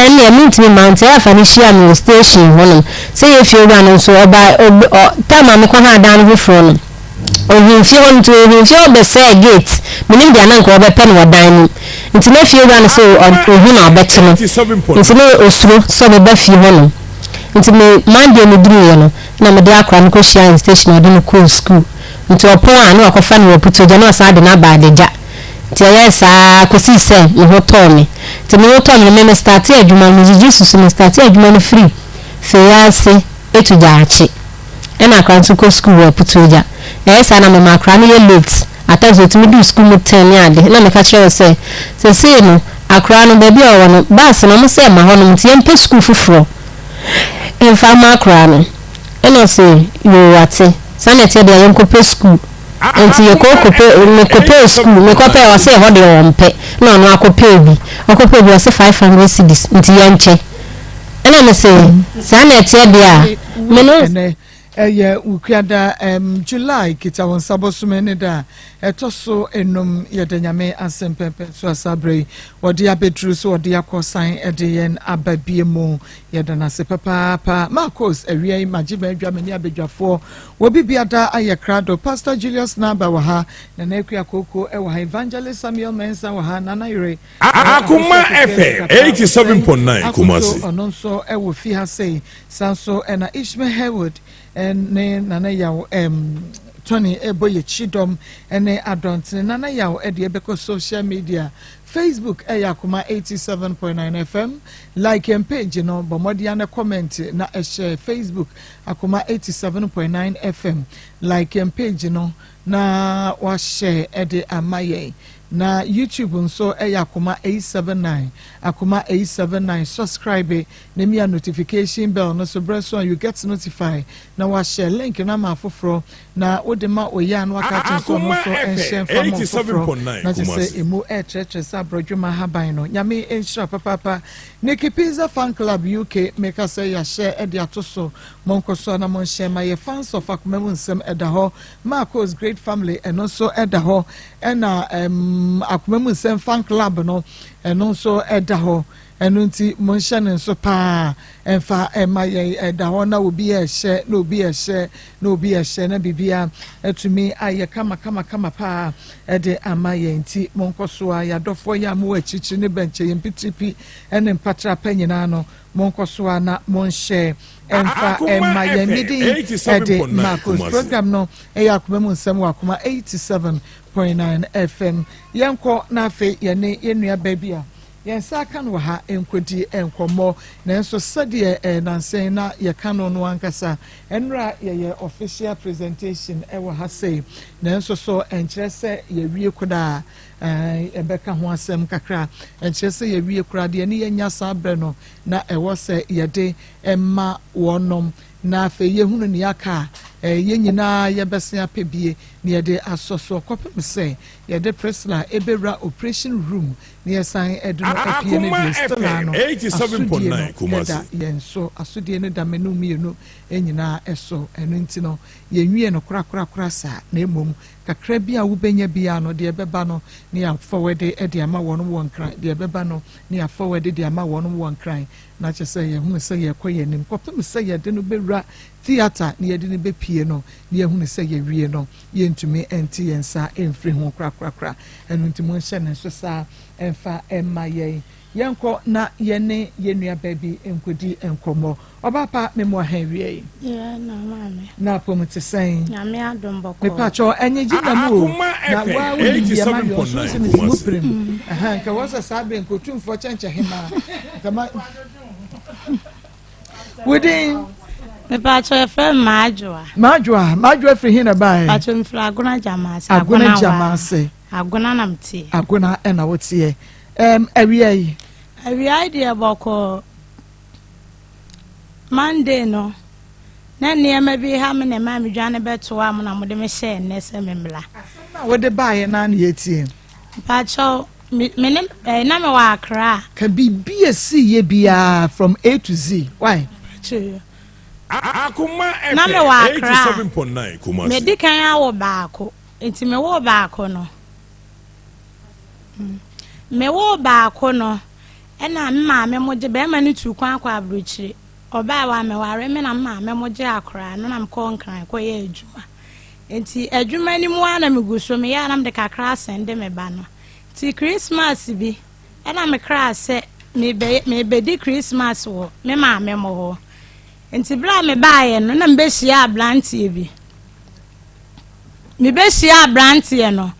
Ɛnneɛ mentumi mma wo nti ɛyɛ a fa no hyia me wɔ station hɔnom. Sɛ yɛ fie wura no nso ɔba ɔb ɔ time a mekɔhaa dan no foforɔ no, ɔhuu fie hɔ no nti ɔhuu fie hɔ bɛsɛɛ gate. Menim deɛ na anka ɔbɛpɛ no wɔ dan no mu. Nti na fie wura no se ɔ ɔhu na ɔbɛkye no. Nti na ɔsuro sɛ ɔbɛba fie hɔnom. Nti me Monday no duruiɛ no, na mede akwadaa no kɔhyiaa no station na ɔde no kɔɔ sukuu. Nti ɔpɔn a na wakɔfa no wɔ Putuogya na wasan de no aba Adagya. Nti ɛyɛɛ saa ara kɔsii sɛ me ho tɔɔ me. Nti me ho tɔɔ me no, me me startee adwuma no, megyegye susu, me startee adwuma no firi Feyiase to Gyaakye. Ɛna akwadaa no nso kɔ sukuu wɔ Putuogya. Ɛyɛ saa na mema akwadaa no yɛ late. At times ɔtumi duru sukuu mu ten ne ade. Ɛna meka kyerɛɛ no sɛ, seesei no akwadaa no baabi a ɔwɔ no, bus no wɔn sɛ ɛmma hɔnom nti yɛmpɛ sukuu foforɔ mfa mma akwadaa no. Ɛna ɔse, yoo wate, saa na ɛteɛ deɛ a yɛnkɔpɛ sukuu. Nti yɛkɔ kɔpɛ, mekɔpɛɛ sukuu, mekɔpɛɛ ɔse ɛhɔ deɛ ɔmpɛ, ɛna ɔno akɔpɛɛ bi, ɔkɔpɛɛ bi ɔse 500 cedis nti yɛnkyɛ. Ɛna mese, saa na ɛteɛ deɛ a, me no. Ɛnɛ ɛyɛ Wukuada um, July Kitawonsa bosome ne da a ɛtɔ so enum. Yɛda Nyame ase mpɛmpɛn so a saa berɛ yi wɔde abɛduru so wɔde akɔ san de yɛn aba bie mu. Yɛda no ase papaapa. Marcos, awia yi magye m'adwa me ne abadwafoɔ wɔ bibiada ayɛ krado. Pastor Julius Naba wɔ ha, Nana Akua Kooko wɔ ha, Evangelist Samuel Mensah wɔ ha, Nana Yere Akoma FM 87.9 Kumasi. Akoto ɔno nso wɔ fi ha sei. Saa nso na Ishmael Haywood ne Nana Yaw Tony ɛbɔ yɛ kyidɔm ne adɔntene. Nana Yaw de ɛbɛkɔ social media. Facebook ɛyɛ Akoma 87.9 FM. Like yɛn page no, bɔ mmɔden na comment na ɛhyɛ Facebook Akoma 87.9 FM. Like yɛn page no na wahyɛ ɛde ama yɛn. Na YouTube nso ɛyɛ Akoma 879. Akoma 879, subscribe na mia notification bell no so berɛ so a you get notify na wahyɛ link no ama afoforɔ na wode ma oyɛ a na waka akyerɛ sɛ ɔno nso nhyɛ mfa ma foforɔ na kyerɛ sɛ emu ɛrekyerɛkyerɛ sɛ aborɔdwoma ahaban no. Nyame nhyira papaapa. Nikki Pizza Fan Club UK, meka sɛ yɛahyɛ de ato so, monkɔ so a na monhyɛ ma yɛ. Fans of Akoma Mu Nsɛm ɛda hɔ, Marcos Great Family ɛno nso ɛda hɔ, ɛna Akoma Mu Nsɛm Fan Club no ɛno nso ɛda hɔ. Ɛno nti monhyɛ no nso paa ɛmfa ɛma yɛn. Ɛda hɔ na obi ɛhyɛ na obi ɛhyɛ na obi ɛhyɛ na biribia atumi ayɛ kama kama kama paa ɛde ama yɛn. Nti monkɔ so a yɛadɔfoɔ yɛ a mowɔ akyirikyiri ne bɛnkyɛ yɛn pitiripi ɛne mpatrapɛ nyinaa no, monkɔ so a na monhyɛ ɛmfa ɛma yɛn. Medin ɛde Marcos, program no ɛyɛ Akoma Mu Nsɛm wɔ Akoma 87.9 FM. Yɛnkɔ na afei yɛne yɛn nua baa bi a yɛn nsa aka no wɔ ha nkɔdi nkɔmmɔ. Nanso sɛdeɛ nansɛn na yɛka no no ankasa, ɛnora yɛyɛ official presentation ɛwɔ ha sei, nanso so ɛnkyerɛ sɛ yɛwie koraa. Ɛbɛka ho asɛm kakra. Ɛnkyerɛ sɛ yɛwie koraa deɛ ne yɛnya saa berɛ no na ɛwɔ sɛ yɛde ɛma wɔnom na afei yɛhunu ne aka a yɛn nyinaa yɛbɛsen apɛ bie na yɛde asɔ so kɔpem sɛ yɛde Priscilla ɛbɛwura operation room na yɛsan ɛde no apue no deɛ, still a no asodie no ɛda yɛn so. Asodie no da menu mmienu nyinaa ɛso. Ɛno nti no yɛnwie no korakorakora saa, na mmom kakra bi a wobɛnya biara no, deɛ ɛbɛba no ne yɛafɔwɛde de ama wɔn wɔ Nkran, deɛ ɛbɛba no ne yɛafɔwɛde de ama wɔn wɔ Nkran, na kyerɛ sɛ yɛhunu sɛ yɛrekɔ yɛn anim kɔpem sɛ yɛde no bɛwura theatre na yɛde no bɛpie no na yɛhunu sɛ yɛwie no, yɛntumi nte yɛn nsa mfiri ho korakorakora. Ɛno nti monhyɛ ne nso saa ɛmfa ɛmma yɛn. Yɛnkɔ na yɛne yɛn nua baa bi nkɔdi nkɔmmɔ. Ɔbaa pa, memo aha awie yi. Yeah, na maame. Na apɔmu te sɛn? Nyame adom, bɔkɔɔ. Mepatwɔ ɛnyɛ gyi na mu o na waa wonim deɛ ma yɛ ɔso sɛ mesi mu pirim nka wɔ sɛ saa bere nka otumfoɔ kyɛnkyɛ hemaa nka ma wodin. Mepatwɔ, yɛfrɛ me Maadwoa. Maadwoa, Maadwoa firi he na baeɛ? Patwɔ, mfiri Agona Gyamaase. Agona Gyamaase. Agona na meteɛ. Agona ɛna woteɛ. Awia yi? Awia yi deɛ bɔkɔɔ. Monday no na nneɛma bi ha me na ɛma medwane bɛtoa mo na mode me hyɛɛ nnɛ sɛ memmla. Asɛm no a wode baeɛ no ara na yɛtie. Mpakyɛw, me me ne eh, na mewɔ Accra. Ka biribi a ɛsiiɛ biara from A to Z. Why? Mpakyɛw. Akoma Na FM mewɔ Accra. 87.9 Kumasi. Medi kan awo baako. Nti mewoo baako no. Mewoo baako no. Ɛna me maame mo gye bɛrima no tuu kwan kɔ aburokyire. Ɔbae wammɛware me na me maame mo gyee akwadaa no na mekɔɔ Nkran kɔyɛɛ adwuma. Nti adwuma no mu ara na megu so meyɛ a na mede kakra asɛnde me ba no. Nti Christmas bi ɛna mekraa sɛ mebɛdi Christmas wɔ me maame mo hɔ. Nti berɛ a mebaeɛ no na mebɛhyia aberanteɛ bi. Mebɛhyia aberanteɛ no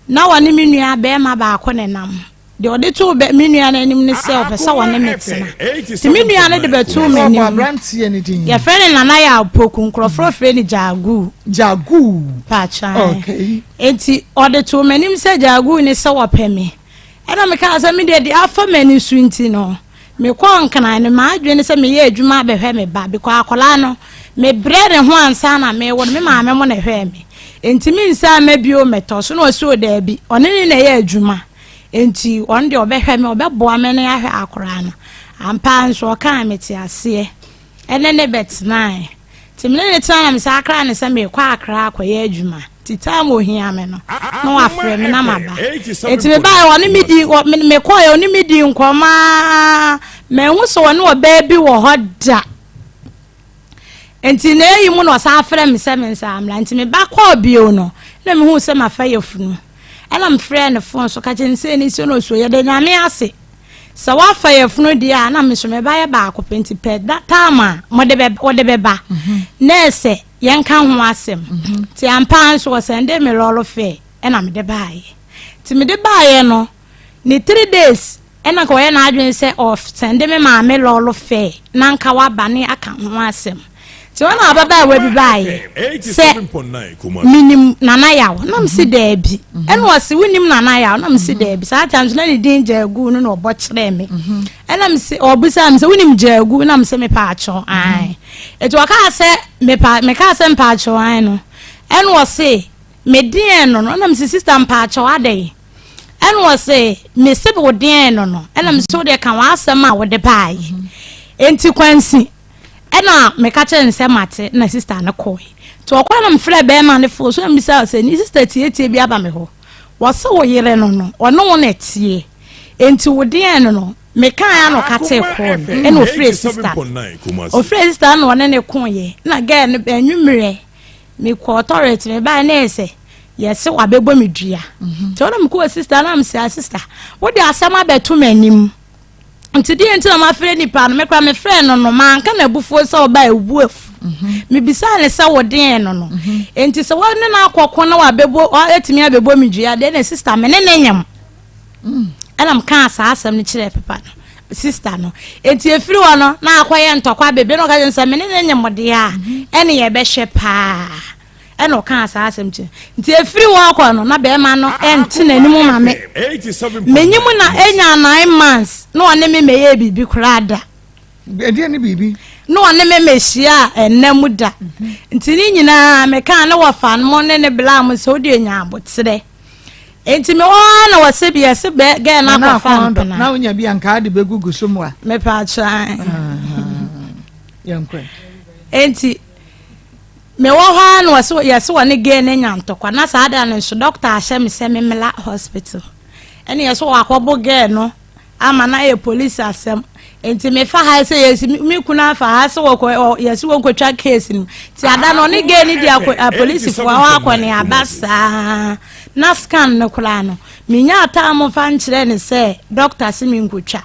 na wɔne me nua bɛrima baako nenam. Deɛ ɔde too bɛ me nua no anim ne sɛ ɔpɛ sɛ ɔne me tena. Nti me nua no de bɛtoo m'anim. Aberanteɛ no din. Yɛfrɛ no Nana Yaw Poku, nkurɔfoɔ frɛ no Gyaguu. Gyaguu. Paakyan. Okay. Nti ɔde too m'anim sɛ Gyaguu ne sɛ ɔpɛ me. Ɛna mekaa sɛ me deɛ deɛ afa m'ani so nti no, mekɔɔ Nkran no m'adwene ne sɛ meyɛ adwuma abɛhwɛ me ba because akwadaa no mebrɛ ne ho ansa na mewo no, me maame mo na ɛhwɛɛ me. Nti mensan mma bio mmɛtɔ so na ɔse o daabi, ɔne ne na ɛyɛ adwuma. Enti ɔno deɛ ɔbɛhwɛ me, ɔbɛboa me ne ahwɛ akoraa no. Ampa ara nso ɔkaa mete aseɛ ɛne ne bɛtenae. Nti me ne ne tena na mesan kraa no sɛ merekɔ Accra akɔyɛ adwuma. Nti time ohia me no na wafrɛ me na maba. Enti mebaeɛ ɔne me di mekɔeɛ ɔne me di nkɔmmɔ ara manhu sɛ ɔne ɔbaa bi wɔ hɔ da. Nti na eyi mu na ɔsan frɛ me sɛ mensan mmra. Nti meba kɔɔ bio no na mehuu sɛ mafa yafunu. Ɛna mefrɛɛ no fon so ka kyerɛ no sɛ ne sɛ no so yɛda Nyame ase sɛ woafa yafunu deɛ a na me so me ba yɛ baako pɛ nti pɛ da time a mode bɛ wode bɛba mhm. na ɛsɛ yɛnka ho asɛm mhm. nti ampa nso ɔsɛnde me lɔɔre fɛ ɛna mede baayɛ nti mede baayɛ no ne 3 days Ɛna nka ɔyɛ n'adwene sɛ ɔsɛnde me maame lɔɔre fɛɛ na nka waba ne aka ho asɛm. Nti hɔ na ababaawa bi baeɛ sɛ menim Nana Yaw na mese daabi. Ɛna ɔse wonim Nana Yaw na mese daabi. Saa time so na ne din Gyagu no na ɔbɔ kyerɛɛ me. Ɛna mese ɔbisaa me sɛ wonim Gyagu na mese mepaakyɛw ae. Nti ɔkaa sɛ mepa mekaa sɛ mpaakyɛw ae no ɛna ɔse medeɛn no no ɛna mese sister mpaakyɛw adɛn. Ɛna ɔse, mese wo deɛn no no? Ɛna mese wo deɛ ka w'asɛm a wode baeɛ. Enti kwansi, ɛna meka kyerɛ no sɛ mate, na sista no kɔe. Nti ɔkɔe na mefrɛ bɛrima no fo so na mebisa sɛ, ne sista tietie bi aba me hɔ. Wɔse wo yere no no, ɔne wo na ɛteɛ. Enti wo deɛn no no? Mekaeɛ a na ɔkatee kɔɔ no, ɛna ɔfrɛɛ sista no. Ɔfrɛɛ sista no na ɔne no koeɛ, na girl no anwummerɛ mekɔɔ toilet mebaeɛ na ɛyɛ sɛ yɛse wabɛbɔ me dua mhm. nti ɔna mekɔɔ sista na mesɛ ah, sista wode asɛm abɛto m'anim nti deɛ nti na mafrɛ nipa no mekora mefrɛ no no manka n'abufuo sɛ ɔba ɛbu afu mhm. mebisaa ne sɛ wodeɛn no no mhm. nti sɛ wɔne no akɔko na wabɛbɔ atumi abɛbɔ me dua deɛ na sista me ne ne nyam Ɛna mekaa saa asɛm no kyerɛɛ papa no sista no eti efiri hɔ no na akɔyɛ ntɔkwa bebree na ɔka kyerɛ no sɛ me ne ne nyɛ mo deɛ a ɛne yɛbɛhwɛ paa ɛna ɔkaa saa asɛm kyerɛ nti efiri hɔ kɔ no na bɛrima no ɛnte n'anim ma me menyi mu na enya 9 months na ɔne me mɛyɛ biribi koraa da. Ɛdeɛ ne biribi. Na ɔne me mɛhyia ɛnna mu da nti ne nyinaa mekaa ne wɔfa no mo ne ne bla mo sɛ wode nya aboterɛ. Enti me hɔ ara na wɔse bi yɛse bɛ gɛɛ no akɔfa mpena. Na wonya bi anka ade bɛgugu so mu a. Mepa akyerɛ. Yɛnkɔ. Enti me wɔ hɔ ara na wɔse yɛse wɔne gɛɛ no anya ntɔkwa na saa da no nso dɔkta ahyɛ me sɛ memmla hospital. Ɛne yɛse wɔakɔbo gɛɛ no ama no ayɛ polisi asɛm nti mefa ha sɛ yɛsi me kunu afa ha sɛ wɔkɔ yɛsi wɔnkɔtwa case no nti ada no ɔne gay no di akɔ apolisifoɔ hɔ akɔ ne aba saa na scan no koraa no menya ataa mo fa nkyerɛ ne sɛ doctor se menkɔtwa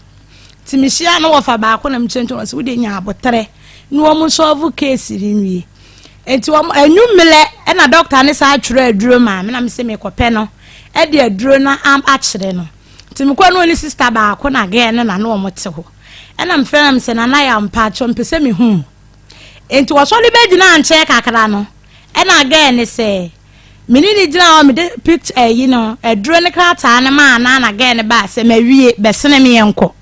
nti mehyia no wɔfa baako na mekyerɛ nti wɔn sɛ wode nya aboterɛ na wɔn solve case no nwie nti wɔn anwummerɛ ɛna doctor ne saa atwerɛ aduro maa me na me sɛ mekɔpɛ no ɛde aduro no akyerɛ no. Nti mekɔɔ na ɔne sista baako na girl no na na wɔn te hɔ. Ɛna mefrɛ na mesɛ Nana Yaw mpakyɛw mepɛ sɛ mehu wo. Nti wɔsɔre bɛgyinaa nkyɛn kakra no ɛna girl no sɛ me ne no gyina hɔ mede picture ayi no aduro ne krataa no maa na na girl no baa sɛ mawie bɛsene me yɛnkɔ.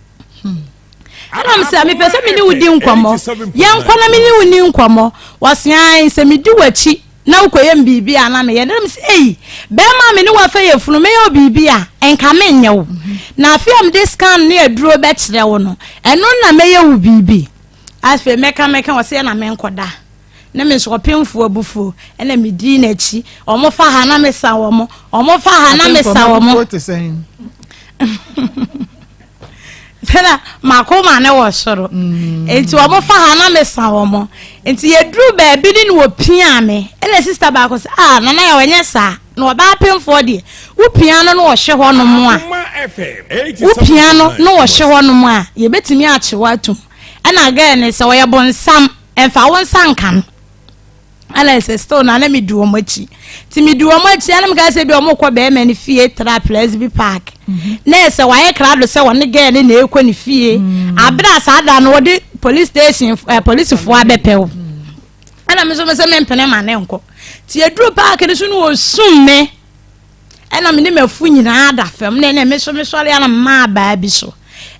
Ɛna mesɛ mepɛ sɛ me ne wo di nkɔmmɔ yɛnkɔ na me ne wo ni nkɔmmɔ. Wɔse ae sɛ medi w'akyi na wokɔyɛ me biribi a na meyɛ dɛ mesɛ ei bɛrima a me ne wafa yɛ funu mɛyɛ wo biribi a nka menyɛ wo na afei a mede scan ne aduro bɛkyerɛ wo no ɛno na mɛyɛ wo biribi afei mɛka mɛka wɔ sɛ na menkɔda ne me nso ɔpemfoɔ abufuo ɛna medii n'akyi ɔmo fa ha na mesa wɔn ɔmo fa ha na mesa wɔn. Sɛna makoma ne wɔ soro. Nti wɔn fa ha na mesa wɔn. Nti yɛduru baabi ne na wɔpia me. Ɛna sista baako sɛ, ah nana yɛ wɔnyɛ saa. Na ɔbaa pemfoɔ deɛ, wopia no na ɔhwe hɔ nom a, wopia no na ɔhwe hɔ nom a, yɛbɛtumi akye wo atum. Ɛna girl no sɛ ɔyɛ bonsam, ɛmfa wo nsa nka no. Ɛna ɛsɛ still na na medi wɔn akyi. Nti medi wɔn akyi ɛna meka sɛ bi wɔn kɔ bɛrima no fie tra Presby Park. Mhm. Na ɛsɛ wayɛ krado sɛ wɔne girl no na ɛkɔ ne fie. Mm. Abere a saa da no wɔde police station eh, polisifoɔ abɛpɛ wo. Ɛna me nso me sɛ mempene ma ne nkɔ. Nti yɛduru park no so no wɔsum me. Ɛna me ne m'afu nyinaa da fam na ɛna me nso mesɔre ana mmaa abaa bi so.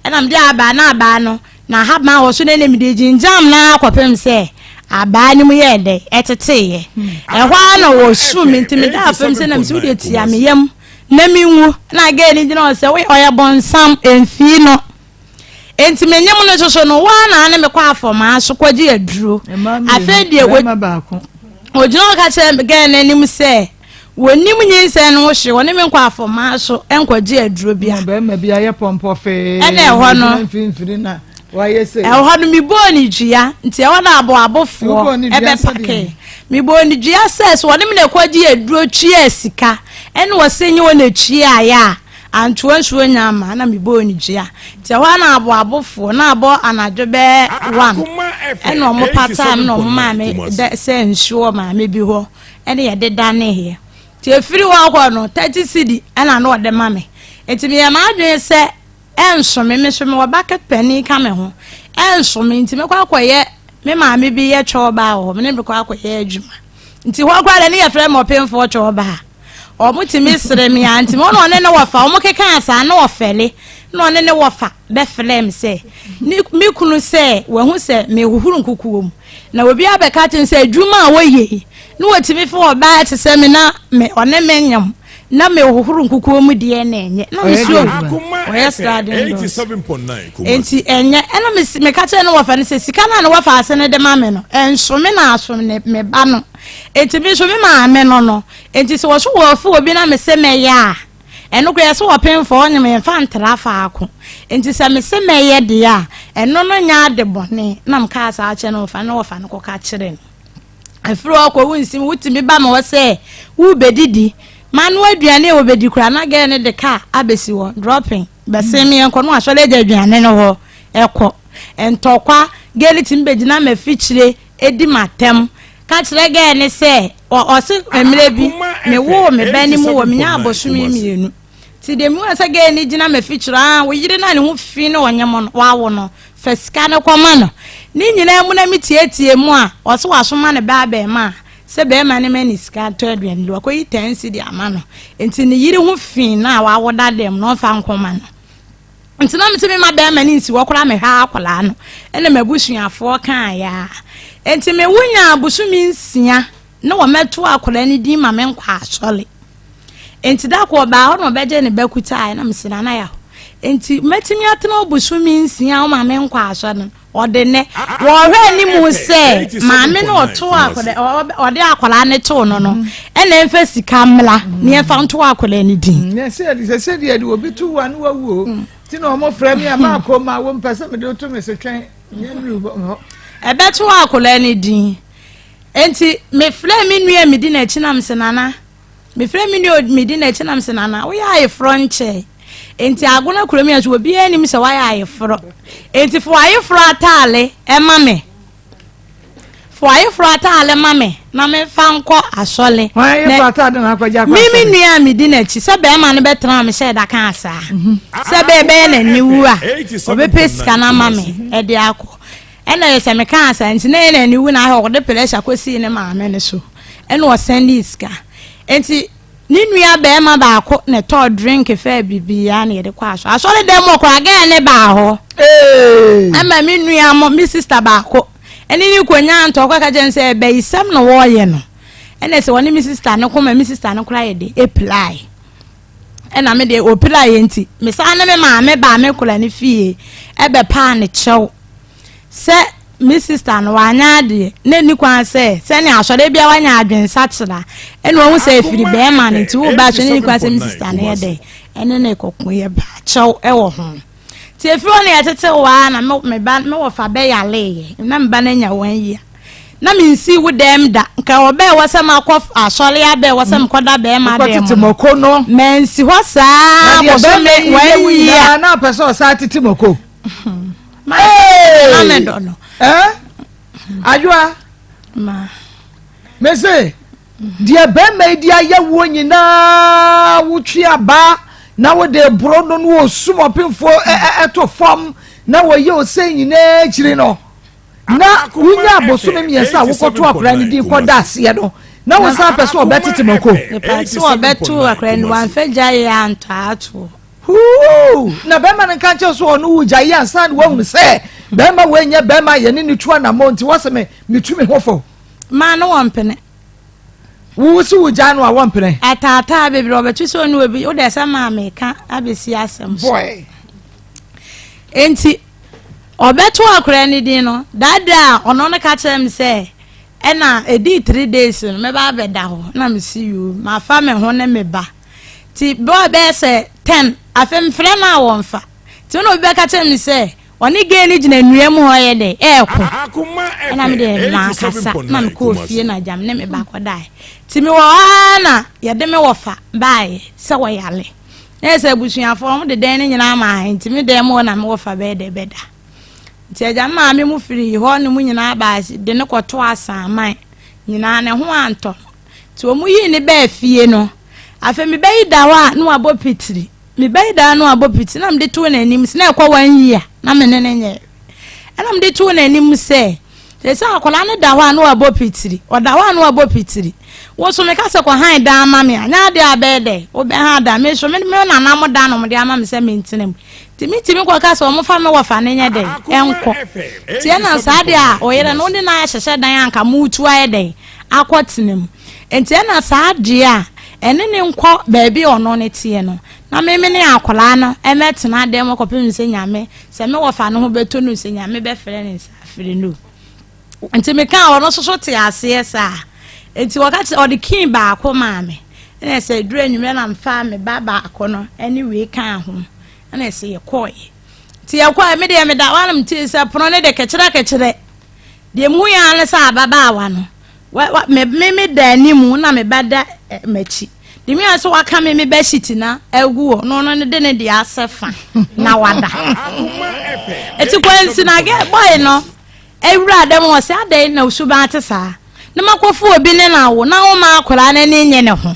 Ɛna mede abaa na abaa no na ahaban wɔ so na ɛna mede gyingyam na akɔpem sɛ abaa no mu yɛɛ dɛ ɛteteeɛ. Ɛhɔ ara na wɔsum me nti meda fam sɛ na mesɛ wode tia me yam na menwu. Na gɛɛ no gyina hɔ sɛ woyɛ ɔyɛ bɔnsam ɛmfii no. Enti me nyem no soso no, wo ara na ne me kɔ afɔmaa so kɔgye aduro. Afei deɛ ogyina hɔ ka kyerɛ gɛɛ no anim sɛ wɔnim nyinsɛn no ho hwee, wɔne me nkɔ afɔmaa so nkɔgye aduro bia. Bɛrima bi ayɛ pɔmpɔ fee. Ɛna ɛhɔ no, ɛhɔ no mebɔɔ ne dua, nti ɛhɔ no aboabofoɔ ɛbɛpake. Mebɔɔ ne dua sɛ so wɔne me na ɛkɔgye aduro tua sika, ɛna wɔse nye wɔn na ɛtuaeɛ a, Antoa nsuo nnya amma na mebɔɔ no dua. Nti ɛhɔ ara na aboabofoɔ na abɔ anadwo bɛyɛ one ɛna wɔn pataa me na wɔn maa me dɛ sɛ nsuo wɔ maame bi hɔ ɛna yɛde daneeɛ. Nti efiri hɔ kɔ no 30 cedi ɛna na ɔde ma me. Nti meyɛ m'adwene sɛ ɛnso me, me nso mewɔ bucket panin ka me ho, ɛnso me nti mɛkɔ akɔyɛ me maame bi yɛ twɔɔbaa wɔ hɔ, me ne no bɛkɔ akɔyɛ adwuma. Nti hɔ koraa deɛ ne yɛfrɛ me ɔpemfoɔ twɔɔbaa. Wɔn tumi sere me a nti wɔn ɔne ne wɔfa wɔn keka saa na ɔfɛle na ɔne ne wɔfa bɛfrɛ me sɛ ne me kunu sɛ wahu sɛ mehohoro nkukuo mu na obi abɛka kyerɛ sɛ adwuma a wɔyɛ yi na wɔtumi fa ɔbaa te sɛ me na me ɔne me nyam na mehohoro nkukuo mu deɛ na ɛnyɛ na me suo ɔyɛ sliding doors nti ɛnyɛ ɛna me meka kyerɛ ne wɔfa no sɛ sika no a ne wɔfa ase no de ma me no ɛnso me na aso ne me ba no nti me nso me maame no no Enti sɛ wɔso wɔrefe obi na mese mɛyɛ a, ɛno koraa yɛse ɔpemfoɔ ɔnyem yɛmfa ntra faako. Enti sɛ mese mɛyɛ deɛ a, ɛno no nyɛ ade bɔne. Na mekaa saa kyerɛ no wɔfa no na wɔfa no kɔka kyerɛ no. Ɛfiri hɔ kɔ wonsim wotumi ba me hɔ sɛ worebɛdidi. Manoa aduane a wɔbɛdi koraa na gɛɛ no de kaa abɛsi hɔ dropping bɛsen me yɛnkɔ na wasɔre agya aduane no hɔ ɛkɔ. Ntɔkwa gɛɛ no tumi bɛgyina m'afikyire di m'atɛm ka kyerɛ gɛɛ no sɛ ɔse mmerɛ bi mewoo me ba no mu wɔ menya abosome mmienu nti deɛ mehu sɛ gɛɛ no gyina m'afikyire a wo yere no a ne ho fi ne ɔnyem no wawo no fa sika no kɔma no ne nyinaa mu na metietie mu a ɔse wasoma ne ba abɛɛma a sɛ bɛrima no ma ne sika tɔ aduane de wakɔyi 10 cedi ama no nti ne yere ho fi no a wawo dada mu no ɔmfa nkɔma no. Nti na mese mema bɛrima no nsi hɔ koraa mehwɛ akwadaa no ɛna m'abusuafoɔ kaeɛ a nti me wo nyaa bosome nsia na wɔmɛto akwadaa no din ma menkɔ asɔre nti da kɔ ɔbaa hɔ na ɔbɛgye ne ba kutaeɛ na mese nana yaw nti mɛtumi atena bosome nsia wo ma menkɔ asɔre no Ɔde nnɛ, wɔhwɛ anim sɛ maame no ɔto akwadaa ɔde akwadaa no too no no ɛna ɛmfa sika mmla na yɛmfa nto akwadaa no din. Nyɛ sɛ sɛ sɛ deɛ de obi to wa no wawu o ti na wɔn frɛ mi a maa kɔ ma wɔn mpɛ sɛ mede to me so twɛn nyɛ nuru hɔ. Ɛbɛto akwadaa no din nti mefrɛ me nua medi n'akyi nam sɛ nana. Mefrɛ me nua a medi n'akyi na mese, Nana, woyɛ ayeforɔ nkyɛe. Enti Agona kurom yɛn nso obiara nim sɛ woayɛ ayeforɔ. Enti fa w'ayeforɔ ataale ma me. Fa w'ayeforɔ ataale ma me na memfa nkɔ asɔle. Hwan ayeforɔ ataade na akɔgye akɔ asɔle? Me me nua a medi n'akyi sɛ bɛrima no bɛtena me hyɛ da kaa saa. Mhm. Sɛ bɛyɛ bɛyɛ n'aniwu a ɔbɛpɛ sika no ama me ɛde akɔ. Ɛna yɛ sɛ mekaa saa nti na yɛ na aniwu na ahwɛ ɔde pressure kɔsii ne maame no so ɛna ɔsɛndee sika nti ne nua bɛrima baako na ɛtɔɔ drink fɛɛ biribiara na yɛde kɔ asɔ asɔre dɛm wɔ koraa gɛɛ ne baa hɔ ɛma me nua mo me sister baako ɛne ne kɔnya ntɔkwa ka kyɛn sɛ ɛbɛyisɛm na wɔreyɛ no ɛna sɛ wɔne me sister no kɔma me sister no koraa yɛ de apply ɛna me deɛ ɔpira yɛ nti mesan ne me maame baa me kora ne fie ɛbɛpaa ne kyɛw sɛ me sista no wanyɛ adeɛ na ɛni kwan sɛ sɛnea asɔre bia wanya adwensakyera ɛna wahu sɛ ɛfiri bɛrima no nti wo ba so ne ni kwan sɛ me sista no yɛ dɛ ɛne ne kɔko yɛ baa kyɛw ɛwɔ ho. Nti ɛfiri hɔ na yɛtete hɔ ara na me me ba me wɔfa bɛyaleeɛ na me ba no anya one year. Na mensii wo dɛm da. Nka ɔbɛɛ wɔ sɛ makɔ asɔre abɛɛ wɔ sɛ mekɔda bɛrima dɛm Wokɔtete no. mako no. Mansi hɔ saa Na deɛ bosome bɛrima yi yɛ wo one year. nyinaa na apɛ sɛ ɔsan tete mako. Ma na medɔ no. Eh? Adwoa. Ma. Mese deɛ bɛrima yi de ayɛ woɔ nyinaa wotwe abaa na wode boro no no wɔsum ɔpemfoɔ ɛto fam na wɔyɛ ɔsɛ nyinaa akyiri no na wonya abosome mmiɛnsa a wokɔto akwadaa no din kɔda aseɛ no na wosan pɛ sɛ ɔbɛtete mako. Mepɛ sɛ ɔbɛto akwadaa no wamfa gya yɛ antɔ atoɔ. Huu! Na bɛrima no nka nkyɛn so ɔno wo gya yi ansa na wahunu sɛ bɛrima wei nyɛ bɛrima a yɛne ne tu anammɔn nti wɔsɛ me metu me ho fo. Maa no wɔmpene. Wo si wo gya no a wɔmpene. Ataataa bebree ɔbɛto sɛ ɔne obi wo deɛ sɛ maa meka abɛsi asɛm so. Boy. Enti ɔbɛto akwadaa no din no daadaa a ɔno no ka kyerɛ me sɛ ɛna ɛdii three days no mɛba abɛda hɔ na mesi yoo mafa me ho ne me ba. Nti bɛ bɛyɛ sɛ ten afei mefrɛ no a wɔmfa nti na obi bɛka kyerɛ me sɛ ɔne gay no gyina nnua mu hɔ yɛ dɛ ɛɛko ɛna me deɛ mankasa na mekɔɔ fie na gya me ne me ba kɔdaeɛ nti mewɔ hɔ ara na yɛde me wɔfa baeɛ sɛ wɔyale na yɛ sɛ abusuafoɔ wɔn de dan no nyinaa maa nti me dan mu hɔ na me wɔfa bɛyɛ dɛ bɛda nti agya me maame mu firi hɔ ne mu nyinaa baa de ne kɔto asaman nyinaa ne ho antɔ no Nti wɔn yii no baa fie no, afei me ba yi da hɔ a na wabɔ pitiri. Me ba yi da hɔ a na wabɔ pitiri na mede too n'anim sɛ na ɛkɔ one year na me ne no nyɛ. Ɛna mede too n'anim sɛ sɛ sɛ akwadaa no da hɔ a na wabɔ pitiri, ɔda hɔ a na wabɔ pitiri. Wo nso meka sɛ kɔhan dan ma me a, nyɛ adeɛ a bɛyɛ dɛ, wobɛhan dan. Me nso me me nana mo dan na wɔde ama me sɛ mentena mu. Nti mentumi nkɔka sɛ wɔmfa me wɔfa no nyɛ dɛn, ɛnkɔ. Nti ɛna saa deɛ a ɔyere no wode no ahyehyɛ dan a anka moretu ayɛ dɛn akɔtena mu. Enti ɛna saa deɛ a, ɛne no nkɔ baabi a ɔno no teɛ no, na me me ne akwadaa no mmɛtena dan mu kɔpem sɛ Nyame, sɛ me wɔfa no ho bɛtɔ no sɛ Nyame bɛfrɛ ne nsa afrɛ no. Nti mekaa ɔno nso so te aseɛ saa. Enti wɔka kyerɛ ɔde kii baako maa me. Ɛna sɛ duru anwummerɛ na mfaa me ba baako no ɛne wei kaa ho. Ɛna sɛ yɛkɔɔeɛ. Nti yɛkɔɔeɛ me deɛ meda hɔ a na metee sɛ pono no de kɛkyerɛ kɛkyerɛ. Deɛ mehui ara ne sɛ ababaawa no, wa, wa, me, me, me da anim na me ba da eh, m'akyi. Deɛ mehui ara sɛ waka me me bɛhyiti na agu hɔ na ɔno no de ne deɛ asɛ fa na wada. Eti kwansi na gɛ bɔe no awura dɛm wɔ sɛ adɛn na suban te saa na makɔfo obi ne no awo na woma akwadaa no ani nye ne ho.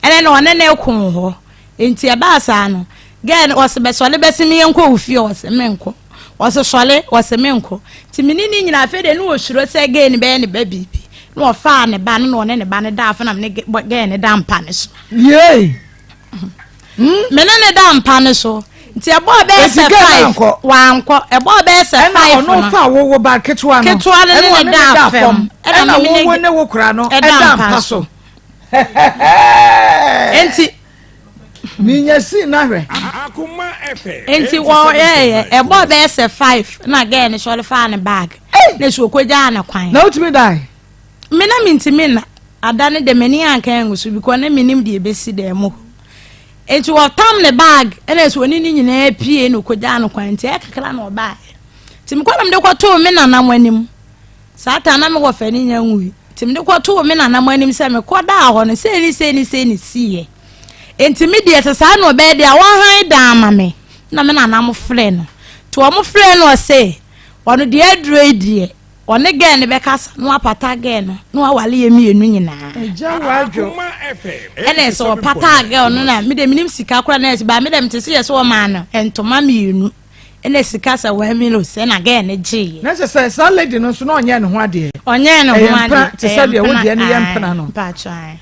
Ɛnɛ na ɔne no ko hɔ. Nti ɛbaa saa no, girl no ɔse bɛsɔle bɛse me yɛnkɔ wo fie ɔse menkɔ. Ɔse sɔle ɔse menkɔ. Nti me ne ne nyina afei deɛ ne ɔsuro sɛ girl no bɛyɛ ne ba biribi. Na ɔfaa ne ba no na ɔne ne ba no da afei na me ne girl no da mpa no so. Yay! Hmm? Me ne ne da mpa no so. Nti ɛbɔɔ bɛyɛ sɛ five wankɔ ɛbɔɔ bɛyɛ sɛ five no. Ɛna ɔno fa wo wo ba ketewa no. Ketewa no ne ne da fam. Ɛna wo wo ne wo kora no ɛda mpa so. Enti. Minya sii na hwɛ. Enti wɔyɛɛyɛ ɛbɔɔ bɛyɛ sɛ five na gɛɛ no sɔre faa ne bag na so okogyaa ne kwan. Na wotumi dae? Me na mentumi nna ada no de m'ani anka angu so because na menim deɛ ɛbɛsi dan mu hɔ. Enti wɔtam ne bag ɛna so ɔne ne nyinaa pie na okogyaa no kwan nti ɛyɛ kakra na ɔbaeɛ. Nti mekɔ na mede kɔtoo me nana mo anim. Saa ta na me wɔfa no nya nwui. Nti mede kɔtoo me nana mo anim sɛ mekɔdaa hɔ no sei ne sei ne sei ne siiɛ. Nti me deɛ sɛ saa na ɔbɛyɛ deɛ a wɔhan dan ama me. Na me nana mo frɛ no. Nti wɔn frɛ no ɔse ɔno deɛ aduro yi deɛ ɔne gɛɛ no bɛkasa na wapata gɛɛ no na wawale yɛ mmienu nyinaa. Ɛna ɛsɛ ɔpataa gɛɛ no na me deɛ menim sika koraa na ɛsɛ ba me deɛ mete sɛ yɛ sɛ wɔmaa no ntoma mmienu. Ɛna sika sɛ one million sɛ na gɛɛ no gyeeɛ. Na sɛ sɛ saa lady no nso na ɔnyɛ ne ho adeɛ. Ɔnyɛ ne ho adeɛ. Ɛyɛ mpena te sɛ deɛ wo deɛ no yɛ mpena no. Mpatsɔ ayi.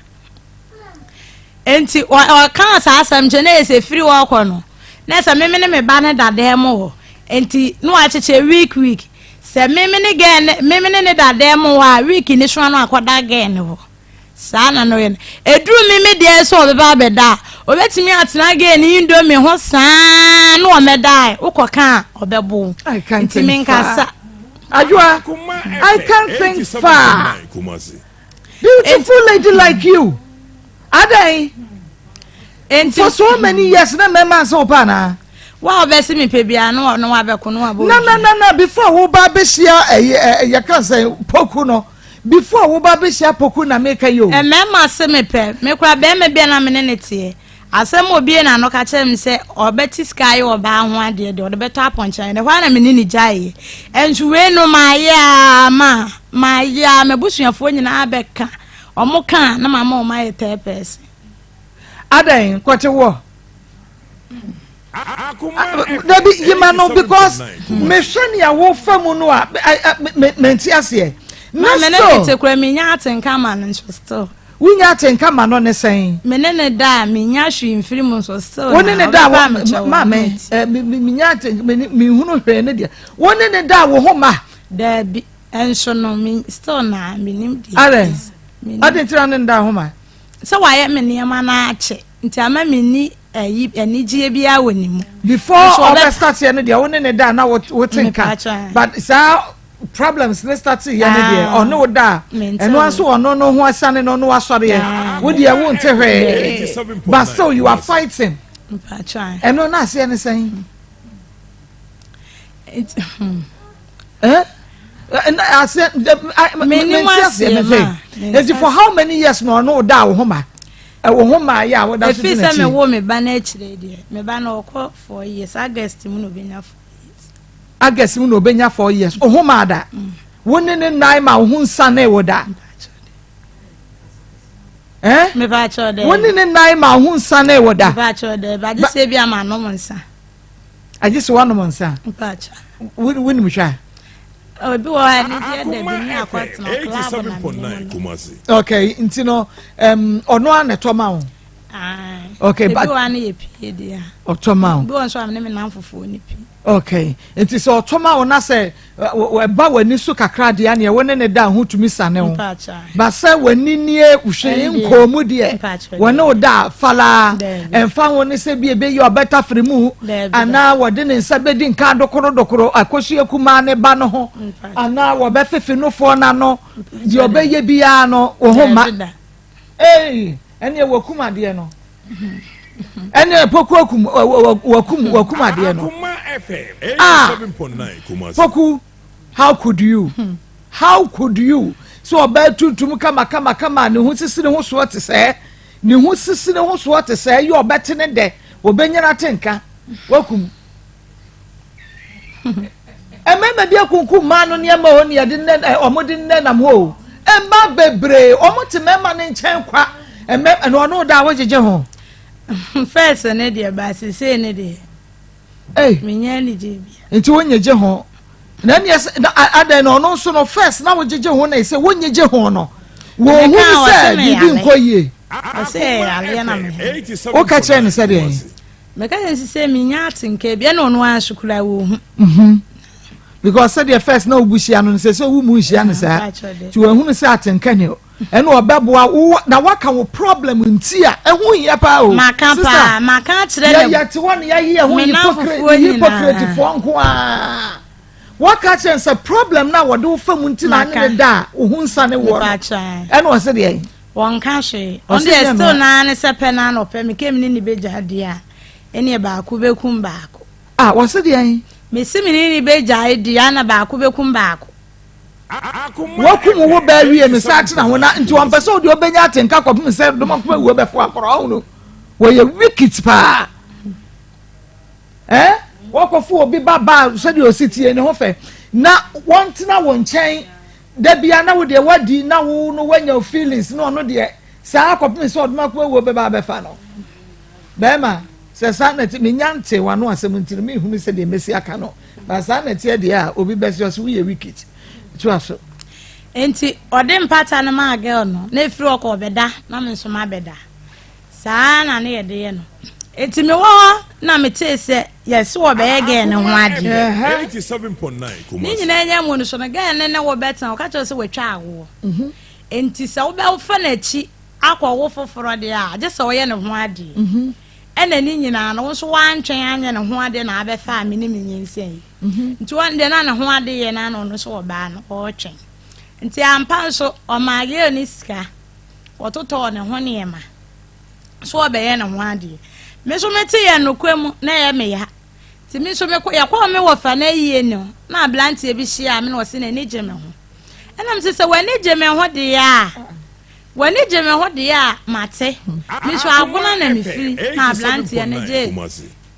Nti ɔkaa saa asɛm kyɛ na yɛ sɛ firi hɔ kɔ no na sɛ meme ne me ba no da dan mu hɔ nti na wakyekyɛ week week sɛ meme ne gɛɛ ne meme ne ne da dan mu hɔ a week ne so ano akɔda gɛɛ ne hɔ. Saa na na ɔyɛ no. Ɛduru me me deɛ sɛ ɔbɛba abɛda a, ɔbɛtumi atena gay ne indomie ho saa na ɔmɛda a, wokɔka a, ɔbɛbo wo. I can't Nti think menkasa. far. Adwoa, I can't think far. Beautiful lady like you. Adɛn? Enti For so many years na mmarima ansa wo paa anaa? Wo a wobɛse mepɛ biara no ɔno wabɛko no wabɔ Na na na na before wo ba bɛhyia ɛyɛ ɛ yɛka sɛ poku no before wo ba bɛhyia poku na meka yi o. Mmarima se mepɛ me koraa barima bi a na me ne no teɛ asɛm a obie n'ano ka kyerɛ me sɛ ɔbɛte sika ayɛ ɔbaa ho adeɛ deɛ ɔde bɛtɔ apɔnkye ayɛ no ɛhɔ ara na me ne no gyaeɛ ɛnso wei no mayɛ a ma mayɛ a m'abusuafoɔ nyinaa bɛka wɔn ka a na mama wɔn ayɛ third person. Adɛn kɔte woɔ. Dabi yima no because mehwɛ nea wofa mu no a mente aseɛ. Na me ne ne te kura menya atenka ma no nso still. Wonya atenka ma no ne sɛn? Me ne ne da a menya hwee mfiri mu nso still. Wo ne ne da a maame menya atenka mehunu hwee ne deɛ. Wo ne ne da a wo ho ma. Dabi nso no me still na menim deɛ. Adɛn? Adɛn nti na ne nda ho ma? Sɛ wayɛ me nneɛma no akyɛ nti ama menni ayi anigyeɛ biara wɔ ne mu. Before ɔbɛ start yɛ no deɛ wo ne ne da na wote nka but saa problems ne start yɛ no deɛ ah, ɔne wo da ɛno nso ɔno no ho asane no ɔno wasɔre yɛ wo deɛ wo nte hwee but still you are fighting ɛno na aseɛ ne sɛn. Eh? Aseɛ mente aseɛ mehwɛ nti for how many years na ɔno da wo ho ma ɛwɔ ho ma yɛ a woda so di n'akyi. Efi sɛ mewɔ me ba no akyire deɛ me ba no ɔkɔ 4 years August mu na obenya 4 years. August mu na obenya 4 years oho ma da mm. Wo ne ne nan ma wo ho nsane wo da. Eh? Wo ne ne nan ma wo ho nsane wo da. Agye sɛ bi ama anom nsa. Agye sɛ woanom nsa. Wonim hwɛ a. Obi wɔ hɔ a anigyeɛ da bi ne akɔtena club na menim no. Okay, nti no ɔno a na ɛtɔ ma wo. Okay, but ebi wɔ a ne yɛ pie deɛ. Ɔtɔ ma wo. Ebi wɔ nso a ne me nam fufuo ne pie. Okay, nti sɛ ɔtɔ ma wo na sɛ ɛba w'ani so kakra deɛ neɛ wo ne ne da ho tumi sane wo. Ba sɛ w'ani nie hwee nkɔɔ mu deɛ wɔne wo da falaa ɛmfa ho ne sɛ bi ɛbɛyi ɔbɛtafere mu anaa wɔde ne nsa bɛdi nka dokoro dokoro akosua kumaa ne ba no ho anaa wɔbɛfefe nofoɔ no ano deɛ ɔbɛyɛ biara no wo ho ma. Ei, ɛneɛ wakum adeɛ no. Ɛneɛ poku akum wakum wakum adeɛ no. Ah, poku, how could you? How could you? So ɔbaa tuntum kama kama kama ne ho sisi ne ho soɔ te sɛ ne ho sisi ne ho soɔ te sɛ yɛ ɔbɛte ne dɛ ɔbɛnyina te nka wakum. Mmarima bi akunkum mmaa no nneɛma o ne yɛde nnɛ ɛ wɔn de nnɛ nam hɔ o. Mmaa bebree wɔn te mmarima no nkyɛn kwa. Mmarima ɛna ɔno da a wogyegye ho. First ne deɛ ba sesei ne deɛ. Ei. Menya anigye bia. Nti wonyegye ho. Na ɛne ɛsɛ na adɛn na ɔno nso no first na wogyegye ho na ɛsɛ wonyegye ho no. Wɔn hu sɛ biribi nkɔ yie. Ɔsɛ ɛyɛ na mehɛ. Woka kyerɛ ne sɛ deɛ. Meka kyerɛ no sɛ menya atenka bi ɛna ɔno ara nso koraa wɔhu. Mhm. Because sɛdeɛ first na wobu hyia no no sɛ sɛ wo mu nhyia no saa nti wɔahunu sɛ atenka ni ɛna ɔbɛboa wo na waka wo problem nti a ɛho hia paa o. Maka paa maka akyerɛ ne yɛte hɔ ne yɛayi yɛn ho hypocrite foɔ nko ara wɔka kyerɛ sɛ problem no a wɔde wo fa mu nti na ne ne da a wo ho nsa ne woɔ no ɛna ɔse deɛ Wɔnka hwee. Ɔno deɛ still naa ne sɛ pɛ naa na ɔpɛ me kɛ me ne ne bɛgya deɛ a ɛneɛ baako bɛkum baako. Ah wɔse deɛn? Mese me ne ne bɛgyae deɛ a na baako bɛkum baako. Wakum wo bɛ awie no sɛ atena ho na nti ɔmpɛ sɛ ɔde ɔbɛnya atenka kɔpem sɛ domakoma wuo bɛfo akɔrɔ ɔhono wɔyɛ wicked paa eh wɔkɔfo obi ba ba sɛdeɛ ɔsi tie ne ho fɛ na wɔntena wo nkyɛn Da bia na wo deɛ wadi na wo no wanya wo feelings na ɔno deɛ saa kɔpem sɛ ɔdoma ko awuo bɛba abɛfa no. Bɛrima, sɛ saa na ɛte, menya ntee w'ano asɛm nti no menhunu sɛdeɛ mɛsi aka no, but saa na ɛteɛ deɛ a obi bɛse ɔse woyɛ wicked. Toa so. Enti ɔde mpata no maa girl no na ɛfiri hɔ kɔ ɔbɛda na me nso mabɛda. Saa ara na ne yɛde yɛ no. Enti mewɔ hɔ na metee sɛ yɛse wɔbɛyɛ gɛɛ no ho adeɛ. Ne nyinaa nya mu no so no, gɛɛ no ne wo bɛtena, ɔka kyerɛ sɛ watwa awoɔ. Mhm. Enti sɛ wobɛfa n'akyi akɔwo foforɔ deɛ a, gye sɛ ɔyɛ ne ho adeɛ. Mhm. Ɛna ne nyinaa no, wo nso woantwɛn anyɛ ne ho adeɛ na abɛfa a me ne me nyinsɛn yi. Mhm. Nti wɔn deɛ na ne ho ade yɛ na ɔno nso ɔbaa no, ɔretwɛn. Nti ampa nso, ɔmaa gɛɛ no sika. Ɔtotɔɔ ne ho nneɛma so ɔbɛyɛ ne ho adeɛ. Me nso mete yɛ nokorɛ mu na ɛyɛ me ya. Nti me nso mekɔ yɛkɔɔ me wɔfa no ayie no na aberanteɛ bi hyiaa me na ɔse n'ani gye me ho. Ɛna mese sɛ w'ani gye me ho deɛ a w'ani gye me ho deɛ a mate. Me nso agona na mefiri na aberanteɛ no gye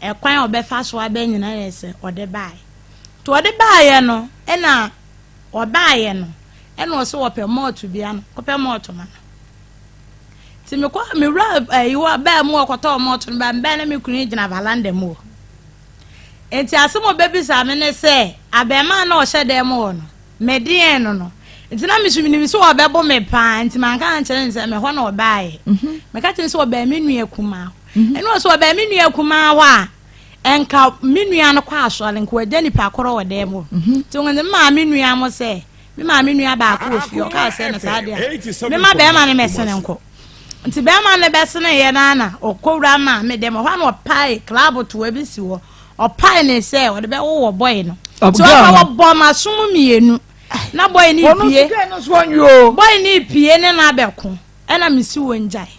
ɛkwan a ɔbɛfa so aba nyina yɛ sɛ ɔde baeɛ. Nti ɔde baeɛ no ɛna ɔbaeɛ no ɛna ɔse ɔpɛ mɔɔto bi ano kɔpɛ mɔɔto ma no. Nti mekɔ mewura ayi hɔ baa mu ɔkɔtɔɔ mɔɔto no baa mebaa na me kunu gyina valanda mu hɔ. Nti asɛm a ɔbɛbisa me ne sɛ abɛɛmaa na ɔhyɛ dan mu hɔ no medeɛn no no nti na mesu menim sɛ ɔbɛbo me paa nti manka ankyerɛ no sɛ me hɔ na ɔbaeɛ. Mhm. Meka kyerɛ no sɛ ɔbaa me nua kumaa hɔ. Mhm. Ɛna ɔsɛ ɔbaa me nua kumaa hɔ a nka me nua no kɔ asɔre nka wagya nipa korɔ wɔ dan mu hɔ. Mhm. Nti wɔn maame nua mo sɛ Me maame nua baako wɔ fie, ɔkaa sɛ na saa deɛ a, mema bɛrima no mɛsene nkɔ. Nti bɛrima no bɛseneeɛ no ara na ɔkɔwura maame dɛm, ɛhɔ a na ɔpae club toa bi si hɔ, ɔpae ne sɛ ɔde bɛwowɔ bɔe no. Nti ɔfa wɔbɔ m'asom mmienu, na bɔe no pie, bɔe no pie ne no abɛko, ɛna mesi wɔn gyae.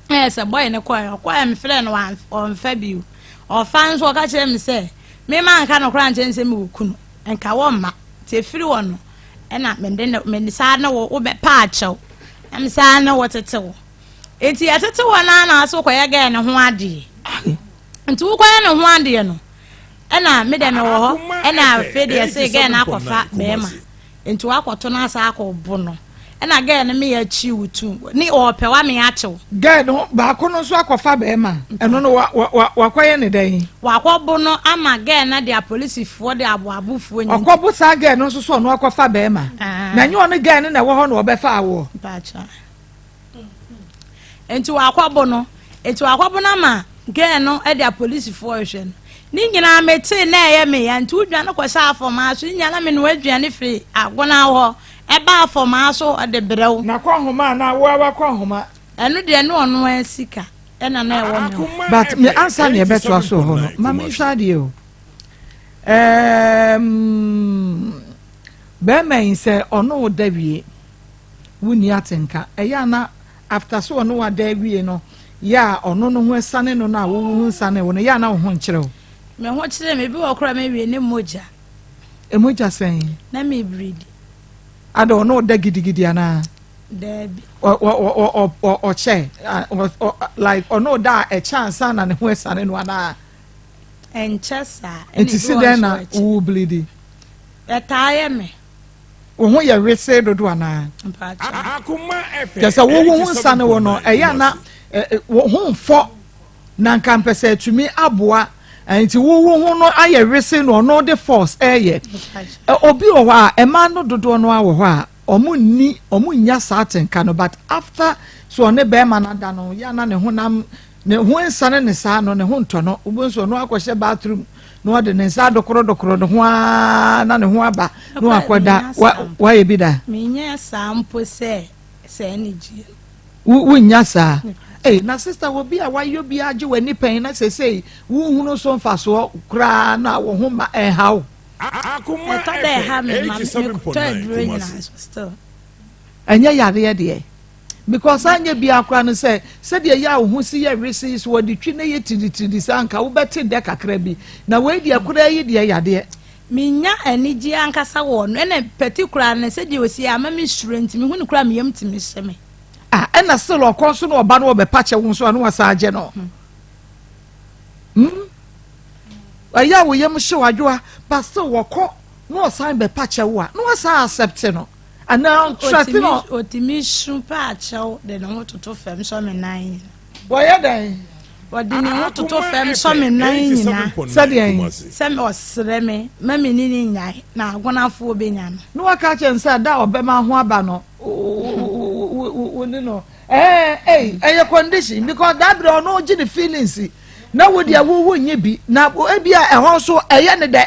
Ɛyɛ sɛ bɔe no kɔɛ, ɔkɔɛ mefrɛ no ɔmfa bio. Ɔfa nso ɔka kyerɛ me sɛ, mema nka no koraa nkyɛn sɛ mewɔ kunu, nka wɔmma. Nti ɛfiri hɔ no, ɛna mede ne me saa ne wo wobɛpa akyɛw na me saa ne wo tete wo. Nti yɛtete hɔ no na ase wokɔyɛ gɛɛ ne ho adeɛ. Nti wokɔyɛ ne ho adeɛ no, ɛna me dɛ mewɔ hɔ, ɛna afei deɛ se gɛɛ no akɔfa bɛrima. Nti wakɔto no asa akɔbo no. Ɛna gɛɛ no meyɛ akyi wo tu ne ɔɔpɛ wa me akyew. Gɛɛ no baako no nso akɔfa bɛrima ɛno no wa wa wakɔyɛ ne dɛn. Wakɔbo no ama gɛɛ no de apolisifoɔ de aboabofoɔ nyinaa. Ɔkɔbo saa gɛɛ no nso so ɔno akɔfa bɛrima. Na nyɛ ɔno gɛɛ no na ɛwɔ hɔ na ɔbɛfa awoɔ. Mpakyɛ. Nti wakɔbo no nti wakɔbo no ama gɛɛ no de apolisifoɔ rehwɛ no. Ne nyinaa metee na ɛyɛ me ya nti wodwane kɔhyɛ afɔmaa so ne nyinaa na menoa aduane firi agona hɔ ɛba afɔmaa so ɔde brɛ wo. Na kɔ nhoma anaa wo ara wakɔ nhoma. Ɛno deɛ ne ɔno ara sika ɛna na ɛwɔ me hɔ. But me ansa na yɛbɛtoa so wɔ hɔ no ma menhwɛ adeɛ o. Ɛɛm bɛrima yi sɛ ɔno wo da wie wonni atenka ɛyɛ a na after sɛ ɔne wo ada awie no yɛ a ɔno no ho asiane no no a wo ho nsiane wo no yɛ a na wo ho nkyerɛ wo. Me ho kyerɛ me ebi wɔ koraa mewie ne mogya. Mogya sɛn? Na mebridi. Ada ɔne wo da gidigidi anaa? Daabi. Ɔkyɛ like ɔne wo da a ɛkyɛ ansa na ne ho asiane no anaa? Ɛnkyɛ saa. Nti si dɛn na wo bleedi? Ɛtaa yɛ me. Wo ho yɛ wesee dodo anaa? Kyerɛ sɛ wo wo ho nsa ne wo no ɛyɛ ana wo ho mfɔ na nka mpɛ sɛ atumi aboa nti wo wo ho no ayɛ wesee na ɔno de force ɛyɛ. Obi wɔ hɔ a ɛmaa no dodoɔ no ara wɔ hɔ a ɔmo nni ɔmo nnya saa atenka no but after so ɔne bɛrima no ada no yɛ ana ne honam Ne ho nsane ne saa no, ne ho ntɔ no. Wobɛhu sɛ ɔno akɔhyɛ bathroom na ɔde ne nsa adokorodokoro ne ho ara na ne ho aba na wakɔda. Woayɛ bi da? Menyɛ saa mpo sɛ saa anigyeɛ no. Wonnya saa? Ei, na sista wɔ bi a wayɔ bi agye w'ani pɛn na seesei wonhunu so mfasoɔ koraa na wo ho ma ɛnha wo? Ɛtɔ da ɛha me ma mekɔtɔ aduro nyinaa so still. Ɛnyɛ yareɛ deɛ. Because anyɛ biara koraa no sɛ sɛdeɛ ɛyɛ a wo ho si yɛ wesee so wɔde twi na ɛyɛ tiritiridi saa anka wobɛte dɛ kakra bi. Na wei deɛ koraa yi deɛ yadeɛ. Mennya anigyeɛ ankasa wɔ no ɛna particular no sɛdeɛ ɔsi yɛ ama me suro nti mehu no koraa me yam tumi hye me. Ah ɛna still ɔkɔ nso na ɔba na ɔbɛpa kyɛ wo nso a na wasan agye no. Hmm. Ɛyɛ a wo yam hye wo adwoa but still wɔkɔ na ɔsan bɛpa kyɛ wo a na wasan accept no. Anaa ɔtrɛte no. Ɔtumi su pa akyɛw de ne ho toto fam sɔ me nan nyina. Wɔyɛ dɛn? Ɔde ne ho toto fam sɔ me nan nyina. Sɛdeɛn? Sɛ ɔsrɛ me ma me ne no nnyae, na agonafoɔ bɛnya no. Na waka akyerɛ no sɛ da a ɔbɛma ho aba no, wo ne no. Ɛɛ, ei, ɛyɛ condition because that berɛ ɔno gye ne feelings na wo deɛ wo wo nye bi na ebi a ɛhɔ nso ɛyɛ ne dɛ.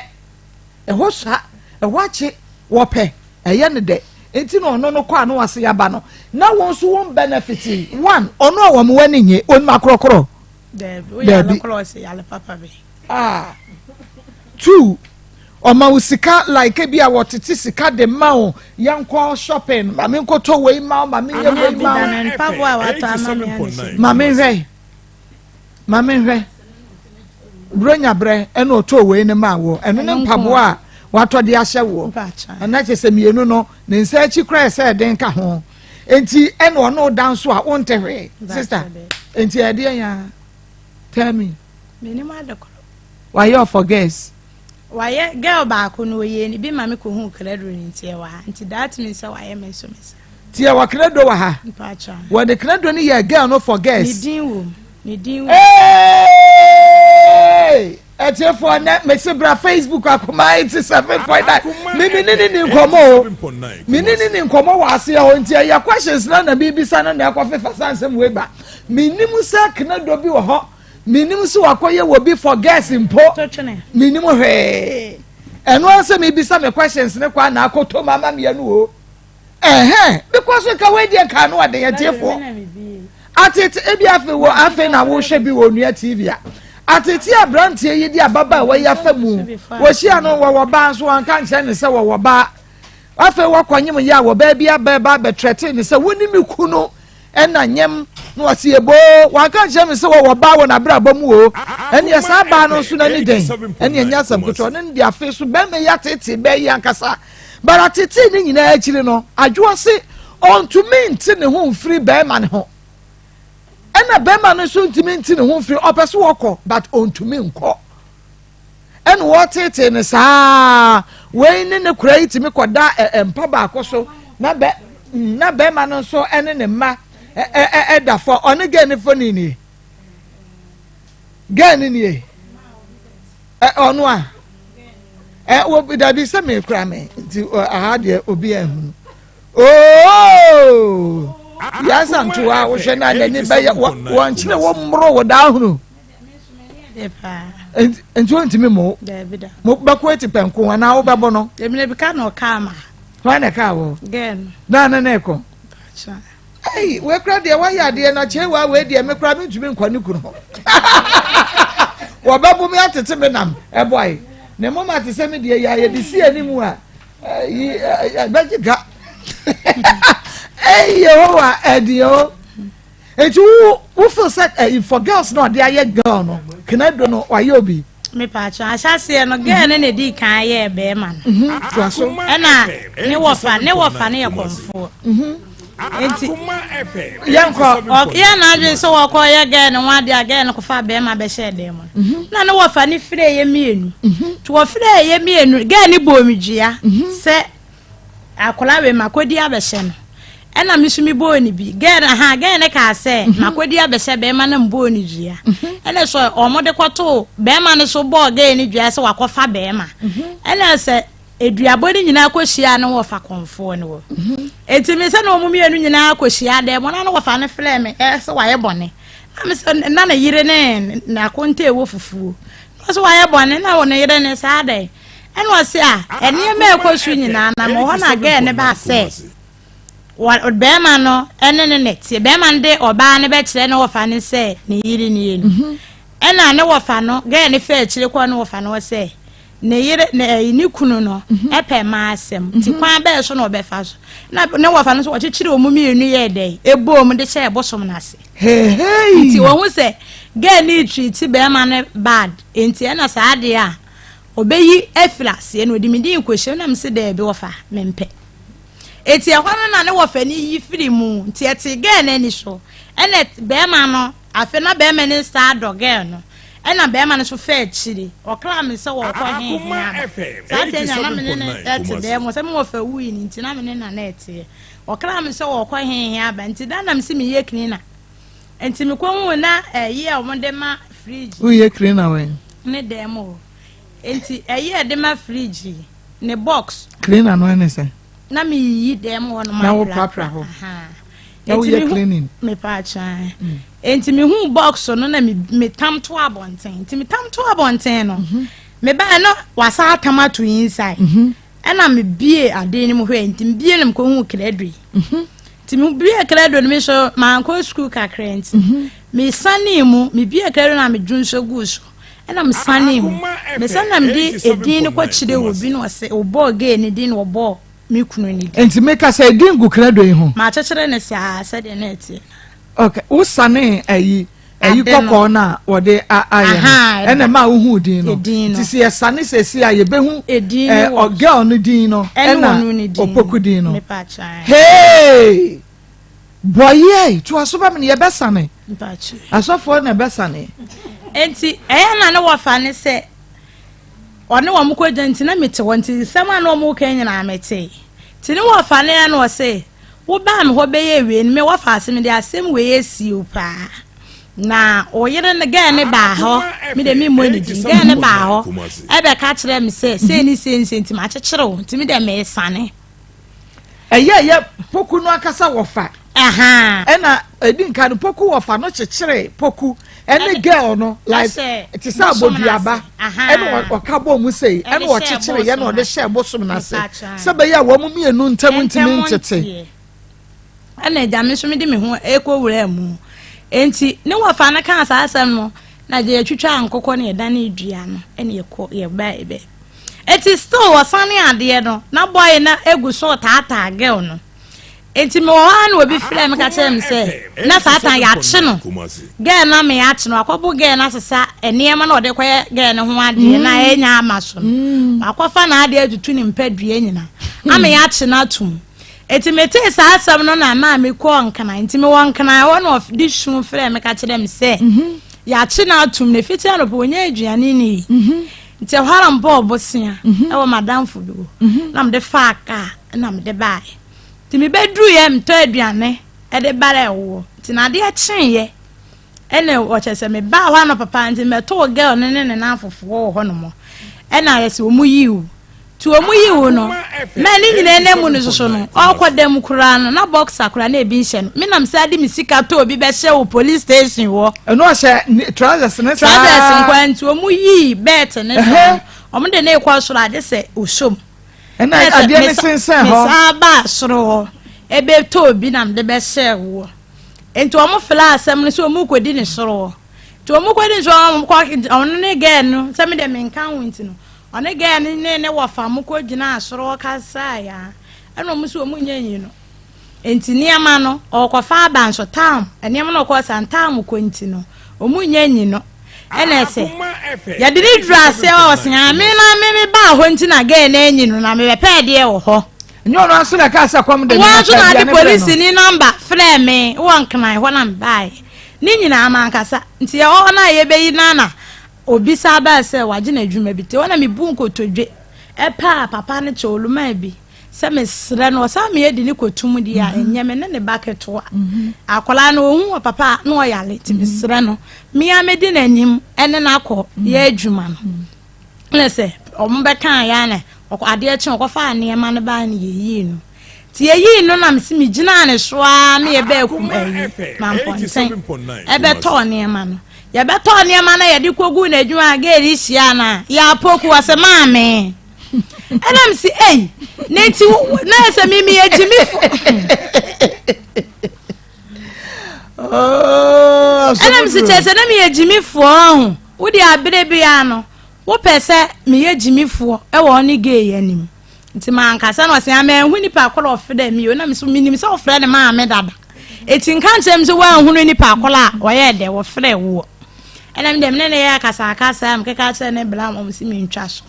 Ɛhɔ sua, ɛhɔ akye, wɔpɛ, ɛyɛ no dɛ. Nti na ɔno no kɔ a na wase aba no. Na wɔn nso wɔn benefit one, ɔno a wɔn wɔ ani nye, onim akorɔkorɔ. Daabi, woyɛ alɔkorɔ ɔsɛ yale papa bi. Ah, two, ɔma wo sika like ebi a wɔtete sika de ma wo, yɛnkɔ shopping, ma me nkɔtɔ wei ma wo, ma me nyɛ wei ma wo. Mpaboa a watɔ ama me anhyɛ. Ma me nhwɛ, ma me nhwɛ. Buronya berɛ ɛna ɔtɔɔ wei no maa woɔ. Ɛno ne mpaboa a watɔ de ahyɛ woɔ. Ɛna kyerɛ sɛ mmienu no, ne nsa akyi koraa ɛsɛ ɛden ka ho. Enti ɛna ɔno da nso a wonte hwee. Sister, enti ɛdeɛn a? Tell me. Menim ade korɔ. Wayɛ ɔfɔ girls. Wayɛ girl baako no oyie no bi ma me kɔ huu kraduro no nti ɛwɔ ha nti that means sɛ wayɛ me nso me saa. Nti yɛwɔ krado wɔ ha. Mpakyɛw. Wɔde krado no yɛ girl no for girls. Ne din wɔ mu. Ne din wɔ mu. Hey! Atiefoɔ nɛ mese bra Facebook akoma 87.9 me me ne ne ni nkɔmɔ o me ne ne ni nkɔmɔ wɔ aseɛ hɔ nti ɛyɛ questions na na bibisa no na ɛkɔ fefa sa nsɛm wei ba menim sɛ krado bi wɔ hɔ Menim sɛ wakɔyɛ wɔ bi for girls mpo. Menim hwee. Ɛno ara sɛ mebisa me questions ne kɔ a na akɔtɔ mu ama mmienu o. Ɛhɛn, because nka wei deɛ nka ano ɔden atiefoɔ. Atete ebi afei wɔ afei na wohwɛ bi wɔ onua TV a. Atete aberanteɛ yi de ababaawa yi afa mu. Wɔhyia no wɔwɔ baa nso wɔnka nkyerɛ ne sɛ wɔwɔ baa. Afei wɔkɔnyem yɛ a wɔbaa bi abɛɛba abɛtrɛte ne sɛ wo ne me kunu Ɛna nyem na ɔse eboo wanka nkyerɛ me sɛ wɔwɔ baa wɔ n'abrabɔ mu o ɛneɛ saa baa no nso n'ani dɛn ɛneɛ nyɛ asɛm ketewa ɔne no de afe so bɛrima yi atetee bɛɛ yi ankasa but atetee ne nyinaa akyiri no adwoa se ɔntumi nte ne ho mfiri bɛrima ne ho ɛna bɛrima no nso ntumi nte ne ho mfiri ɔpɛ so wɔkɔ but ɔntumi nkɔ Ɛna wɔteetee no saa. Wei ne ne kora yi tumi kɔda mpa baako so na bɛ na bɛrima no nso ne ne mma ɛda fɔ. Ɔne gɛɛ ne fɔ ne nie. Gɛɛ ne nie. Ɔno a. Ɛ wɔ dabi sɛ me kura me nti aha deɛ obi ahunu. Ooo! Yasa ntoa wohwɛ na n'ani bɛyɛ wɔn kyerɛ wɔn mmoro wɔ daa hunu. Nti ontumi mo. Mo bɛko eti pɛnko anaa wobɛbɔ no. Emina bi ka na ɔkaa ma. Hwan na ɛkaa wɔ? Gɛɛ no. Na ne ne kɔ. Ɛyi wei kura deɛ wayɛ adeɛ na kyerɛ wa wei deɛ me kura me ntumi nkɔ ne kunu hɔ. Wɔbɛbo me atete me nam ɛbɔ ayi. Ne moma te sɛ me deɛ yɛ ayɛ de si anim a yi ɛbɛgye ga. Ɛyi Yehowa ɛdeɛ o. Eti wo wo feel sɛ ɛyi eh, for girls na ɔde ayɛ girl no kenado no wayɛ obi. Mepatwa ahyɛseɛ no girl no na edi kan yɛɛ bɛrima no. Mhm, so. Ɛna ne wɔfa ne wɔfa no yɛ kɔnfoɔ. Mhm. Eti yɛnkɔ. Ɔyɛ n'adwene sɛ wɔkɔ yɛ girl no ho adeɛ a girl no kɔfa bɛrima bɛhyɛ dan mu. Mhm. Na ne wɔfa no frɛ yɛ mmienu. Nti wɔfrɛ yɛ mmienu girl no bɔɔ me dua sɛ. Akwadaa wei makɔdi abɛhyɛ no ɛna me nso mebɔɔ ne bi gɛɛ no ha gɛɛ no kaa sɛ mhm. makɔdi abɛhyɛ bɛrima no mbɔɔ ne dua mhm. ɛna sɛ ɔmo de kɔtoo bɛrima no so bɔɔ gɛɛ no dua sɛ wakɔfa bɛrima mhm. ɛna sɛ eduabɔ no nyinaa kɔhyia no wɔfa kɔnfoɔ no wɔ eti mi sɛ na wɔn mmienu nyinaa kɔhyia dɛ mo na no wɔfa no frɛ me ɛ sɛ wayɛ bɔne na mi sɛ na ne yere ne n'akonta ɛwɔ fufuo na ɔsɛ wayɛ bɔne na wɔ ne yere ne saa dɛ. Ɛna ɔse a nneɛma a ɛkɔ so nyinaa na mewɔ hɔ na girl no baa sɛ bɛrima no ɛne ne ne te bɛrima no de ɔbaa no bɛkyerɛ ne wɔfa no sɛ ne yere nie no mhm. ɛna ne wɔfa no girl no fɛ akyire kɔ ne wɔfa no sɛ ne yere ne ɛyi ne kunu no mhm. ɛpɛ mmaa asɛm nti mhm. kwan bɛɛ so na ɔbɛfa so na ne wɔfa no so wɔkyekyere wɔn mmienu yɛ dɛ ebom de hyɛ ɛbosom n'ase nti wɔn ho sɛ girl no retreat bɛrima no bad nti ɛna saa adeɛ a Ɔbɛyi afiri aseɛ na ɔde me din rekɔhyɛ mu na mese daabi wɔfa mempɛ. Enti ɛhɔ no na ne wɔfa no yi firi mu nti ɛtee girl no ani so ɛna bɛrima no afei na bɛrima no saa dɔ girl no ɛna bɛrima no so fɛ akyiri ɔkra me sɛ wɔkɔ he he aba saa tɛ nya na me ne no ɛte dɛm wɔ sɛ me wɔfa wui no nti na me ne na na ɛteɛ ɔkra me sɛ wɔkɔ he he aba nti da na me se meyɛ cleaner Nti me kɔ hu na ɛyi a wɔn de ma fridge. Woyɛ cleaner wɛn? Ne dan mu hɔ. Nti ɛyi a yɛde ma fridge yi ne box. Cleaner no ɛne sɛ? Na me yiyi dan mu hɔ nom. Na wo prapra hɔ. Na woyɛ cleaning. Me pa atwa. Mm. Nti me hu box no na me me tam to abɔnten. Nti me tam to abɔnten no. Mhm. Me ba no wasa atam ato inside. Mhm. Ɛna me bie ade no mu hwɛ nti me bie no me kɔ hu kredo yi. Mhm. Nti me bie kredo no me so mankɔ sukuu kakra nti. Mhm. Me sanee mu me bie kredo na me dwo nso guu so. Ɛna me sanee mu. Me san na me de edin no kɔ kyerɛ obi na ɔse ɔbɔɔ gay ne din na ɔbɔɔ me kunu ne din. Nti me kasa edin gu kredo yi ho. Ma kyekyere ne saa sɛdeɛ na ɛteɛ. Okay, wo sanee ayi. Ɛyi kɔkɔɔ no a wɔde ayɛ no ɛna ɛma wohu din no. Nti sɛ yɛsane sɛsi a yɛbɛhu ɛ girl no din no ɛna Opoku din no. Hey! Bɔyɛe to aso ba me no yɛbɛsane. Asɔfoɔ na ɛbɛsane. Nti ɛyɛ na ne wɔfa ne sɛ ɔne wɔn kɔ gya nti na mete hɔ nti nsɛm a na wɔn reka nyinaa metee. Nti ne wɔfa ne ɛna ɔse Wobaa me hɔ bɛyɛɛ wei no, me wɔfa ase mede asɛm wei asie wo paa. Na wo yere no, gɛɛ no baa hɔ, me deɛ memmɔ ne din, gɛɛ no baa hɔ ɛbɛka kyerɛɛ me sɛ sei ne sei ne sei nti makyekyere wo, nti me deɛ meresane. Ɛyɛ ɛyɛ Poku no ankasa wɔfa. Ɛna ɛdi nka no Poku wɔfa no kyekyere Poku ɛne girl no like te sɛ aboduaba ɛna ɔka bɔ mu sei ɛna ɔkyekyere yɛ na ɔde hyɛ bosom no ase sɛ bɛyɛ a wɔn mmienu ntam ntumi ntete. Ɛna agya me nso mede me ho ɛkɔ wura mu nti ne wɔfa no kaa saa asɛm no na gye yɛtwitwa nkokɔ na yɛdane dua no ɛna yɛkɔ yɛba ɛbɛ eti still wɔsane adeɛ no na boy na egu so taataa girl no. Enti mewɔ hɔ ara na obi frɛɛ me ka kyerɛɛ me sɛ na Satan yɛakye no. Girl no ama yɛakye no, wakɔbo girl no asesa nneɛma na ɔde kɔyɛ girl no ho adeɛ na mm. ɛnya ama so no. Mm. Wakɔfa n'adeɛ atutu ne mpadua nyina ama mm. yɛakye no atom. Enti metee saa asɛm no na maa mekɔɔ Nkran. Nti mewɔ Nkran hɔ na ɔde su frɛɛ me ka kyerɛɛ me sɛ mm-hmm. yɛakye no atom na ɛfiti anɔpa ɔnya aduane ne yi. Mm-hmm. Nti ɛhɔ ara mebɔɔ bosea mm-hmm. ɛwɔ m'adamfo bi hɔ na mede faa kaa na mede baeɛ. Nti mebɛduruiɛ metɔ aduane de barɛɛ woɔ. Nti na adeɛ kyeeɛ ɛna ɔkyɛ sɛ mebaa hɔ anɔpa paa nti mɛtoo girl no ne ne nanfofoɔ wɔ hɔ nom ɛna ayɛ sɛ wɔn yii wo. Nti wɔn yii wo no mɛ ne nyinaa na mu no soso no ɔkɔ dɛm koraa no na boxer koraa na ebi nhyɛ no. Me nam saa de me sika tɔ obi bɛhyɛ wɔ police station hɔ. Ɛno ɔhyɛ trousers ne saa. Trousers nkoa nti wɔn yii belt ne saa wɔn de ne kɔ soro agye sɛ osom. Ɛna adeɛ no sensɛn hɔ. Mesan baa soro hɔ ɛbɛtɔɔ bi na mede bɛhyɛɛ woɔ. Nti wɔn fila asɛm no sɛ wɔn kɔdi ne soro hɔ. Nti wɔn kɔdi ne soro hɔ wɔn kɔ ɔno ne gɛɛ no sɛ me deɛ menka ho nti no ɔne gɛɛ no ne ne wɔfa mo kɔ gyinaa soro hɔ kasaa yaa ɛna wɔn sɛ wɔn nyɛ nyi no. Nti nneɛma no ɔkɔfa aba nso tam nneɛma no ɔkɔ sa ntam kɔ nti no wɔn nyɛ nyi no. Ɛna ɛsɛ yɛde ne duru aseɛ hɔ ɔse ah me na me me baa hɔ nti na gɛɛ na anyi no na mebɛpɛ adeɛ wɔ hɔ. Nyɛ ɔno nso na ɛkaa sɛ kɔm de no na pɛ aduane brɛ no. Polisi ni nɔmba frɛɛ me wɔ Nkran hɔ na mebaeɛ. Ne nyinaa mankasa. Nti yɛwɔ hɔ no a yɛbɛyi no na obi san baa sɛ wagye n'adwuma bi. Nti hɔ na mebu nkotodwe paa papa no kyɛw olumaa bi. Sɛ mesrɛ no ɔsan me adi ne kɔtum deɛ a ɛnyɛ me ne ne ba ketewa akwadaa no ɔhu wɔ papa a na ɔyare nti mesrɛ no me a mɛdi n'anim ɛne no akɔ yɛ adwuma no na sɛ ɔmo bɛka yɛ ana adeɛ kye ɔkɔfa nneɛma no baa no yɛyii no nti yɛyii no na mese megyinaa ne so ara me yɛbɛɛ kum ayi mampɔnten ɛbɛtɔɔ nneɛma no yɛbɛtɔɔ nneɛma no yɛde kɔguu n'adwuma a geeri hyia no a yɛapoku wɔ sɛ maame ɛna m si ei ne nti na yɛ sɛ mimi yɛ gyimi fo oh, ɛna m si kyerɛ sɛ na meyɛ gyimi foɔ ho wode abere bia no wopɛ sɛ meyɛ gyimi foɔ ɛwɔ ɔne gay anim nti mankasa na ɔsɛ ama ɛho nipa korɔ ɔfrɛ mi o na me so menim sɛ ɔfrɛ ne maame dada eti nka nkyerɛ m sɛ woanhunu nipa korɔ a ɔyɛ dɛ wɔfrɛ woɔ ɛna me deɛ me ne ne yɛ akasakasa mekeka kyerɛ ne bla wɔn si mentwa so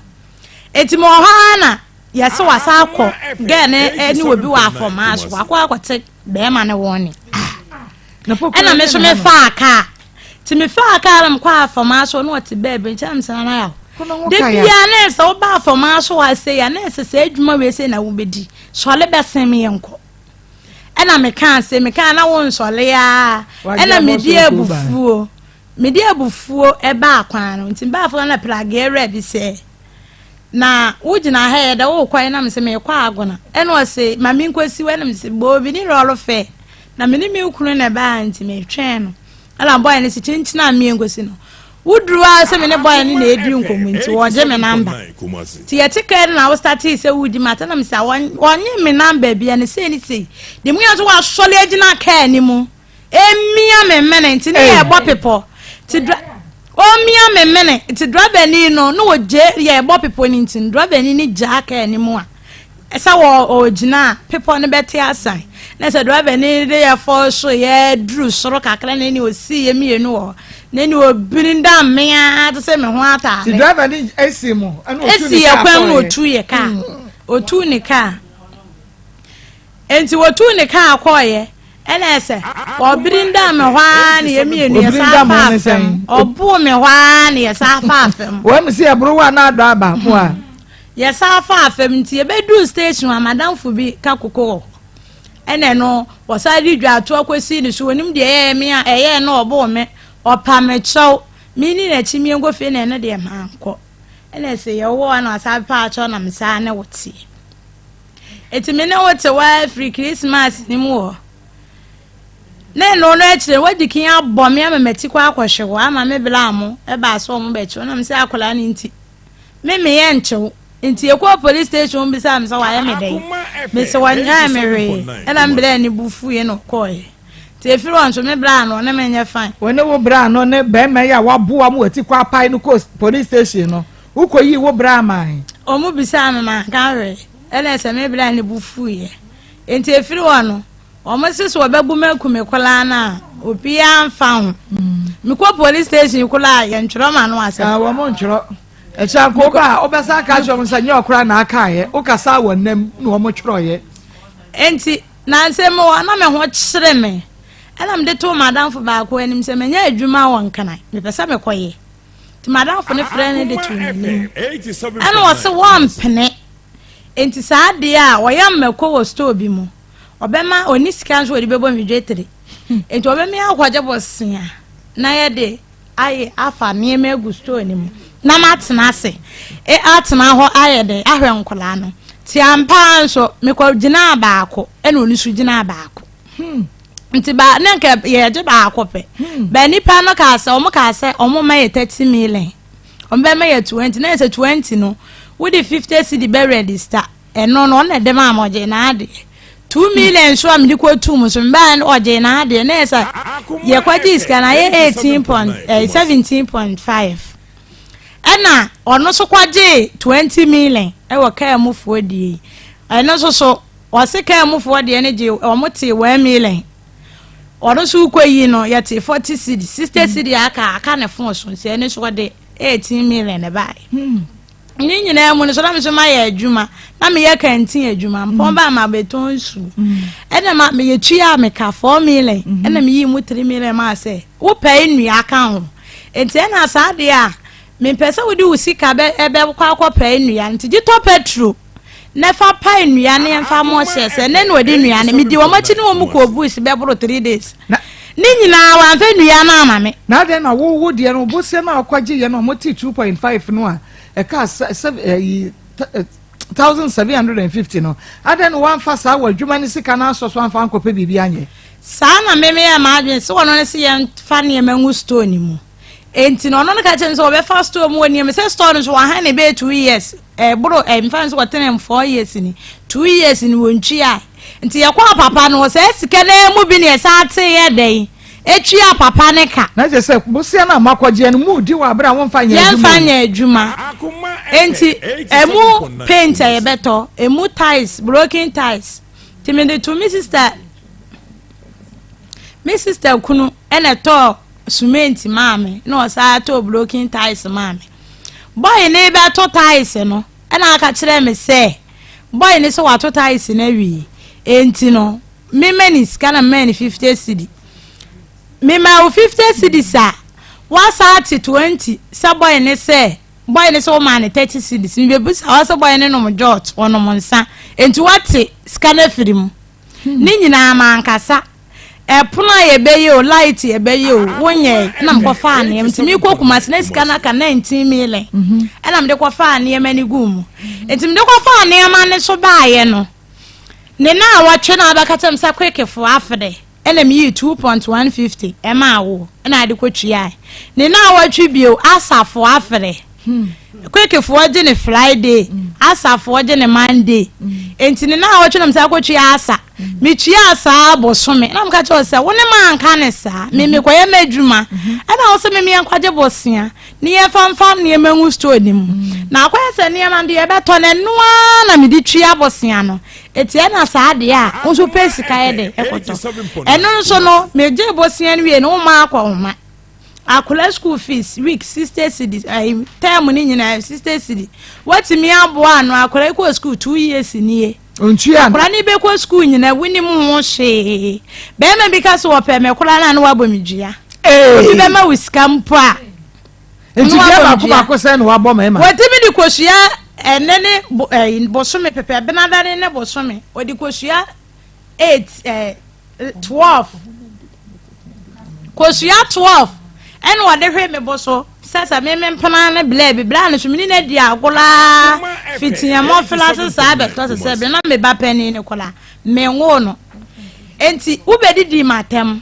Eti mewɔ hɔ ara na yɛse wasa akɔ gɛɛ ne ne obi wɔ afɔmaa so wakɔ akɔte bɛrima ne wɔn ne ɛna me so mefaa kaa nti mefaa kaa na mekɔ afɔmaa so na ɔte baabi nkyɛn na mesɛ nana yaw da biara na ɛsɛ woba afɔmaa so hɔ ase ya na ɛsɛ sɛ adwuma wei sɛ na wobɛdi sɔle bɛsen me yɛnkɔ ɛna mekaa sɛ mekaa na wo nsɔle a ɛna medi abufuo Mede abufuo baa kwan no nti mebaa fam na prageɛ werɛ bi sɛ na wogyina ha yɛ dɛ wokɔ ɛna mese meekɔ agona ɛna ɔse ma menkɔsi hɔ ɛna mese bɔɔ bi ne lɔɔre fɛ na me ne me kunu na ɛbaa nti metwɛn no ɛna bɔɔl no se kyinkyin a meɛ nkɔsi no woduru a sɛ me ne bɔɔl no na ɛdi nkɔmmɔ nti wɔgye me namba nti yɛte kaa no na wo startee sɛ wodi mata na mese wɔnye me namba bia ne sei ne sei de mu yɛ nso wɔasɔre agyina kaa no mu Emia me mene nti ne yɛ bɔ pepɔ ti dra omia me mene nti drɔbani no na ogye yɛ bɔ pepɔ ne nti drɔbani ne gyaa kaa ne mu a Sɛ wɔ ɔgyina a, bepɔ no bɛte asan. Na sɛ driver ni de yɛ fɔ so yɛ duru soro kakra na ɛni osii yɛ mmienu wɔ hɔ. Na ɛni obiri da mmea te sɛ me ho ataade. Ti driver ni esi mu ɛna otu ne kaa kwan mu na otu yɛ kaa. Otu ne kaa. Enti wotuu ne kaa kɔeɛ. Ɛna ɛsɛ ɔbiri nda me hɔ ara na yɛ mmienu yɛ saa fa fam. Ɔboo me hɔ ara na yɛ saa fa fam. Wɔn si ɛboro wa na adɔ aba mu a. Yɛ saa fa fam nti yɛbɛduru station a madamfo bi ka koko wɔ hɔ. Ɛna ɛno wɔsan de dwa ato akɔsi ne so onim deɛ ɛyɛɛ me a ɛyɛɛ no ɔboo me ɔpa me kyɛw me ni n'akyi mmiɛnkɔ fie na ɛno deɛ mankɔ. Ɛna ɛsɛ yɛwɔ hɔ na ɔsan pa akyɛw na me saa ne wo teɛ. Enti me ne wo te hɔ ara firi Christmas no mu hɔ. Ne ɛno no akyire no, wadi kan abɔ me ama mati kɔ akɔhwe hɔ ama me bla mo ɛbaa sɛ wɔn bɛkye wo. Na me sɛ akwadaa no nti, me meyɛ nkye wo. Nti yɛkɔɔ police station wɔn bisaa me sɛ wayɛ me dɛn. Me sɛ wɔnyɛɛ me hwee. Ɛna me bla ne bu fuiɛ na ɔkɔɔeɛ. Nti ɛfiri hɔ nso me bla no ɔne me nyɛ fine. Wo ne wo bra no ne bɛrima yi a waboa mo ati kɔ apae no kɔɔ police station no, Wokɔyii wo bra mae? Wɔn bisaa me manka hwee, ɛna sɛ me bra ne bo fuiɛ. Nti ɛfiri hɔ no, wɔn se sɛ wɔbɛbu me aku me koraa no a, obiara mfa ho. Mekɔ police station koraa a, yɛntwerɛ m'ano asɛm. Ah, wɔn ntwerɛ. Ɛkyɛ anka woba a, wobɛsa aka akyerɛ wɔn sɛ nyɛ ɔkora na akaeɛ, wokasaa wɔ nnam na wɔn twerɛeɛ. Nti, nansa mu hɔ na me ho kyere me, ɛna mede too m'adamfo baako anim sɛ manya adwuma wɔ Nkran, mepɛ sɛ mekɔyɛ. Nti m'adamfo no frɛɛ no de too n'anim. Ɛna ɔse wɔmpene. Nti saa adeɛ a ɔyɛ mmako wɔ store bi mu. Ɔbɛma ɔni sika nso ɔde bɛbɔ me dwetire. Nti ɔbɛma akɔgye bosea na yɛde ayɛ afa nneɛma agu store no mu na matena ase e atena hɔ ayɛ dɛ ahwɛ nkwadaa no. Nti ampa ara nso mekɔ gyinaa baako ɛna ɔno nso gyinaa baako. Nti ba na nka yɛgye baako pɛ. Hmm. Ba nipa no kaa sɛ wɔn kaa sɛ wɔn ma yɛ 30 million. Wɔn bɛ ma yɛ 20 na yɛ sɛ 20 no wode 50 cedi bɛ register. Ɛno no ɔno na ɛde maa ma ɔgye n'adeɛ. 2 million nso a mede kɔ tu mu so mbaa no ɔgye n'adeɛ na yɛ sɛ yɛkɔgye sika na yɛ 18 point 17.5 ɛna ɔno nso kɔgye 20 million ɛwɔ kaa mu foɔ die yi ɛno nso so Ɔse kaa mu foɔ deɛ no gye ɔmo tee one million ɔno nso wokɔ yi no yɛte 40 cedi 60 cedi aka aka ne fon so nti ɛno nso ɔde 18 million na ɛbaeɛ hmm. ne nyinaa mu no so na me nso mayɛ adwuma na meyɛ kantin adwuma mpɔn hmm. ba ma bɛtɔn nsuo hmm. ɛna ma meyɛ tua a meka 4 million ɛna meyii mu 3 million maa sɛ wopɛ nnua ka ho nti ɛna saa deɛ a mempɛ sɛ wode wo sika bɛkɔ akɔpɛ nnua nti gye tɔ petro na fa pae nnua ne mfa mo hyɛ sɛ ne na ɔde nnua no medi wɔn akyi ne wɔn kɔɔ bush bɛboro 3 days ne nyinaa wɔamfa nnua no ama me. Na adɛn na wo wo deɛ no bosea no a ɔkɔgye yɛ no ɔmo te 2.5 no a ɛka sɛ ɛyi 1750 no adɛn na wɔamfa saa wɔ adwuma ne sika no asɔ so amfa ankɔpɛ biribi anyɛ. Saa na meme yɛ m'adwene sɛ ɔno ne sɛ yɛmfa nneɛma ngu store no mu enti na ɔno no ka kyerɛ me sɛ wɔbɛfa store mu wɔ nneɛma sɛ store no so wɔahan ne bɛyɛ 2 years ɛboro ɛmfa nso wɔtene m 4 years ni 2 years ni wɔntwia nti yɛkɔɔ papa no sɛ sika no mu bi ne ɛsa ate yɛ dɛn etua papa ne ka. Na kyerɛ sɛ bosea no a moakɔgyeɛ no mu di wɔ abere a wɔmfa nyɛ adwuma. Yɛmfa nyɛ adwuma nti emu paint a yɛbɛtɔ emu tiles, broken tiles, nti mede to me sister me sister kunu ɛna ɛtɔɔ cement maa me na ɔsan tɔɔ broken tiles maa me. Boy ne bɛto tiles no ɛna aka kyerɛ me sɛ boy ne sɛ wato tiles no awie enti no mema ne sika na mema ne 50 cedi mema wo 50 cedis a wasa ate 20 sɛ boy ne sɛ boy ne sɛ woma ne 30 cedis mebɛbusa wɔ sɛ boy ne nom jot ɔnom nsa enti wate sika no afiri mu ne nyinaa mankasa ɛpono a yɛbɛyɛ o, light yɛbɛyɛ o, wonyɛ na mekɔfaa nneɛma nti mekɔ Kumasi na sika no aka 19 million ɛna mede kɔfaa nneɛma no guu mu nti mede kɔfaa nneɛma no so baayɛ no ne na awɔtwe na abɛka kyerɛ me sɛ kwekefo afede ɛna meyii 2.150 ɛmaa wo ɛna ade kɔtuae ne na awɔtwe bio asafo afede kwekefoɔ gye ne Friday asafoɔ gye ne Monday nti ne na awɔtwe na mesa kɔtua asa metua saa bosome na meka kyerɛ sɛ wo ne ma anka ne saa me mekɔyɛ m'adwuma ɛna wo sɛ me meɛnkɔgye bosea. Ne yɛmfa mfa nneɛma ngu store no mu. Na akɔyɛ sɛ nneɛma no deɛ yɛbɛtɔ no, ɛno ara na mede tua bosea no. Enti ɛna saa deɛ a, wo nso pɛ sika yɛ dɛ ɛkɔtɔ. Ɛno nso no, megyee bosea no wie no, woma akɔhoma. Akwadaa school fees week 60 cedis, ɛyi term no nyinaa 60 cedi. Watumi aboa ano, akwadaa yi kɔɔ school 2 years nie. Ontua. Akwadaa no bɛkɔ school nyinaa, wonim ho hwee. Bɛrima bi ka sɛ wɔpɛ me koraa na na wabɔ me dua. Obi bɛma wo sika mpo a. Nti dua baako baako sɛ na wabɔ mɛma. Wɔtumi de kosua ɛnɛ ne bo ɛyi bosome pɛpɛ benada ne ne bosome wɔde kosua 8 12 kosua 12 ɛna wɔde hwɛ me bo so sɛ sɛ me me mpena ne blɛ bi blɛ no so me ne no adi agolaa fiti mmɔfra se saa bɛtɔ sɛ sɛ bere na me ba panin ne kola menwoo no enti wobɛdidi m'atɛm.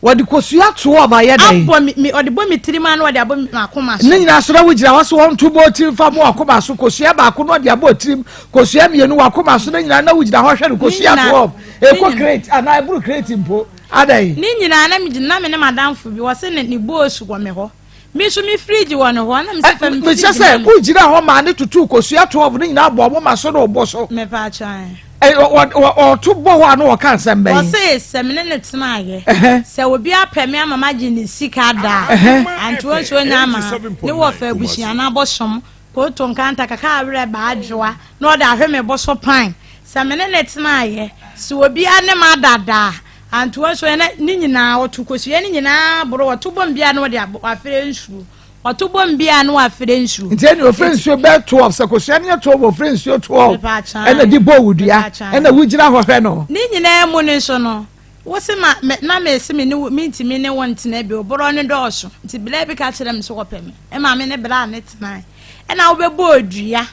Wɔde kosua 12 ayɛ dɛn? Abɔ me me ɔde bɔ me tirim ano ɔde abɔ me akoma so. Ne nyinaa so na wogyina hɔ so wɔnto bɔ tirim fa mo akoma so kosua baako na ɔde abɔ tirim kosua mmienu wɔ akoma so ne nyinaa na wogyina hɔ hwɛ no kosua 12 ekɔ crate anaa eburu crate mpo adɛn. Ne nyinaa na megyina na me ne madamfo bi wɔse ne ne boosu wɔ me hɔ. Me nso me fridge wɔ ne hɔ na me sɛ fa me fridge ma me. Mekyɛ sɛ wogyina hɔ maa ne tutu kosua 12 ne nyinaa bɔ ɔmo ma so na ɔbɔ so. Mepa atwan. Ɔto bɔ hɔ a na ɔka nsɛm bɛn? Ɔse sɛ me ne no tenaeɛ, sɛ obi apɛ me ama magye ne sika da a, antoa nsuo nya ama ne wɔfa abusua no abosom, kooto nkanta, kaka awerɛ ba adwoa na ɔde ahwe me bo so pan. Sɛ me ne no tenaeɛ, sɛ obi ne me ada da a, antoa nsuo nya ne nyinaa, ɔto kosua no nyinaa boro, ɔto bom biara na ɔde afrɛ nsuo. Ɔto bom bi a na wafrɛ nsuo. Nti ɛna ofrɛ nsuo bɛyɛ 12 sɛ kosua no yɛ 12 ofrɛ nsuo 12 ɛna de bɔ wo dua ɛna wogyina hɔ hwɛ no. Ne nyinaa mu no nso no wo se ma me na me se me ne wo mentumi ne wo ntena bio borɔ no dɔɔso nti bla bi ka kyerɛ me sɛ wɔpɛ me ɛma me ne bla ne tenae ɛna wobɛbɔɔ dua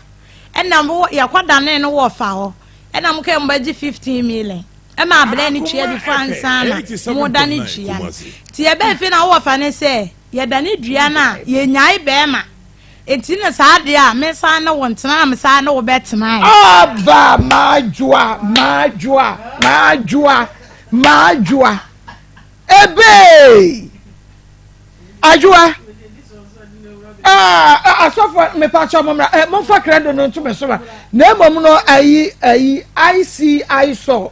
ɛna mo yɛkɔ danee no wɔ fa hɔ ɛna mo kɛ mo bɛgye 15 million ɛma bla ne tua bi fa ansa na mo da ne dua no nti yɛbɛn fi na wowɔ fa ne sɛ Yɛdane dua no a, yɛnyae bɛɛma. Enti na saa adeɛ a, me san ne wo ntena na me san ne wo bɛtenae. Aba m'adwoa, m'adwoa, m'adwoa, m'adwoa, ebee! Adwoa, ah, asɔfo mepakyɛ mo mmra, eh, momfa krado no nto me so ma. Na mmom no, ayi, ayi, I see, I saw.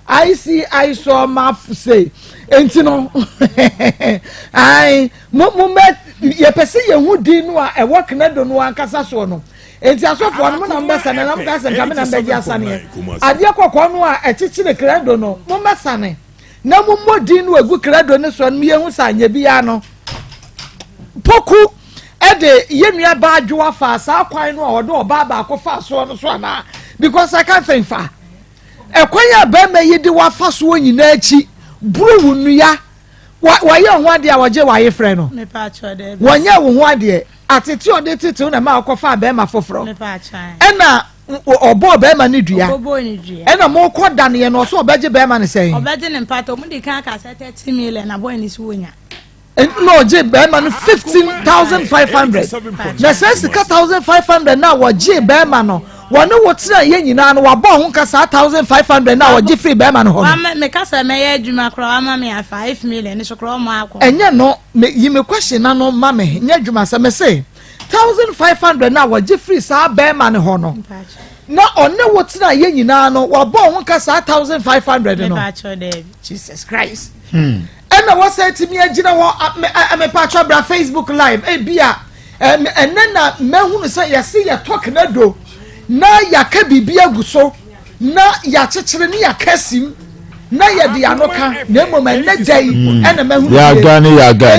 I see I saw map say nti no ayi mo mo mɛ yɛpɛ sɛ yɛn ho din no a ɛwɔ kenedo no ankasa soɔ no nti asɔfoɔ no mo na mo bɛsane na mo ka sɛ nka me na mbɛgye asaneɛ adeɛ kɔkɔɔ no a ɛkyekyere kenedo no mo mɛsane na mo mmɔ din no egu kenedo no soɔ no mo yɛn ho sɛ anyɛ biara no poku ɛde yɛn nua baa adwoa fa saa kwan no a ɔde ɔbaa baako fa soɔ no so anaa because I can't think fa. Ɛkwan a barima yi de wo afa soɔ nyinaa akyi, boro wo nnua, wa, wayɛ wo ho adeɛ a wɔgye w'ayefrɛ no. Wɔnyɛ wo ho adeɛ. Atete a ɔde tete wo na ɛma wokɔfaa barima foforɔ. Ɛna ɔbɔɔ barima no dua. Ɛna mokɔ daneɛ no ɔsɛ ɔbɛgye barima no sɛn? Ɔbɛgye ne mpata. Ɔmo di kan ka sɛ 30 million na bɔɔ ne si wonya. Na ɔgye bɛrima no 15,500. Na saa sika 1,500 no a wɔgyee bɛrima no, wɔne wo tena yɛ nyinaa no, wabɔ ho ka saa 1,500 no a wɔgye firi bɛrima no hɔ no. Meka sɛ mɛyɛ adwuma koraa wama me a 5 million so koraa ɔmo akɔ. Ɛnyɛ no, me yi me question na no ma me nyɛ adwuma sɛ me se 1,500 no a wɔgye firi saa bɛrima no hɔ no, na ɔne wo tena yɛ nyinaa no, wabɔ ho ka saa 1,500 no. Jesus Christ. Ɛna wɔsɛ tumi agyina hɔ mepatwa bra Facebook live ebi a ɛnɛ na mɛhunu sɛ yɛse yɛtɔ kenado na yɛaka biribi agu so na yɛakyekyere ne yɛaka sim na yɛde ano ka na mmom ɛnɛ da yi ɛna mɛhunu yie.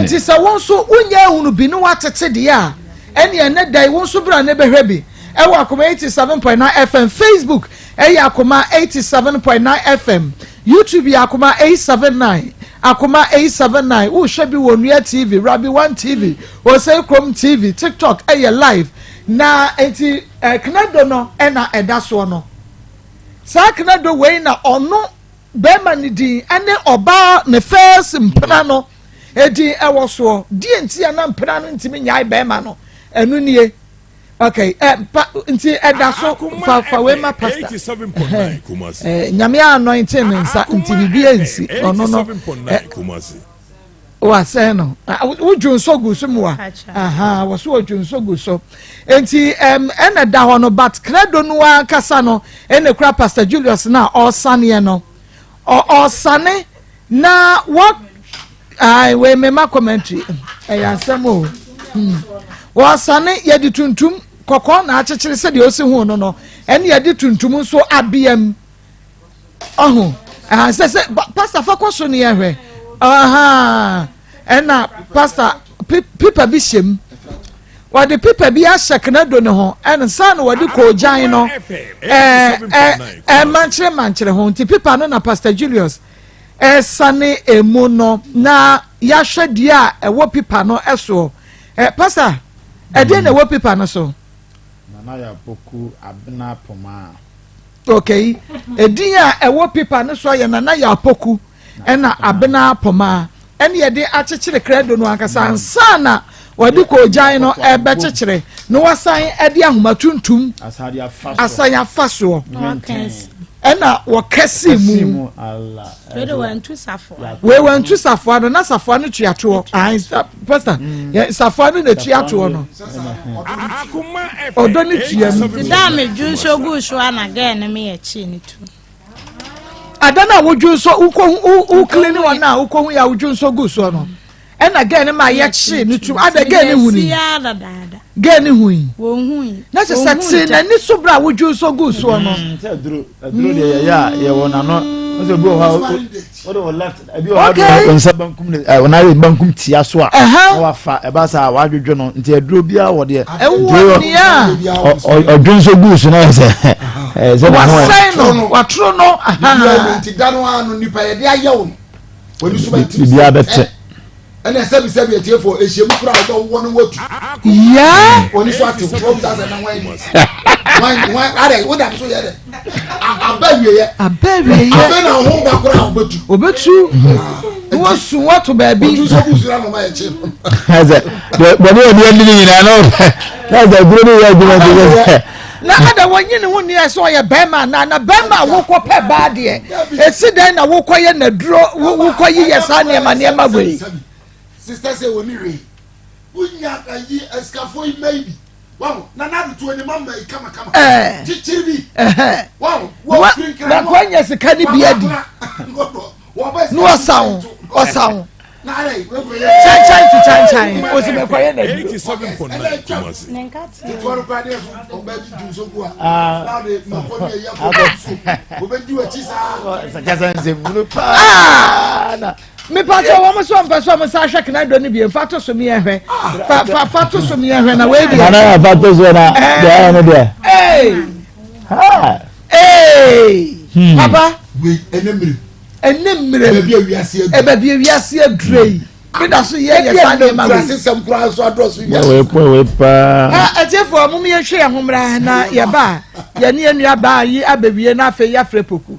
Nti sɛ wo nso wonya ahunu bi ne woatete deɛ a ɛne ɛnɛ da yi wo nso bra ne bɛhwɛ bi ɛwɔ Akoma 87.9 FM Facebook ɛyɛ Akoma 87.9 FM YouTube yɛ Akoma 879, Akoma 879, wohwɛ bi wɔ Onua TV, Rabi One TV, Osei Krom TV, TikTok ɛyɛ live. Na enti eh, Knado no ɛna ɛda soɔ no. Saa Knado wei na ɔno bɛrima ne din ɛne ɔbaa ne first mpena no edin ɛwɔ soɔ. Deɛ nti a na mpena no ntumi nyae bɛrima no, ɛno nie. Okay, eh, pa, nti ɛda so fa fa wei ma pastor. Eh, nyame anointing ne nsa nti biribi ansi ɔno no. Eh, Wasɛn no. Wodwo nsɔ gu so mu a. Aha, wɔ so wɔdwo nsɔ gu so. Nti ɛm ɛna da hɔ no but credo no ankasa no ɛna kura Pastor Julius na ɔsaneɛ no. Ɔsane na wɔ ai wei mema commentary ɛyɛ asɛm o. Hmm. Wɔsane yɛde tuntum kɔkɔɔ na akyekyere sɛdeɛ ɔsi ho no no ɛne yɛde tuntum nso abeam. Ɔho ɛha sɛ sɛ pastor fa kɔ so ne yɛhwɛ aha ɛna pastor pipa bi hyɛ mu wɔde pipa bi ahyɛ kenado ne ho ɛna saa na wɔde koogyan no ɛɛ ɛ ɛmankyere mankyere ho nti pipa no na pastor Julius ɛsane emu no na yɛahwɛ deɛ a ɛwɔ pipa no ɛsoɔ ɛ pastor ɛdeɛ na ɛwɔ pipa no so. Nana Yapoku Abena Pomaa. Okay, edin a ɛwɔ paper no so yɛ Nana Yaw Poku ɛna Abena Pomaa ɛne yɛde akyekyere credo no ankasa ansa na wɔde koogyan no ɛbɛkyekyere na wasan ɛde ahoma tuntum asan afa soɔ ɛna wɔkɛse mu wei wantu safoa no na safoa no tua toɔ ahan pasta mm. safoa no na tua toɔ no ɔdɔ ne tua mu. ti daa mi dwu nso gu so a na gɛɛ no mi yɛ kyi ne tu. ada no a wodwu nso wokɔ wokili ne wɔn a wokɔ hu yɛ a wodwu nso gu soɔ no. Ɛna gɛɛ no ma yɛkyee no tum ada gɛɛ no huni gɛɛ no hui na kyɛ sɛ tee n'ani so berɛ a wodwo nso guu soɔ no mm, sɛ aduro aduro deɛ yɛyɛ a yɛwɔ n'ano sɛ obi wɔ hɔ a wode wɔ left ebi wɔ hɔ a nsa bankum ne ɛ ɔnan yɛ bankum tia so a na wafa ɛba saa wadwodwo no nti aduro biara wɔ deɛ ɛwɔ nea ɔdwo nso guu so na yɛ sɛ ɛɛ sɛ wasɛn no watoro no nti da no ano nipa yɛde ayɛ wo no biribiara bɛte. ɛna sɛbi sɛbi atiefo ehyiamu kura a ɔbɛwɔ no watu. yaa. oni so ate wɔn bisa sɛ na wɔn yi wɔn wɔn adɛ wo dam so yɛ dɛ aba wie yɛ. aba wie yɛ. afei na ɔho ba kura a ɔbɛtu. ɔbɛtu wɔsu wɔto baabi. otu nso kò sira nɔɔma yɛ kye. ɛsɛ bɔnni yɛ ni ɛni nyinaa n'o ɛsɛ duro ni yɛ adwuma ti sɛ. Na ada wɔnyi ne ho nni sɛ ɔyɛ bɛrima anaa na bɛrima a wokɔ pɛ baa deɛ esi dɛn na wokɔ yɛ naduro wokɔ yi yɛ saa nneɛma nneɛma wei. Sister sɛ wɔn ni hwee wonya ayi asikafo yi mma yi bi wahu na n'adoto ne ma mma yi kama kama kyikyiri bi wahu wɔfiri nkran na kɔ nya sika ne bi adi na ɔsa ho ɔsa ho kyankyan to kyankyan osi mɛ kɔyɛ na bi. Mipatɔ wɔn so mpɛ so wɔn nsa ahwɛ kena do no bi nfa to so mi ɛhwɛ fa fa fa to so mi ɛhwɛ na wei deɛ. Nana yà fa to so na deɛ ayɛ no deɛ. Ee ee papa. Wei ɛnɛ mmiri. Ɛnɛ mmerɛ mu. Baabi a wiase aduru. Baabi a wiase aduru yi. Mi da so yɛ yɛ saa nneɛma wei. Nkurase sɛm koraa nso adɔɔso wiase. Wei pɔ wei paa. Atiefoɔ mo yɛn hwɛ yɛn ho mmra na yɛba a yɛne yɛn nua baa yi abɛwie na afei yɛafrɛ poku.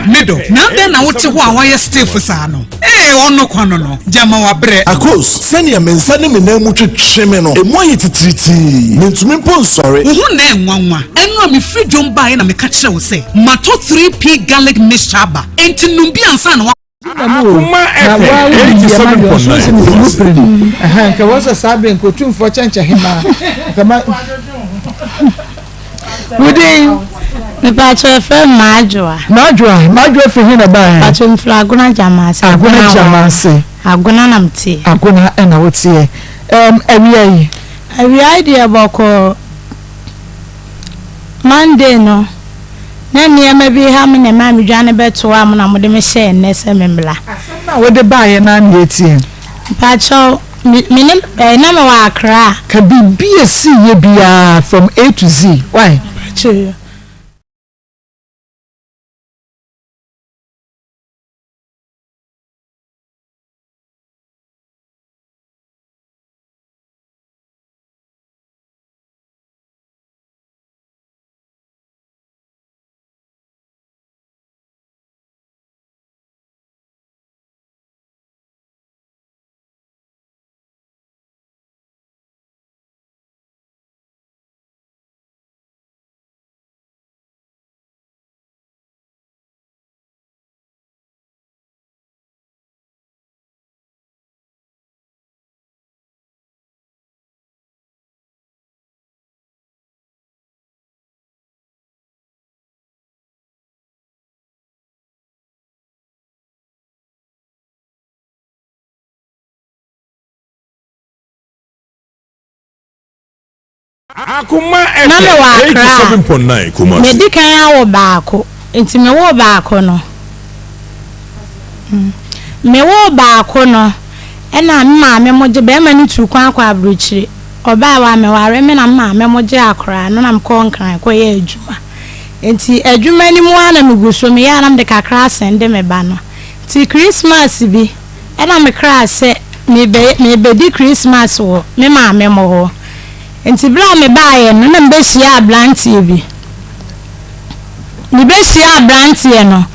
Me dɔ, na adɛn na wote hɔ a woayɛ stiff saa no? Ee, ɔno kwa no no, gyama wabrɛ. Akos, sɛnea me nsa ne me nan mu twetwe me no, emu ayɛ titiritii. Mintumi mpo nsɔre. Wo ho nnɛ nwanwa. Ɛno a mefiri dwom baeɛ na meka kyerɛɛ wo sɛ matɔ 3P Garlic Mixture aba, enti nom bi ansa na woakɔ. Akoma FM 87.9 Kumasi. Nka wɔ sɛ saa bere nka otumfoɔ kyɛnkyɛ hemaa nka ma wodin. Mepatwa efrɛ m Maadwoa. Maadwoa, Maadwoa firi he na ɛbaeɛ? Patwa mfiri Agona Gyamaase. Agona Gyamaase. Agona na meteɛ. Agona ɛna woteɛ. Ɛm awia yi. Awia yi deɛ bɔkɔɔ. Monday no, na nneɛma bi reha me na ɛmaa medwane bɛtoaa mo na mode me hyɛɛ nnɛ sɛ memmra. Asɛm no a wode baeɛ no ara na yɛtie. Mpakyɛw, me me ne eh, na mewɔ Accra. Ka biribi a ɛsiiɛ biara from A to Z, wai? Mpakyɛw. Akoma Na FM mewɔ Accra. 87.9 Kumasi. Madi kan awo baako, nti mewoo baako no, mewoo baako no, ɛna me maame mo gye, bɛrima no tuu kwan kɔ aburokyire. Ɔbaa hɔ a meware me na me maame mo gye akwaraa no na mekɔɔ Nkran kɔyɛɛ adwuma. Nti adwuma no mu ara na megu so, meyɛ a na mede kakra asɛnde me ba no. Nti Christmas bi, ɛna mekraa sɛ mebɛ merebɛdi Christmas wɔ me maame mo hɔ. Nti berɛ a mebaeɛ no na mebɛhyiaa aberanteɛ bi. Mebɛhyiaa aberanteɛ no,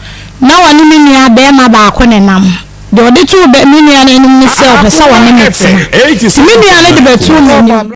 na ɔne me nua barima baako na ɛnam. Deɛ ɔde too bɛ me nua no anim ne sɛ ɔpɛ sɛ ɔne me tena. Nti me nua no de bɛtoo m'anim.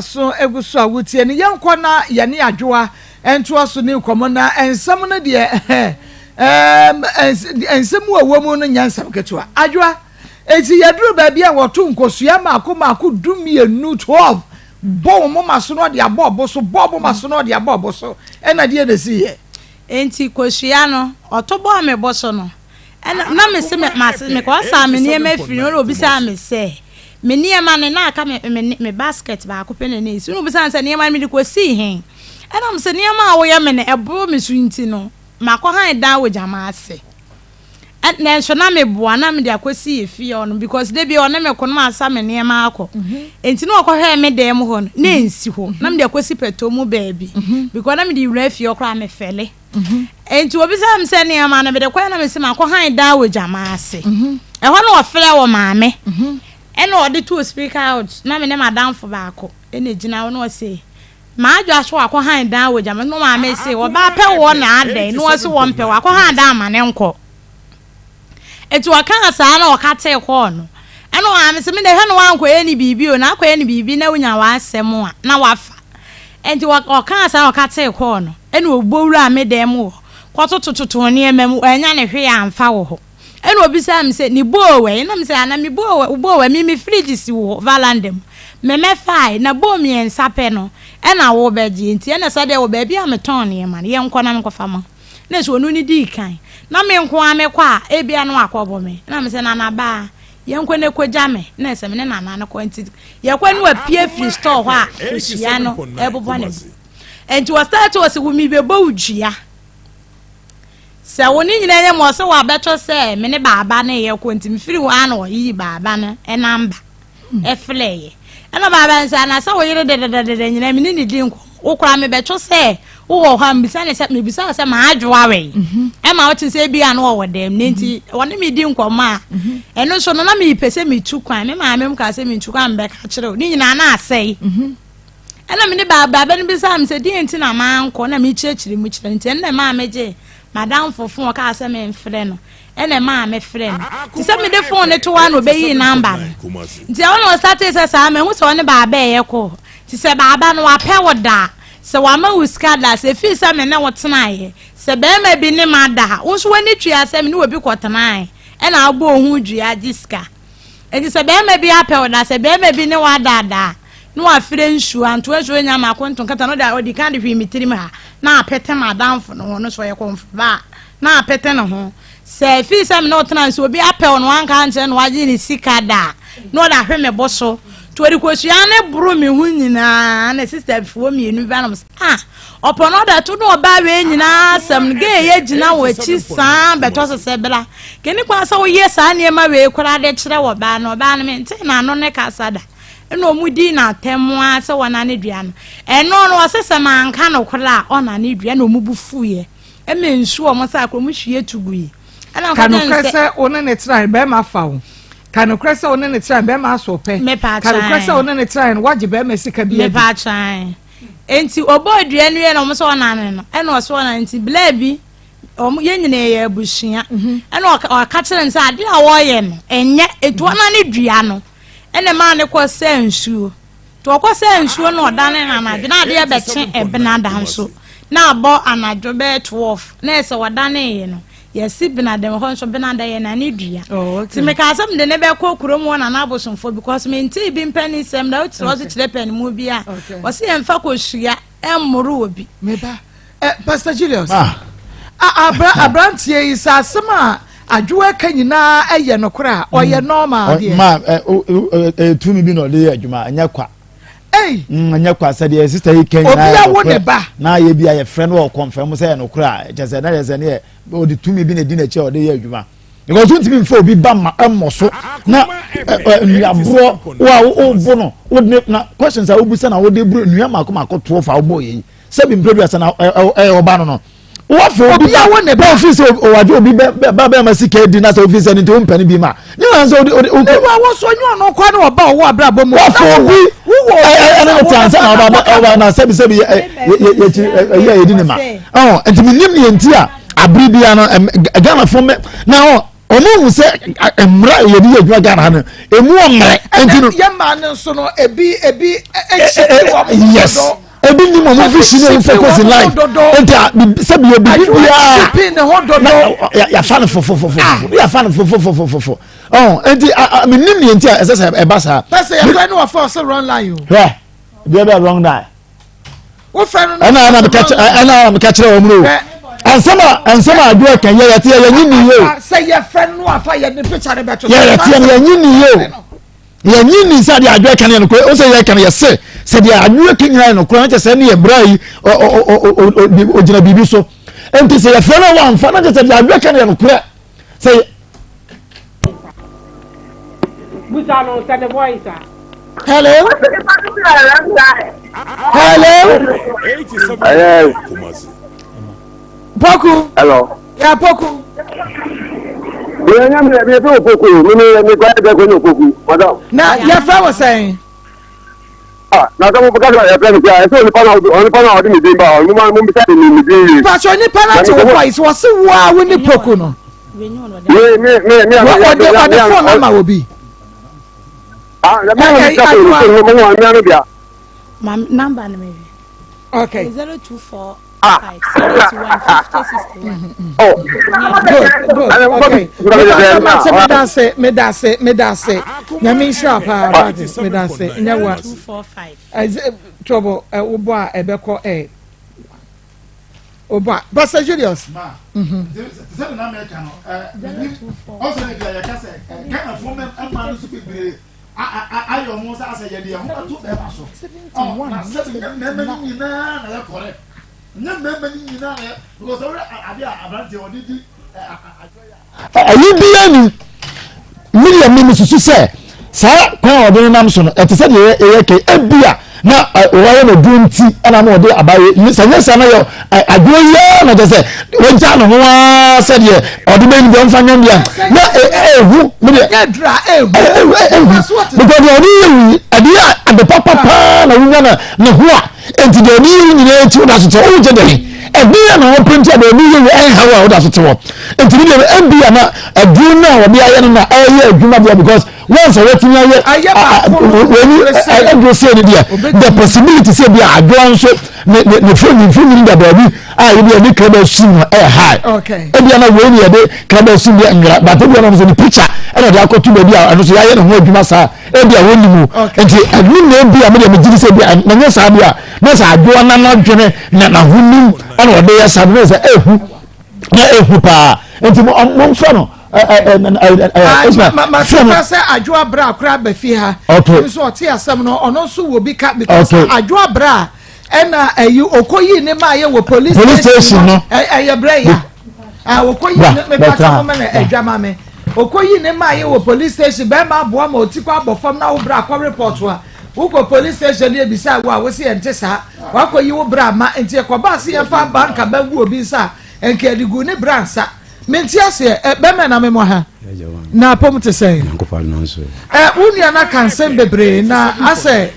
So egu so a wotie no yɛnkɔ na yɛne adwoa ntoa so ne nkɔmmɔ na nsɛm no deɛ nsɛm a ɛwɔ mu no nyɛ nsɛm ketewa adwoa eti yɛduru baabi a wɔto nkosua mako mako 12 12 bɔ wɔn moma so na ɔde abɔ ɔbo so bɔ moma so na ɔde abɔ ɔbo so ɛna deɛ na esi yɛ. Enti kosua no ɔto bɔɔ me bo so no ɛna na mese me mase mekɔsaa me nneɛma firi no na obisaa me sɛ me nneɛma no na aka me me me basket baako pɛ na na esi na obisaa me sɛ nneɛma no mede kɔsii he ɛna mese nneɛma a woyɛ me no ɛboro me so nti no makɔ han dan wɔ gyama ase nanso na meboa na mede akɔsi yɛ fie hɔ no because da bi ɔne me ko no masa me nneɛma akɔ mhm. nti na ɔkɔhwɛɛ me dan mu hɔ no na ɛnsi hɔ na mede akɔsi pɛtɔ mu baabi mhm. because na mede wura fie hɔ koraa mefɛle mhm. nti obisaa me sɛ nneɛma no mede kɔɛ na mese makɔ han dan wɔ gyama ase ɛhɔ na ɔfrɛ wɔ maame ɛna ɔde too speaker out na me ne madamfo baako ɛna gyina hɔ na ɔse M'adwoa so wakɔ han dan wɔ gyama no maame se ɔbaa pɛ woɔ na adɛn na ɔse wɔmpɛ wakɔ han dan ma ne nkɔ eti ɔkaa saa na ɔka tee kɔɔ no ɛna maame se me de hwɛ na wankɔyɛ ne biribi o na akɔyɛ ne biribi na wonya w'asɛm a na wafa enti ɔkaa saa na ɔka tee kɔɔ no ɛna ɔbɔ wuraa me dan mu hɔ kɔtotototo nneɛma mu wanya ne hwee amfa wɔ hɔ. Ɛna obisaa me sɛ, Ne bowl wɔ he? Na mese, Ana me bowl wɔ, wo bowl wɔ he? Me me fridge si wo valanda mu. Me mɛfae, na bowl mmiɛnsa pɛ no ɛna wobɛgye. Nti ɛna sɛ deɛ wɔ baabi a metɔn nneɛma no, yɛnkɔ na menkɔfa ma wo. Na ɛsɛ ɔno ne dii kan. Na me nko ara mekɔ a, ebia na wakɔbɔ me. Na mese, Nana baa, yɛnkɔ na kɔgya me. Na ɛsɛ me ne Nana no kɔ. Nti yɛkɔ ne wapue firi store hɔ a, kosua no ɛbobɔ ne bo. Nti ɔstarte ɔse, wo mebɛbɔ wo dua. Sɛ wo ne nyina nyɛ ma ɔsɛ wabɛtɔ sɛ me ne baaba no yɛ kɔ nti mefiri hɔ a na ɔyiyi baaba no namba ɛfrɛeɛ ɛna baaba no sɛ anasɛ wo yere dedededede nyina me ne ne di nkɔmmɔ wo koraa mebɛtɔ sɛ wowɔ hɔ a mebisa ne sɛ mebisa wo sɛ maadwoa wei mhm. ɛma wote sɛ ebi a na ɔwɔ dɛm ne nti mhm. ɔne me di nkɔmmɔ a mhm. ɛno nso no na mepɛ sɛ metu kwan me maame mu kaa sɛ mentu kwan mebɛka kyerɛ wo ne nyinaa na asɛe Ɛnna me ne baaba no bisaa me sɛ, Deɛn nti na mankɔ? Na mekyerɛkyerɛ mu kyerɛ no. Nti ɛno na ɛmaa megyee m'adamfo fon, ɔkaa sɛ memfrɛ no. Ɛnna ɛmaa mefrɛ no. Nti sɛ mede fon no to hɔ a na ɔbɛyii namba no. Nti ɛhɔ na ɔsatee sɛ saa mahu sɛ ɔne baaba ɛyɛ kɔɔ. Nti sɛ baaba no wapɛ wo da a, sɛ wama wo sika da a, sɛ ɛfiri sɛ me ne wo tenaeɛ. Sɛ barima bi ne me ada a, wo nso w'ani tua sɛ me ne obi kɔtenae ɛna abɔ wo ho dua gye sika. Enti sɛ barima bi apɛ wo da, sɛ barima bi ne wo adaadaa a, na wafrɛ nsuo, antoa nsuo nya mako nto nkata no de ɔdi kan de hwee me tirim ha na apete m'adamfo no ho, ɔno nso ɔyɛ kɔmfo ba a, na apete ne ho. Sɛ ɛfiri sɛ me ne wo tena nso obi apɛ wo na wanka ankyerɛ na wagye ne sika da a, na ɔde ahwe me bo so. Nti ɔde kosua no boro me ho nyinaa na sistafoɔ mmienu bi ba na wɔn sɛ ah ɔpɔ no ɔbɛto na ɔbaa wei nyinaa asɛm no gee yɛ gyina wɔ akyi saa bɛtɔ so sɛ bra kɛni kwan sɛ woyɛ saa nneɛma wei koraa de kyerɛ wɔ baa no ɔbaa no mente n'ano ne kasa da ɛna ɔmo di n'atɛm a sɛ wɔnane dua no ɛno no ɔsɛ sɛ manka no koraa ɔnane dua na ɔmo bu fuiɛ Ɛma nsu a wɔn sa akora wɔn hwie tu gui. Ɛna Ka ɔka kyerɛ nokorɛ no sɛ. sɛ wo ne no tenae no, barima afa wo. Ka nokorɛ sɛ wo ne no tenae no, barima asɔ ɔpɛ. Mepa Ka nokorɛ sɛ wo kyan. ne no tenae no, woagye barima sika bi adi. Mepa kyan. Enti ɔbɔɔ dua no wie na wɔn sɛ ɔnane no, ɛna ɔsɛ ɔnane nti blaa bi wɔn yɛn nyinaa yɛ abusua. Ɛna ɔka ɔka kyerɛ no sɛ adeɛ a wɔreyɛ no ɛnyɛ etu ɔnane dua no ɛna ɛmaa no kɔ sɛ nsuo. Nti ɔkɔ sɛ nsuo na ɔdane no anadwo na adeɛ bɛkye ɛbena da nso na abɔ anadwo bɛyɛ 12 na ɛsɛ ɔdaneeɛ no yɛsi benada hɔ nso benada yɛ nane dua Oh, nti mekaa sɛ mede ne bɛkɔ kurom hɔ nana abosomfoɔ because mentee bi mpani sɛm na wokyerɛ ɔso kyerɛ panimu bi a ɔse yɛmfa kɔsua ɛmmoro obi. Meba eh, Pastor Julius. Ah. Abra abranteɛ yi sɛ asɛm a adwoa ka nyinaa ɛyɛ nokorɛ a ɔyɛ mm. normal deɛ. Ma ɛ tumi bi na ɔde yɛ adwuma ɛnyɛ kwa. Ei. Mm, ɛnyɛ kwa sɛ deɛ sista yi ka nyinaa yɛ nokorɛ. Obi awo ne ba. Na yɛ bi a yɛfrɛ no wɔ kɔnfɛn mu sɛ yɛ nokorɛ a kyɛ sɛ na yɛ sɛ ne yɛ ɔde tumi bi na edi n'akyi a ɔde yɛ adwuma. Because wontumi nfa obi ba ma ɛmmɔ so na nnuaborɔ wo a wobo no wode na questions a wobisa na wode buru nnua mako mako toɔ fa wobɔ yɛ yi sɛbi mpere duasa na ɛyɛ ɔba no no wafɔ obi ba wo ne ba ofi sɛ ɔwagye obi bɛ ba bɛrima sika adi na sɛ ofi sɛ ne nti wompɛ no bi ma ne na sɛ ɔde ɔde ne wa wɔ so ɔnyɛ ɔno kɔ ne ɔba ɔwɔ abrabɔ mu wafɔ obi ɛne ne te ansa na ɔba ɔba na sɛbi sɛbi yɛ yɛ yɛ yɛ yɛ di ne ma ɔn nti mi nim ne nti a abiri bia no Ghana fo mɛ na ɔn ɔmo hu sɛ mmara yɛde yɛ adwuma Ghana ha no emu ɔmmerɛ nti no. yɛ maa no nso no ebi ebi ekyi wɔn yes ebi ni mo mo vision ne mo focus in life nti a sɛbi ebi bi biara na yafa no fofofofo yafa no fofofofofo ɔn nti mi nim ni nti a ɛsɛ sɛ ɛba saa. pɛsɛ yɛ fɛ ne wa fɔ ɔsɛ wrong line o. hwɛ ebi ɛbɛ wrong line. wofɛ no ɛna ɛna meka kyerɛ ɛna ɛna meka kyerɛ wɔn no nsɛm a nsɛm a adwo ɛka yɛ yɛte yɛ yɛnyi ni yie o. sɛ yɛfrɛ no afa yɛ ne picture ne bɛto yɛ yɛte yɛ yɛnyi ni yie o yɛnyi ni sɛ adeɛ adwo ɛka no yɛ nokorɛ o sɛ yɛ ɛka no yɛ se sɛ deɛ adwo ɛka nyinaa yɛ nokorɛ na kyɛ sɛ ɛne yɛ bra yi ɔ ɔ ɔ ɔ ɔgyina biribi so nti sɛ yɛfrɛ no wɔamfa na kyɛ sɛ deɛ adwo ɛka no yɛ nokorɛ sɛ Busa no sɛ ne voice a. Hello. Hello. Yes. Poku. Hello. Yeah, Poku. Yeah, yeah, me, me, me, Poku. Me, me, me, kwa de ko no Poku. Madam. Na, ya fa wo sɛn? Ah, na sɛ mo ka sɛ yɛfrɛ no sɛ ɛsɛ onipa na onipa na ɔde ne din ba hɔ mo ma mo bisa ne ne din yie. Pastor onipa na te wo voice wɔ se wo a wo ne Poku no. Me me me me. Ɔde ɔde phone ama obi. Ah, na me na me ka phone phone mo mo mo ano bia. Ma number no me. Okay. 024 Ah. 5 71 50 61. Oh. Good, good. Okay. Mate medase, medase, medase. Nyame nhyira paa, bate, medase. Nyɛ wa. 245. Trouble, wobɔ a ɛbɛkɔ ɛ. Wobɔ a. Pastor Julius. Ma. Sɛ de na mɛka no, ɔsɛ ne deɛ yɛka sɛ Ghanafoɔ mma no so bebree ayɛ ɔmo sɛ asɛ yɛde yɛn ho bɛto bɛrima so. Na sɛbi nyɛ mmarima no nyinaa na yɛ correct. Nyɛ mmarima no nyinaa na yɛ because ɔwɛ adeɛ a aberanteɛ ɔde di ɛyi biara ni mi deɛ mi susu sɛ saa kwan a ɔde nenam so no ɛte sɛ deɛ ɛyɛ kɛ ebia na wɔayɛ no duro nti ɛna ama ɔde abayɛ ne sɛ nyɛ saa na yɛ aduro yi ara na kyɛ sɛ wɔgya ne ho ara sɛdeɛ ɔde bɛyi deɛ ɔmfa nyɛ deɛ na ehu mi deɛ ehu because deɛ ɔde yɛ wi ɛde yɛ ade papa paa na wonya na ne ho a nti deɛ ɔde yɛ nyinaa akyi wo da so sɛ ɔwɔ gye dɛn. Ɛdeɛn na wɔprinti a deɛ ɛde yɛ yɛ ɛnha wo a woda so te hɔ. Nti ne deɛ ɛbi a na aduro no a wɔde ayɛ no na ɛyɛ adwuma deɛ because once a wɔatumi ayɛ Ayɛ baako no, w'ani aduro sei no deɛ the possibility sɛ bi a adwoa nso ne ne ne foni mfoni da baabi a ebi a ne kraba sum no ɛyɛ high. Okay. Ebi a na wei ne yɛde kraba sum deɛ nwera but ebi a na nso ne picture ɛna de akɔto baabi a ɛno nso yɛayɛ ne ho adwuma saa ebi a wɔnni mu. Nti ɛno na ebi a me deɛ megye di sɛ ebi a na nyɛ saa deɛ a na sɛ adwoa na n'adwene na n'ahonim ɛna ɔde yɛ saa no na sɛ ehu na ehu paa nti mo momfrɛ no Ismail sɛ adwoa bra koraa ba fie ha nso ɔte asɛm no ɔno nso wɔ bi ka because adwoa bra ɛna ɛyi okoyi ne maa yɛ wɔ police station no ɛyɛ brɛ ya okoyi ne mepa kyɛ mo mɛ ɛdwa ma me okoyi ne maa yɛ wɔ police station bɛrima aboa ma oti kɔ abɔ fam na wo bra kɔ report a wokɔ police station ne ebisa wo a wosi yɛn te saa wakɔ yi wo bra ma nti ɛkɔba ase yɛn fa banka bɛngu obi nsa nka yɛde gu ne bra nsa. Mente aseɛ, ɛ, bɛmɛ na memmɔ ha. Na apom te sɛn? Ɛ, wo nua no aka nsɛm bebree na asɛ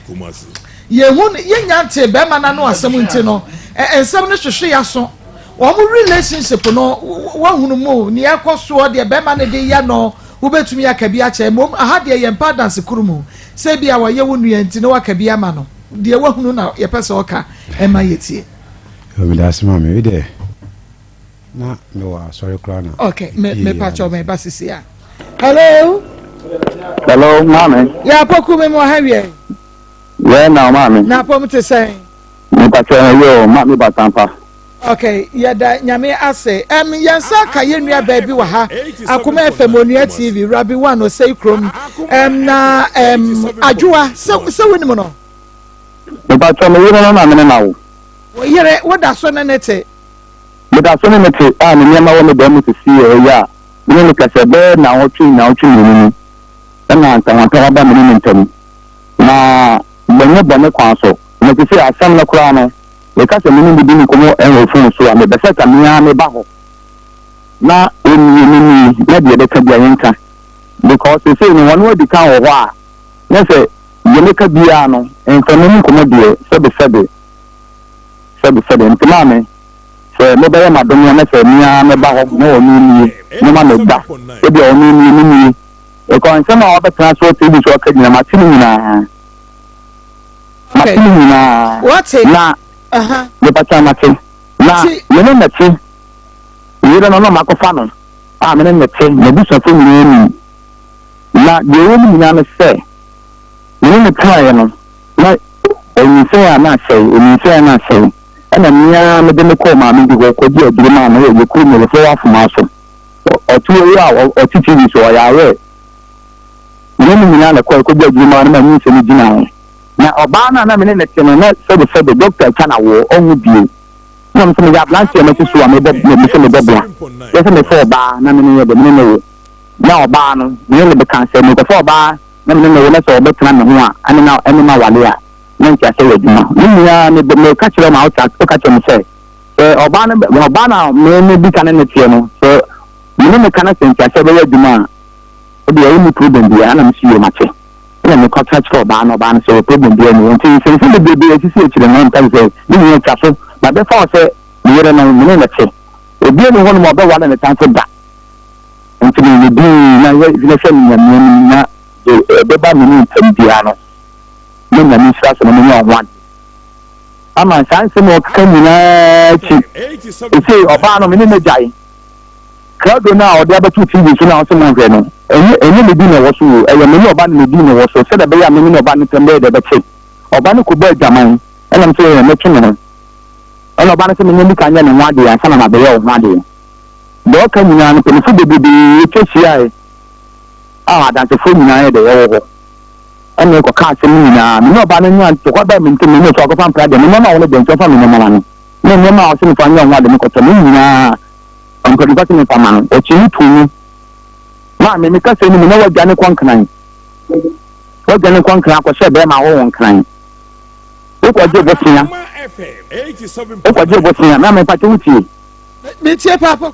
yɛhu yɛnya nte bɛrima no ano asɛm nti no, ɛ, nsɛm no hwehwe yɛaso. Wɔn relationship no, wɔhunu mu, nea ɛkɔ soɔ, deɛ bɛrima no de yɛ no, wobɛtumi aka bi akyɛ. Mmom, aha deɛ yɛmpa adanse koro mu. Sɛ bi a wɔyɛ wo nua nti na waka bi ama no. Deɛ wahunu na yɛpɛ sɛ ɔka ɛma yɛtie. Meda ase maame, wei deɛ Na me wɔ asɔre koraa na. Okay, me me pacho me ba sisi a. Hello. Hello, maame. Ya poku me mo ha wie. Yɛ na maame. Na pom te sɛn. Me pacho yɛ o, maame ba tampa. Okay, yɛda nyame ase. Um, yɛn nsa ka yɛn nua baabi wɔ ha. Akoma FM Onua TV, Rabi One Osei Krom. Um, na um, Adwoa, sɛ sɛ wonim no? Me pacho me yere no na me ne na wo. Wo yere, wo da so ne ne te? Meda so ne no te a ne nneɛma wɔ me dan mu seesei a ɛyɛ a me ne no kasa bɛyɛ nnawɔtwe nnawɔtwe mmienu ni na ntawantawa ba me ne no ntam. Na manyɛ bɔne kwan so. Na seesei asɛm no koraa no, meka sɛ me ne no di nkɔmmɔ wɔ fon so a, mepɛ sɛ ka me ara meba hɔ na ɔnnie mennie na deɛ ɛbɛka biara yɛnka because seesei no wɔne adi kan wɔ hɔ a na sɛ deɛ mɛka biara no mframa mu nkɔmmɔ deɛ sɛbesɛbe sɛbesɛbe nti maame sɛ mobɛyɛ m'adom a na sɛ me ara mɛba hɔ na ɔno nnie moma me da ebia ɔno nnie me nie ɛkɔ nsɛm a wabɛtena so TV so aka nyina mate ne nyinaa mate ne nyinaa na mepatwa mate na me ne nɛte yere no na makɔfa no a me ne nɛte m'abusuafo nyinaa nim na deɛ ɛwɔ mu nyinaa no sɛ me ne ne tenaeɛ no na ɔnyinsɛn a na asɛe ɔnyinsɛn a na asɛe Ɛna me ara mede no kɔɔ maame bi hɔ kɔgyee aduro maa no wɔ yɛ kurom wɔ Lefɔwa Afoma so. Ɔte hɔ yi a ɔte TV so, ɔyɛ aware. Me ne no nyinaa na ɛkɔe kɔgyee aduro maa no ma nyinsɛn no gyinae. Na ɔbaa no a na me ne no te no, na sɛbesɛbe dɔkta atwa no awoɔ, ɔnwo bio. Na me nso meyɛ aberanteɛ a masi so a mebɔ, me sɛ mebɔ bra. Yɛ sɛ mefa ɔbaa na me ne yɛ dɛ, me ne no wo. Na ɔbaa no, me ne no bɛka sɛ mekɔfa ɔbaa na me ne no wo na sɛ ɔbɛtena me ho a, ɛne na ɛne mawale a. na ntease yɛ adwuma. Me nua, me meka kyerɛ ma woka woka kyerɛ me sɛ, sɛ ɔbaa no ɔbaa no a me me di ka ne ne teɛ no, sɛ me ne ne ka na sɛ ntease bɛyɛ adwuma a, ɛdeɛ wonni problem biara na me si yie mate. Ɛna meka ka kyerɛ ɔbaa no, ɔbaa no sɛ problem biara ni hɔ. Nti nsɛnsɛm bebrebe a esisi akyire no, meka sɛ ne nyinaa atwa so. Mabɛfa wo sɛ me yere no, me ne no te. Obiara ni hɔnom a ɔbɛware ne tamfo da. Nti me me dii na yɛ na hwɛ me Nyame anim na deɛ ɛbɛba me ne ntam biara no, na Nyame nhyira so na menya wo ho ade. Ama saa nsɛm a ɔkeka nyinaa akyi, ɛsei ɔbaa no me ne no agyae. Krado no a ɔde abɛto TV so no a ɔse monhwɛ no, ɛnyɛ ɛnyɛ me din na ɛwɔ so o, ɛyɛ me ne ɔba no ne din na ɛwɔ so, sɛdeɛ ɛbɛyɛ a me ne ɔba no ntam bɛyɛ dɛ bɛte. Ɔba no kɔbɔɔ adwaman, ɛna me sɛ ɛɛ mɛtwe me ho. Ɛna ɔba no sɛ menyɛ nika nyɛ ne ho adeɛ ansa na mabɛyɛ wo ho adeɛ. Deɛ ɔka nyinaa no, mpanyinfoɔ bebrebe atwa hyiae a adansefoɔ nyinaa yɛ dɛ ɛwɔ hɔ. Ɛnna ɔkɔkaa asɛm no nyinaa. Me ne ɔbaa no nyaa ntɔkwa baa me ntam, me ne ɔsɛ ɔkɔfa mpra deɛ, me nneɛma a ɔwɔ no deɛ, nti ɔmfa me nneɛma ma no. Ne nneɛma a ɔse memfa nyɛ ho ade mekɔtɔ no, ne nyinaa ɔmpɛ sɛ memfa ma no. Ɔkyee me too mu. Maame, me kasa no mu na wadwane kɔ Nkran. Wadwane kɔ Nkran akɔhyɛ bɛrima hɔ wɔ Nkran. Wokɔgye bosea. Wokɔgye bosea. Maame, mpakyɛ wotie? Metie paapa.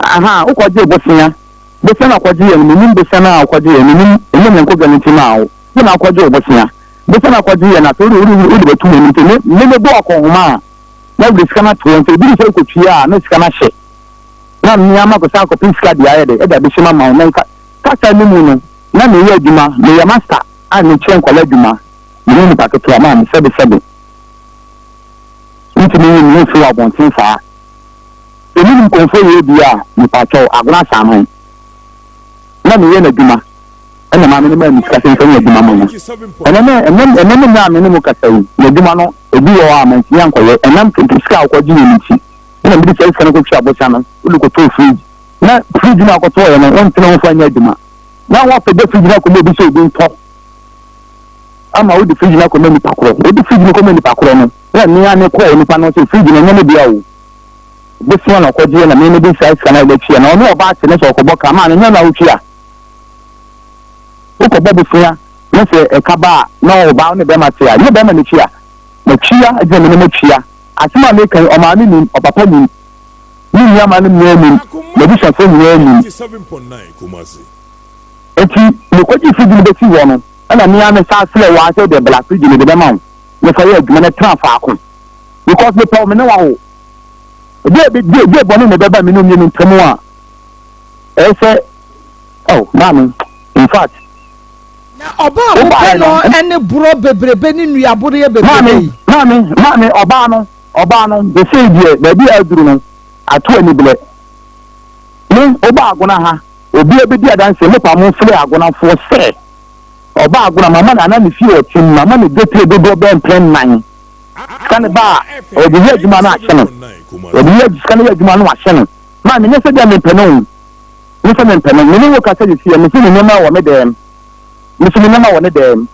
Aha, wokɔgye bosea. Bosea na ɔkɔgye yɛ no, mennim bosea no a ɔkɔgye yɛ no, mennim, ɛnyɛ me nkɔdwa no nti maa wo, wo na wokɔgye wo bosea. Bosea na ɔkɔgye yɛ no, afei wode, wode, wode bɛto m'anim sɛ me, me mebɔ akɔnhoma a, Na wode sika no ato hɔ nti ɛduru sɛ wokɔtua a na sika no ahye. Na me ara makɔsan akɔpɛ sika de ayɛ dɛ ɛde abɛhyɛ mu ama wo. Na nka kasa no mu no na meyɛ adwuma, meyɛ master a mekyerɛ nkwadaa adwuma, menyɛ nipa ketewa, maame sɛbesɛbe. Mentumi nyi me ho mfiri wɔ abɔnten saa. Sɛ menim kɔmfoɔ yɛ bi a, mepakyɛw, agona asaman. Na meyɛ n'adwuma, ɛna maame no maa me sika sɛ mfa nyɛ adwuma ma no. Ɛnɛ ne ɛnɛ ɛnɛ ne mmerɛ a me ne mo kasa yi, n'adwuma no, ebi wɔ hɔ a mantumi ankɔyɛ, ɛnam sika a ɔkɔgye yɛ no nti. Ɛna mede saa sika no kɔtwaa abɔsa no, wode kɔtɔɔ fridge. Na fridge no a wokɔtɔɔeɛ no, wontene ho mfa nyɛ adwuma. Na woakɔgya fridge no akɔma obi sɛ obi ntɔ ama wode fridge no akɔma nipa korɔ. Wode fridge no kɔma nipa korɔ no, na me ara mekɔɔ onipa no sɛ fridge no ɛnyɛ me dea o. Bosea na ɔkɔgyeɛ na me mede saa sika no abɛtua. Na ɔne ɔbaa te ne sɛ ɔkɔbɔ ka maa no, ɛnyɛ na wotua. Wokɔbɔ bosea na sɛ ɛka ba a, na ɔbaa ne bɛrima te a, ɛnyɛ bɛrima na ɛtua. Matua, ɛgyina me ne matua. Asɛm a meka yi, ɔmaame nim, ɔpapa nim, me nuammanom nyinaa nim, m'abusuafoɔ nyinaa nim. Enti mekɔgyee fridge no bɛsii hɔ no, ɛna me ara mesan frɛɛ wo ara sɛ wode bra, fridge no mede bɛma wo na fa yɛ adwuma na tena faako because mepɛ wo, me ne wo awo. Ɛdeɛ ɛdeɛ ɛdeɛ bɔne na ɛbɛba me ne wo mmienu ntam a ɛyɛ sɛ, oh, maame, in fact, Na ɔbaa a wopɛ no ne borɔ bebrebe ne nnuaboreɛ bebrebe yi. Maame, maame, maame, ɔbaa no, ɔbaa no, sesei deɛ, baabi a aduru no, ato anibrɛ. Me, wobaa Agona ha, obiara bɛdi adanseɛ, mopa momfrɛ Agonafoɔ sɛ, ɔbaa Agona, mama no, anaa ne fie wɔ Tim, mama no dwetire dodoɔ bɛyɛ mprɛ nnan. Sika no ba a, ɔde yɛ adwuma no ahyɛ no. Ɔde yɛ, sika no yɛ adwuma no ahyɛ no. Maame, nyɛ sɛ deɛ mempɛ no o. Me sɛ mempɛ no. Me ne wo kasa sisi ɛ, mese me nneɛma wɔ me dɛm. Me nso me nneɛma wɔ ne dɛm.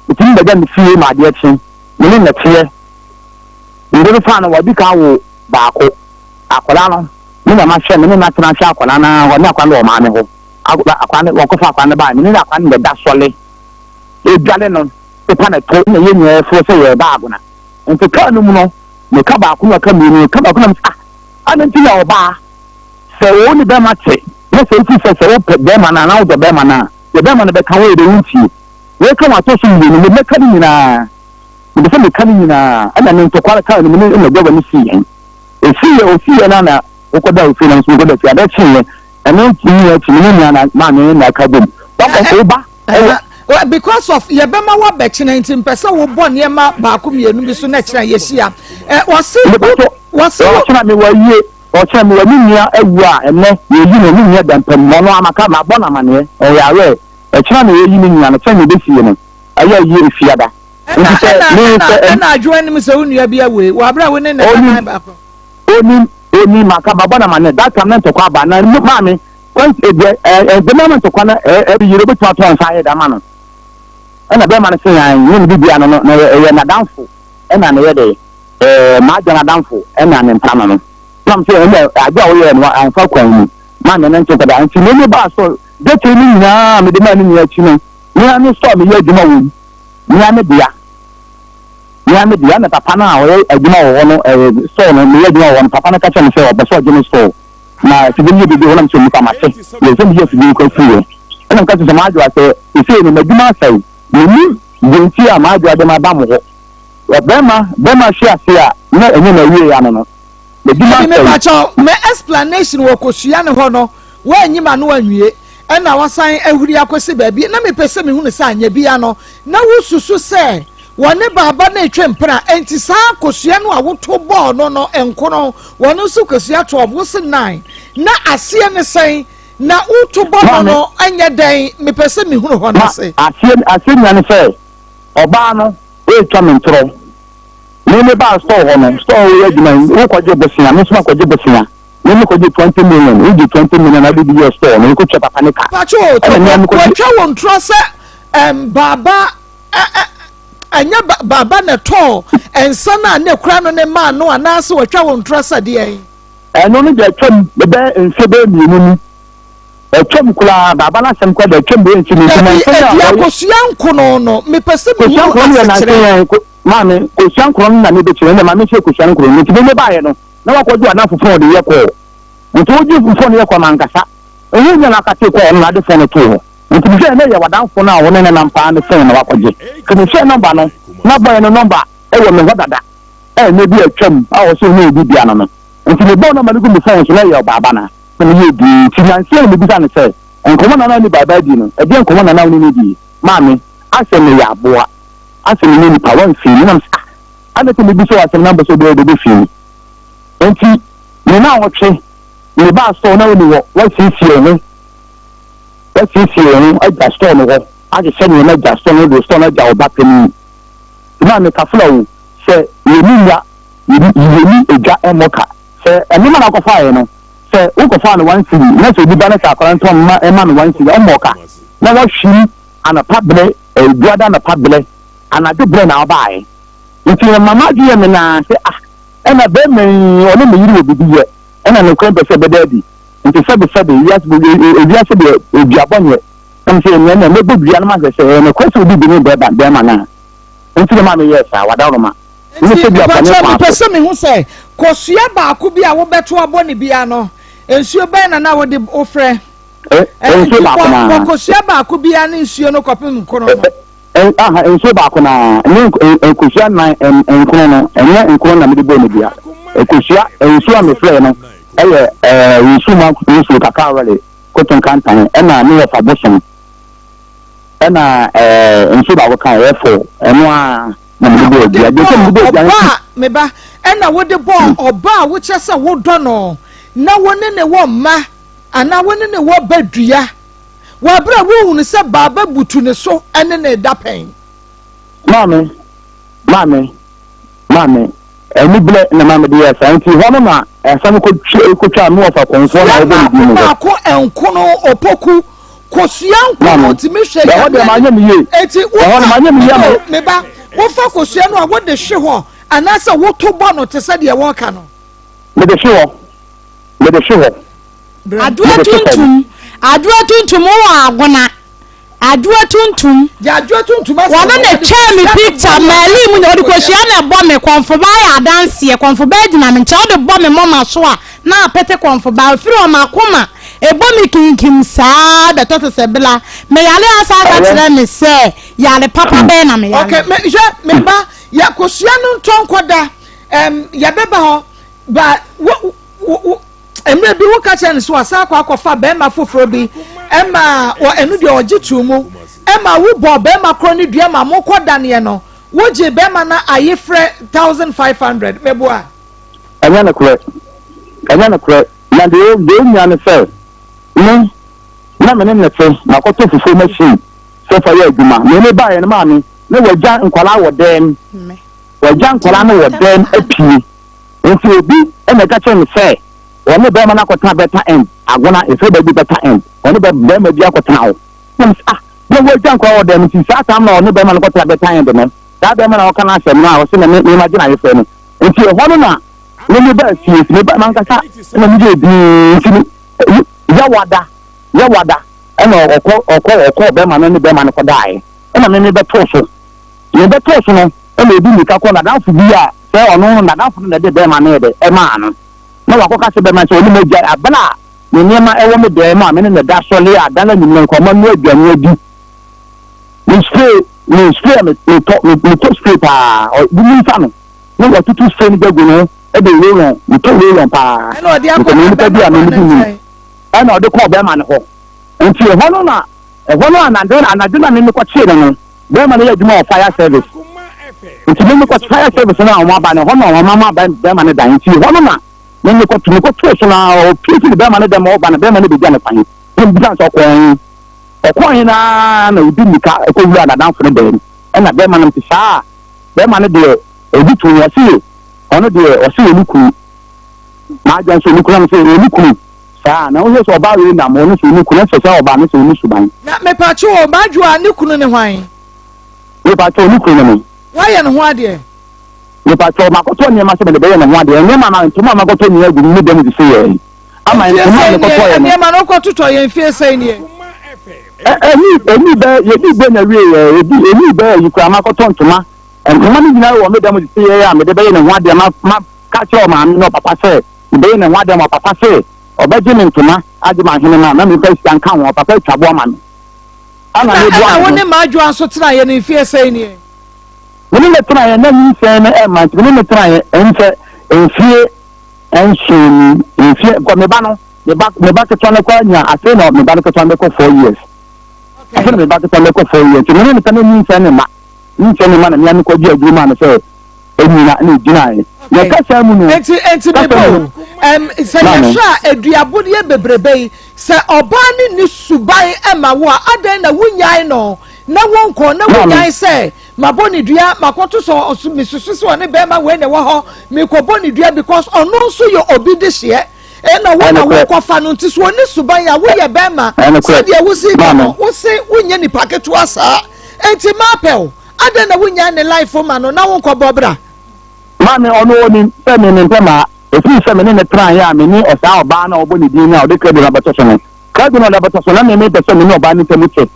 Metumi bɛda me fie ma adeɛ kye. Me ne nnɛteɛ. Mede no faa no, wadi kan awo baako. Akwadaa no, me na mahwɛ, me ne no atena ahwɛ akwadaa no ara hɔ, ne akwadaa no wɔ maame hɔ. Akwadaa no, wɔkɔfa akwadaa no baeɛ, me ne akwadaa no na ɛda sɔle. Ɛdwale no, pepa no to, na yɛn nyinaa yɛforo sɛ yɛreba agona. Nti kaa no mu no, meka baako na ɔka mmienu, meka baako na mese ah, adɛn nti na ɔbaa Sɛ wo ne bɛrima te na sɛ wofiri sɛ sɛ wopɛ bɛrima no anaa wodɔ bɛrima no a, deɛ bɛrima no bɛka woyɛ dɛ wontie. Wei ka ho atɔ so mmienu, me mɛka ne nyinaa. Mepɛ sɛ meka ne nyinaa. Ɛna ne ntɔkwa kaa no mu ne ɛna gyawa no sii yɛn. Ɛsii yɛ, ɔsii yɛ no a na wokɔda ofie na nso mekɔda fie. Adeɛ kyeeɛ, ɛno nyinaa akyi me ne nua na maame na aka bom. Wakɔ wo ba ɛwɔ. Because of yɛbɛma woabɛkyena nti mpɛ sɛ wobɔ nneɛma baako mmienu bi so na kyena yɛhyia. Wɔse wɔse. Ɔkyena mewɔ ayie. Ɔkyena mewɔ me nua awu a ɛnnɛ yɛreyi no, me nua da mpa mu, ɔno ara maka, mabɔ no amaneɛ, ɔyɛ aware, ɛkyena na yɛreyi me nua no, kyena na yɛbɛsie no, ɛyɛ ayie Efiada. Nti sɛ me sɛ ɛn. Ɛna adwoa nim sɛ wo nua bi awu yi, wɔ abere a wo ne ne da dan baako. Onim, onim, maka, mabɔ no amaneɛ, that time na ntɔkwa aba, na maame, kwan deɛ, ɛɛ, ɛɛ, ma ntɔkwa no, ɛɛ, ɛɛ, yere obetumi ato nsa ayɛ de ama no, ɛna bɛrima no se yan, ne ne bibia no no, na ɛyɛ n'adamfo, ɛna ne yɛ dɛ. Ɛɛ, m'agya n'adamfo na ne nta no no. Na ɔse, Ɛnna ade a woyɛɛ no amfa kwan mu. Maame no nte nkwadaa nti, me mebaa sɔre. Dwetire no nyinaa a mede maa no nyinaa akyi no, me ara me sɔre meyɛ adwuma wɔ mu. Me ara me dea. Me ara me dea. Ɛnna papa no a ɔyɛ adwuma wɔ hɔ no, ɛɛ, sɔre no, meyɛ adwuma wɔ hɔ no, papa no ka kyerɛɛ me sɛ ɔpɛ sɛ ɔgye me sɔre. Na afidie no yɛ biribi wɔ hɔ na mesɛ onipa mate. Yɛ sɛ meyɛ afidie no kora firi hɔ. Ɛnna meka kyerɛ sɛ m'adwoa sɛ, seesei no m'adwuma asɛe. Mennim deɛ nti a m'adwoa de me aba mo hɔ. Ɔbarima bɛma hwe ase a na ɛnyɛ n'awiei ano no, n'adwuma Dabi asɛe. mepakyɛw me explanation wɔ kosua no hɔ no woanyi m'ano anwie ɛna wasan ahuri akɔsi baabi na mepɛ sɛ mehunu sɛ anyɛ bia no na wosusu sɛ wɔne baaba no retwe mpena enti saa kosua no a woto bɔɔ no no nkono wɔno nso kosua 12 wose 9 na aseɛ ne sɛn na woto bɔ no Maame, no ɛnyɛ dɛn mepɛ sɛ mehunu hɔ no ma ase. aseɛ aseɛ nyina ne sɛ ɔbaa no retwa me ntorɔ. Me me baa store hɔ no, store hɔ yɛ adwuma yi, wokɔgye bosea, me nso makɔgye bosea. Me mekɔgye 20 million, wogye 20 million na wode bi yɛɛ store no, wokɔtua papa ne ka. Pacho o, Ɛna me a mekɔgye. wɔatwa wo ntorɔ sɛ ɛm baaba ɛ ɛ ɛnyɛ ba baaba na ɛtɔɔ nsa no a na ekura no ne maa no anaasɛ wɔatwa wo ntorɔ sɛ deɛn? Ɛno no deɛ atwam bɛyɛ mfe bɛyɛ mmienu ni. Atwam koraa, baaba no asɛm koraa deɛ atwam bɛyɛ mfe mmienu. Dabi, Nansa yi a Adua ɔyɛ. kosua nkono no, mepɛ sɛ Kosua mehunu nkono no yɛ nansa asekyerɛ. yi a, maame, kosua nkono no na mebɛkyerɛ, ɛnna maame kyerɛ kosua nkono no. Nti me mebaeɛ no, na wakɔgye w'adamfo fon de yɛ kɔɔ. Nti wogye fon no yɛ kɔɔ, mankasa. Ɛho hia na akate kɔɔ no na ade fon no too hɔ. Nti mehwɛɛ na ɛyɛ w'adamfo no a wo ne no nam paa no fon na wakɔgye. Nti mehwɛɛ nɔmba no, na bɔyɛ no nɔmba wɔ me hɔ dada. Ɛnnɛ bi a atwam a ɔse ɔnyɛ obi bia no no nti mebɔɔ nɔmba no gu me fon so na ɛyɛ ɔbaaba na na meyɛɛ dinn nti nansa yi mebisa no sɛ nkɔmmɔ na na ɔne baaba di no ɛdeɛn nkɔmmɔ na na wo ne no die? Maame asɛ meyɛ aboa asɛ menyɛ nipa wamfii me na mese ah adɛn nti mebisa wo asɛm na wopɛ sɛ wobɛyɛ dɛ wobɛfii me nti me naawɔtwe mebaa store na wonni hɔ wasiesie wo ho wasiesie wo ho agya store no hɔ ahyehyɛ nneɛma agya store no de store no agya wo ba panin. Maame kafra o, sɛ yɛnni nnwa, yɛnni edwa mmɔ ka. Sɛ nneɛma na wokɔfaeɛ no, sɛ wokɔfaa no one cedi na sɛ obi ba na sɛ akwadaa no tɔn ma ɛma no one cedi a, ɔmmɔ ka. Na wahwim anɔpa berɛ, duada anɔpa berɛ, anadwo berɛ na wobaeɛ. Nti ɛma m'adwene yɛ me naa sɛ ah, ɛna barima yi ɔne me yere wɔ biribi yɛ, ɛna nokorɛ mpɛ sɛ ɛbɛda adi. Nti sɛbe sɛbe, wiase ewiase deɛ duabɔ nyɛ. Na mesɛ ɛnneɛ ɛnneɛ mɛbɔ dua no mahwɛ sɛ ɛyɛ nokorɛ sɛ obi bi ne barima no a. Nti na maa meyɛɛ saa, wadaworoma. Nti Mepɛ dua bɔne mepakyɛw kwan mepɛ so. sɛ mehu sɛ kosua baako bi a wobɛto abɔ no biara no, nsuo bɛn na na wode wofrɛ? Ɛ, Ɛ, nsuo nti baako bɔ no bɔ ara. kosua baako biara ne nsuo no kɔpem nkono Ɛ, no. ɛ, aha, nsuo baako no ara. Ɛnyɛ nk, ɛ, nkosua nnan, ɛ, nkono no, ɛnyɛ nkono na mede bɔɔ no dua. Ɛ, kosua, nsuo a mefrɛɛ no yɛ, ɛ, nsuo mu nsuo kakra wɛre, kotonkantan, ɛna ne wɔfa bosom. Ɛna ɛɛ nsuo baako kan ɛyɛ fo ɛno ara na mede Ɛna bɔɔ wode dua deɛ sɛ mede bɔɔ bɔɔ dua no ɔba a me ba ɛna wode bɔɔ ɔba a wokyerɛ sɛ wodɔ no na wo ne ne wɔ mma anaa wo ne ne wɔ ba dua wɔ abere a wohunu sɛ baaba butu ne so ɛne ne da pɛn. Maame, maame, maame, Aniberɛ na ɛma mede yɛɛ saa. Enti hɔ no na asɛm kɔtwaa me wɔfa kɔmfoɔ no a Kosua wɔbɔ ne din no hɔ. mmaako mmaako nkono opoku kosua nkono tumi hwɛ Ɛhɔ deɛ manyɛ no yie. Eti Ɛhɔ no wofa manyɛ no yie ama. no me ba wofa kosua no a wode hwe hɔ anaasɛ woto bɔ no te sɛ deɛ wɔreka no. Mede hwe hɔ. Mede hwe hɔ. Adoa Mede hwe fam. tuntum adoa tuntum wowɔ agona. Adwoa tuntum. Gye adwoa tuntum asɛm. Wɔno na twaa me picture Merlin mu ɔde kosua na ɛbɔ me kɔnfobaa yɛ adanseɛ kɔnfobaa gyina me nkyɛn ɔde bɔ me moma so a na apete kɔnfobaa ɔfiri hɔ makoma ɛbɔ me kinkim saa bɛtɔ te sɛ bla me yare asa aka kyerɛ me sɛ yare papa bɛn na me yare. Okay me hwɛ me ba yɛ kosua no ntɔ nkɔda ɛm yɛbɛba hɔ ba wo wo Mmerɛ bi woka kyerɛ no sɛ wasan akɔ akɔfa barima foforɔ bi ma wɔ ɛno deɛ ɔgye too mu ma wobɔɔ barima korɔ no dua ma mokɔ daneɛ no wogyee barima no ayefrɛ 1500 meboa? Ɛnyɛ nokorɛ, ɛnyɛ nokorɛ, na deɛ deɛ ɔnya ne sɛ, me, na me ne no te, makɔtɔ fufuo machine sɛ fa yɛ adwuma, me mebaeɛ no maame, na wagya nkwadaa wɔ dɛm, wagya nkwadaa no wɔ dɛm apue. Enti obi na ɛka kyerɛɛ me sɛ ɔne barima no akɔtena Better End, Agona, yɛfrɛ baabi Better End, ɔne barima bi akɔtena hɔ. Na mese, ah, na wɔagya nkwadaa wɔ dɛm nti saa tam na ɔne barima no kɔtena Better End no, saa barima na ɔka n'asɛm no a ɔse na me me magye n'ayefrɛ no. Nti ɛhɔ no na me me baa fie, nti me ba m'ankasa na me yɛɛ dinn, nti me yɛwada, yɛwada, ɛna ɔkɔ ɔkɔ ɔkɔɔ barima no ne barima no kɔdaeɛ, ɛna me me bɛtoo so, me bɛtoo so no. Ɛna ɔdi mmirika kɔ n'adamfo bi a sɛ ɔno no n'adamfo no na ɛde bɛrima no yɛ dɛ ɛmaa no, na wakɔka sɛ bɛrima no sɛ ɔne m'agyae abere a ne nneɛma ɛwɔ me dan mu a me ne no da sɔle a da no anwummerɛ nka ɔma noa aduane adi. Me spray me spray a metɔ metɔ spray paa ɔde mu nsa no na watutu spray no bi agu ne ho ɛde roll on metɔ roll on paa Ɛna ɔde mekɔ akɔma me nipa bi bɛrima a korɔ me no medi mu nkyɛn. ɛna ɔde kɔɔ bɛrima no hɔ nti ɛhɔ no na ɛhɔ no anadwo anadwo na me mekɔkyee no no Bɛrima no yɛ adwuma wɔ fire service nti me mekɔ fire service no a wɔn aba no ɛhɔ na wɔn ama bɛrima no dan nti ɛhɔ no na me mekɔ mekɔ too so na ɔpie firi bɛrima no dɛm ɔba no bɛrima no bɛgya no kwan na mbisa sɛ ɔkɔɔ he ɔkɔɔ he naa na ɔdi mmirika ɛkɔ wura n'adamfo no dan mu ɛna bɛrima no nti saa bɛrima no deɛ ɔdi too ɔse ɔno deɛ ɔse ɔne kunu n'adwa nso ɔne kunu am sɛ ɔne kunu saa na wohwɛ sɛ ɔbaa wei nam ɔno sɛ ɔne kunu ɛsɛ sɛ ɔbaa no sɛ ɔne suban. Na mepatwo o, Madwoa ne kunu ne hwan? Mepatwo ne kunu ne me. Woayɛ ne ho adeɛ? Mepatwo makɔtɔ nneɛma sɛ mede bɛyɛ ne ho adeɛ, nneɛma na ntoma a makɔtɔ nyinaa gu me dɛm de sɛ yɛ ama Mfie ntoma a sɛn nie? mekɔtɔeɛ no. Nneɛma no wokɔtotɔ yɛ mfie sɛn nie? Ɛni ɛni bɛ yɛdi bɛ na wie yɛ ɛdi ɛni bɛ ayi koraa makɔtɔ ntoma ntoma no nyinaa wɔ me dɛm de sɛ yɛ a mede bɛyɛ ne ho adeɛ ma ma ka kyerɛ ɔmaame ne ɔpapa sɛ mebɛyɛ ne ho adeɛ ma ɔpapa sɛ ɔbɛgye me ntoma agye m'ahenema na memfa sika nka ho ɔpapa atwa bo ama me. Ɛna Ɛna meboa ɛna me wo ho. ne Madwoa nso tenaeɛ no mfie sɛn nie? Me ne no tenaeɛ na nyinsɛn no ɛmma nti me ne no tenaeɛ ɛnkyɛ mfie nson ni mfie kɔ me ba no me ba me ba ketewa no kɔ anya afei na me ba no ketewa no bɛkɔ 4 years afei na me ba ketewa no bɛkɔ 4 years nti me ne no tena nyinsɛn ne ma nyinsɛn ne ma na mea mekɔ gye adwuma maa no sɛ ɛnyina na ɛgyinaeɛ na kasa mu no enti enti me bo ɛm sɛ yɛhwɛ a aduabodeɛ bebrebe yi sɛ ɔbaa ne ne suban ɛma wo a adɛn na wonyae no na wonkɔ na wonyae sɛ Mabɔ ne dua, makɔto sɛ ɔso, mesusu sɛ ɔne bɛrima wei na ɛwɔ hɔ, mekɔbɔ ne dua because ɔno nso yɛ obi dehyeɛ, ɛna wo na wokɔfa no, nti sɛ ɔni suban a, woyɛ bɛrima, sɛdeɛ wosi ka no, wose wonyɛ nipa ketewa saa, nti mapɛ wo, adɛn na wonyae ne life ma no na wonkɔbɔ bra? Maame, ɔno ɔnim sɛ me mempɛ mmaa, ɛfiri sɛ me ne no tenaeɛ a me ne ɔsaa ɔbaa no a ɔbɔ ne din no a ɔde krado no abɛto so no, krado no a ɔde abɛto so no, na me mepɛ sɛ me ne ɔbaa no ntam te.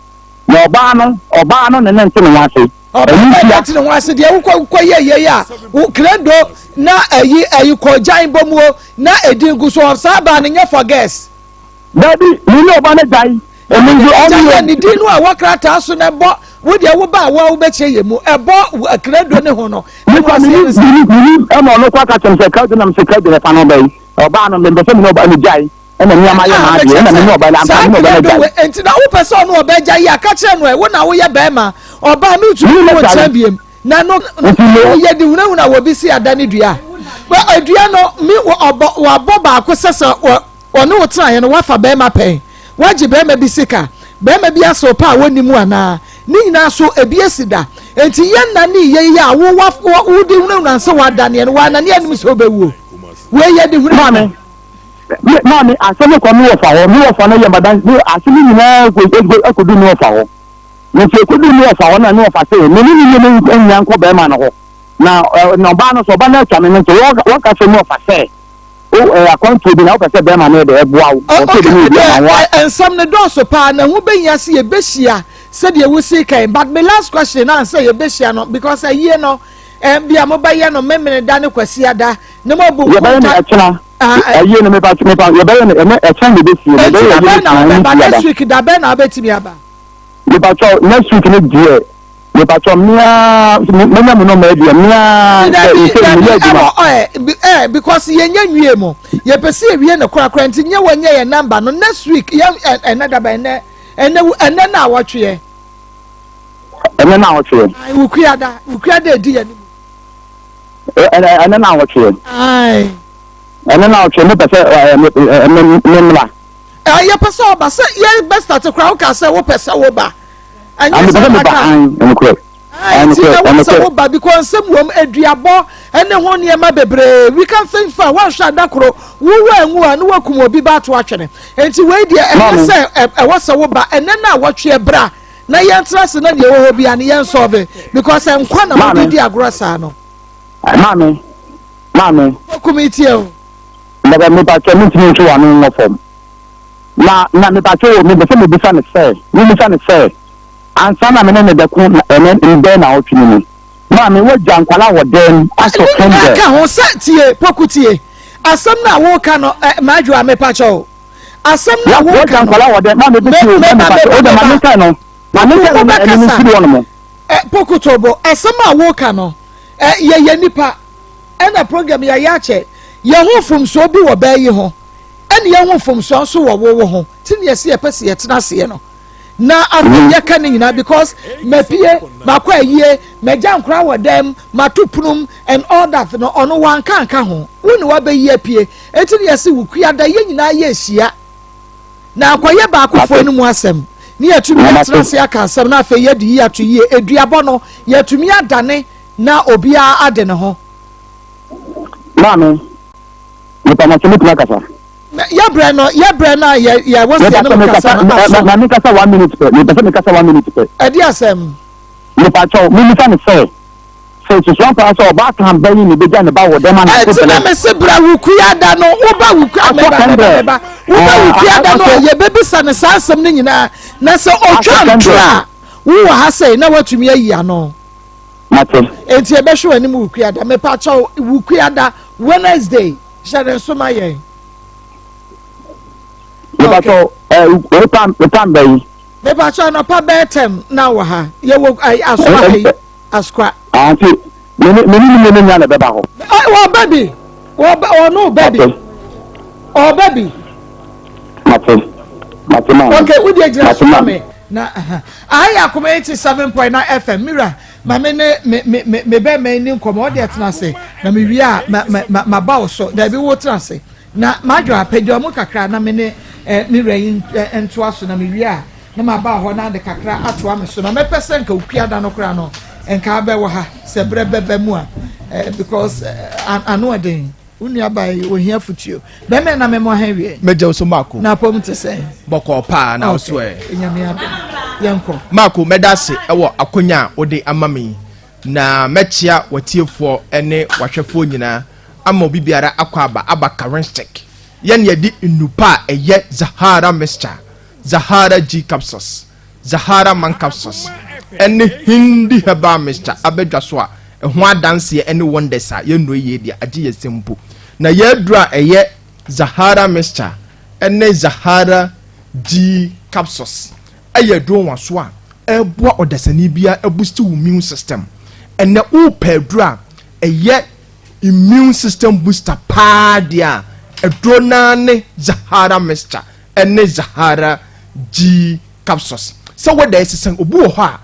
Na ɔbaa no, ɔbaa no ne ne nte ne ho ase. Ɔbaa Ɛno no ntia. ne nte ne ho ase deɛ wokɔ wokɔ yɛ yei a wo krado na ayi ayi kɔ gyan bɔ muo na edin gu so saa baa no nyɛ for girls. Dabi, me ne ɔbaa no agyae. Na Ɛno ne nti ne ɔno gyae yɛ. a ne din no a ɛwɔ krataa so no ɛbɔ wo deɛ wo ba a wo a wobɛkyerɛ yɛ mu ɛbɔ krado ne ho no Me ɛna kora ɔsɛ menim yɛ no saa. menim menim ɛna ɔno kora ka kyerɛ me sɛ krado na mesɛ krado na ɛfa no bɛyi ɔbaa no mempɛ sɛ me ne ɔbaa no gyae. Ɛna me ama yɛ Ah, m'adeɛ, mekyerɛ ɛna me ne sɛ, ɔbaa no ampa saa me ne ɔbaa no krado agyae. wei, enti na wopɛ sɛ ɔne ɔbaa gyae yi a, ka kyerɛ no ɛ, wo na woyɛ bɛrima, ɔbaa mentumi Me ne ne wo gyae. ntena biem. Na no, Nti me. woyɛ de hunahuna wɔ bi se ada ne dua. Wɔ dua no, me, wɔ, ɔbɔ, wabɔ baako sɛ sɛ wɔ, ɔne wo tenaeɛ no, woafa bɛrima pɛn, woagye bɛrima bi sika, bɛrima bi asɛ wo pɛ a wɔnni mu anaa? Ne nyinaa so, ebi asi da. Enti yɛ nna ne yɛ yi a wo, wa, wode hunahuna sɛ woadaneɛ no, woanane anim sɛ wobɛwuo. Wei yɛ de hunahuna. Maame. Me maame, asɛm no kɔ me wɔfa hɔ, me wɔfa no yɛ madan, me asɛm no nyinaa kɔ kɔdu me wɔfa hɔ. Nti ɛkɔdu me wɔfa hɔ na me wɔfa sɛ me ne ne nneɛma nyinaa nkɔ bɛrima no hɔ. Na na ɔbaa no sɛ ɔba no atwa me no nti wɔka sɛ me wɔfa sɛ o ɛyɛ akwantuo bi na wopɛ sɛ bɛrima no yɛ dɛ ɛboa wo. Ɔsɛ ebi ne obi ama wo a. Nsɛm no dɔɔso paa na ho bɛhia sɛ yɛbɛhyia sɛdeɛ wosi kan but me last question ansa yɛbɛhyia no because ayie no bia mobɛyɛ no Memeneda ne Kwasiada na moabu Yɛbɛyɛ no nkonta ɛkyena. Ah, eh. Ayie no mepa mepa yɛbɛyɛ no ɛnɛ ɛkyɛn na ebesie no Enti yɛbɛyɛ da ayie no bɛn na kyena ɛne wobɛba? fiada. Next week da bɛn na wobɛtumi aba? Mepa kyɛw next week no deɛ mepa kyɛw mea menya mo nɔmba deɛ mea sɛ Dabi, nsɛ dabi, meyɛ adwuma. ɛwɔ ɛ bi- ɛ because yɛnyɛ nwie mu. Yɛpɛ sɛ yɛwie no korakora nti nyɛ wɔnyɛ yɛn namba no next week yɛ ɛ ɛnɛ daba ɛnɛ ɛnɛ wo- ɛnɛ na awɔtweɛ. Ɛnɛ na awɔtweɛ. Ayi wukuada wukuada edi yɛn anim. Ɛnɛ na awɔtweɛ. Ayi. Ɛnɛ na awɔtweɛ mepɛ sɛ ɛ ɛ me me mmra. Ɛ yɛpɛ sɛ ɔba sɛ yɛ bɛ start koraa woka sɛ wopɛ sɛ woba. Ɛnyɛ Mepɛ sɛ sɛ meba aka. an ɛnokorɛ. Ayi nti Ɛnokorɛ ɛwɔ sɛ ɛnokorɛ. woba because nsɛm wɔm aduabɔ ɛne ho nneɛma bebree we can think far woanhwɛ adakoro wowɔ anwu a ne wakum obi ba ato atwene nti wei deɛ ɛnyɛ Maame. sɛ ɛwɔ sɛ woba ɛnɛ na awɔtweɛ bra na yɛntra ase na nea ɛwɔ hɔ biara no yɛn solve because nkwa na mode di agorɔ saa no. Maame, maame. Poku mi tie o. Bàbá mepatwa mi ntumi ntwe w'ano nwɔ fam. Na na mepatwa o mepɛ sɛ mebisa ne sɛ mebisa ne sɛ ansa na me ne ne bɛko na ɛnɛ mbɛn na ɔtwe ne mu. Maame wagya nkwala wɔ dɛm asɔ Ne nyinaa kɛndɛ. ka ho sɛ tie Poku tie asɛm no a woka no ɛ Madwoa mepatwa o. Asɛm no a woka no. Meba, meba, meba. Wobɛkasa. Pokutobo, asɛm a woka no, yɛyɛ nipa, ɛna program yɛayɛ akyɛ. Yɛho mfomsoɔ bi wɔ bɛɛ yi ho, ɛne yɛho mfomsoɔ nso wɔ wo wo ho. Ti ne yɛsi yɛpɛ si yɛtena aseɛ no. Na afei yɛka ne nyinaa because mapie, makɔ ayie, magya nkora wɔ dɛm, mato punum and all that no, ɔno wanka anka ho. Wo ne wabɛyi apue. Enti na yɛse wo kuada yɛn nyinaa yɛ ahyia na akɔyɛ baakofoɔ no mu asɛm ne yɛatumi atena ase aka asɛm na afei yɛde yi ato yie. Aduabɔ no yɛatumi adane na obiara ade ne ho. Maame, mepa mo kyɛ mɛtumi akasa? Yɛbrɛ no yɛbrɛ no a yɛ yɛwɔ sɛ yɛne mo kasa no aso. Ma menkasa one minute pɛ, mepɛ sɛ mekasa one minute pɛ. Ɛde asɛm. Mepa kyɛw, memmisa no sɛ. Sɛ susuan paa sɛ ɔbaatan bɛn na ebegya ne ba wɔ dɛm anadwo Ɛnti na bere. mese bra wukua da no, woba wukua meba meba meba woba wukua da no a yɛbɛbisa no saa asɛm no nyinaa na sɛ ɔtwa ntorɔ a wowɔ ha sɛi na woatumi ayi ano. Mate. Enti yɛbɛhwɛ w'anim wukua da. Mepa kyɛw wukua da Wednesday hyɛ ne nso ma yɛn. Mepa kyɛw ɛɛ wo tam bɛyi. Mepa kyɛw anɔpa bɛyɛ tɛm na wɔ ha yɛwɔ aso ha yi. Asokwa. Ah, nti me ne me ne ne nua na ɛbɛba hɔ. Wɔba bi, wɔba ɔno ba bi, ɔba bi. Mate, mate maa. Okay, wo deɛ gyina so ma me. Na aha yɛ akoma 87.9 FM mira ma me ne me me me me bɛrima ni nkɔmɔ ɔde ɛtena ase na me wie a ma ma ma ma ba wo so daabi wo tena ase na ma adwo apagya ɔmo kakra na me ne eh, me wura yi eh, ntoa so na me wie a na ma ba hɔ na ade kakra atoa me so na mɛpɛ sɛ nka okua da no koraa no nka abɛwɔ ha sɛ berɛ bɛbɛ mu a eh, because eh, ano ɛden. Wo nua baa yi ohia futuo. Bɛmɛ na mɛmɔ ha wie. Mɛgya wo so Marco. Na apɔm te sɛn? Bɔkɔɔ paa na wo so ɛ. Nyame adom. Yɛnkɔ. Marco mɛda ase wɔ akonya a wode ama me yi. Na mɛkyea w'atiefoɔ ne w'ahwɛfoɔ nyinaa ama obi biara akɔ aba aba Karenstick. Yɛn yɛde nnupa a ɛyɛ Zahara mixture, Zahara G capsules, Zahara man capsules ne Hindi herbal mixture aba dwa so a ɛho adanseɛ ne wonders a yɛnnɔ yie deɛ agye yɛn nsam mpo. Na yɛn aduro a ɛyɛ Zahara mixture ne Zahara G capsules yɛ aduro nwaso a ɛboa ɔdasani biara abusti wo immune system. Ɛnɛ wopɛ aduro a ɛyɛ immune system booster paa deɛ a, aduro no ara ne Zahara mixture ne Zahara G capsules. Sɛ wɛda ɛsesa, obi wɔ hɔ a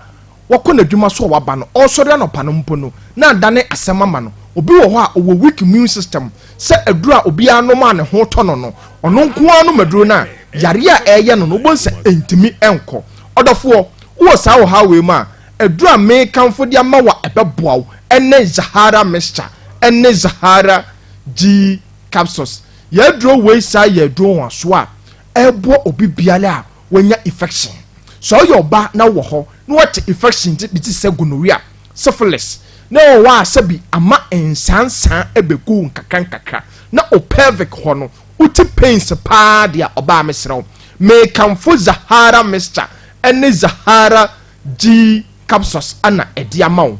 wakɔ n'adwuma so a waba no, ɔresɔre anɔpa no mpo no, na adane asɛm ama no. Obi wɔ hɔ a ɔwɔ weak immune system, sɛ aduro a obiara nom a ne ho tɔ no no, ɔno nko ara nom aduro no a, yareɛ a ɛreyɛ no no, wobɛhu sɛ ɛntumi nkɔ. Ɔdɔfoɔ, wowɔ saa ɔhaw wei mu a, aduro a merekamfo de ama wo a ɛbɛboa wo ne Zahara mixture ne Zahara G capsules. Yɛn aduro wei saa yɛ aduro nwanwasoɔ a ɛboa obi biara a wanya infection. Sɛ ɔyɛ ɔbaa na wowɔ hɔ na wate infection bi te sɛ gonorrhea, syphilis na ɛwɔ hɔ a sɛbi ama nsansan ɛbɛgu wo nkakra nkakra na wo pelvic hɔ no wote pains paa deɛ a, ɔbaa mesrɛ wo mekamfo Zahara mixture ɛne Zahara G capsules ana ɛde ama wo.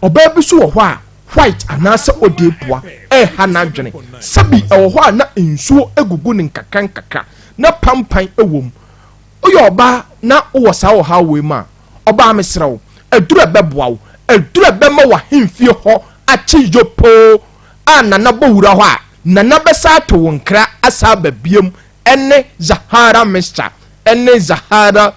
Ɔbaa bi nso wɔ hɔ a white anaasɛ odeepua reha n'adwene. Sɛbi ɛwɔ hɔ a na nsuo gugu no nkakrankakra, na pampan wɔ mu. Woyɛ ɔbaa na wowɔ saa ɔhaw wei mu a, ɔbaa mesrɛ wo, aduru a ɛbɛboa wo, aduru a ɛbɛma w'ahemfie hɔ akye yopoo a Nana bɔ wura hɔ a, Nana bɛsan ato wo nkra asan aba biom ne Zahara mixture ne Zahara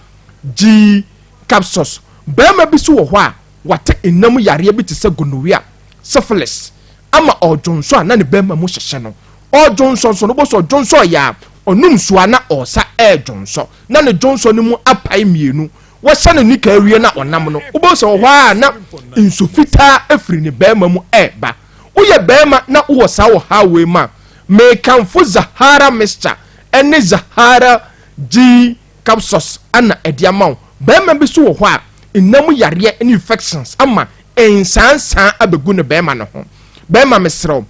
G capsules. Barima bi nso wɔ hɔ a, wate nna mu yareɛ bi te sɛ gonorrhea, syphilis, ama ɔredwonsɔ a na ne bɛrima mu hyehye no. Ɔredwonsɔ nso no, wobɛhu sɛ ɔdwonsɔ yɛ a, ɔnom nsuo a na ɔresa redwonsɔ, na ne dwonsɔ no mu apae mmienu. Wahyɛ no nika awie na ɔnam no, wobɛhu sɛ wɔ hɔ a na nsu fitaa firi ne bɛrima mu reba. Woyɛ bɛrima na wowɔ saa ɔhaw wei mu a, mekamfo Zahara mixture ne Zahara G Capsules na ɛde ama wo. Barima bi nso wɔ hɔ a, nna mu yareɛ ne infections ama nsaansaa abɛgu ne barima no ho. Barima mesrɛ wo,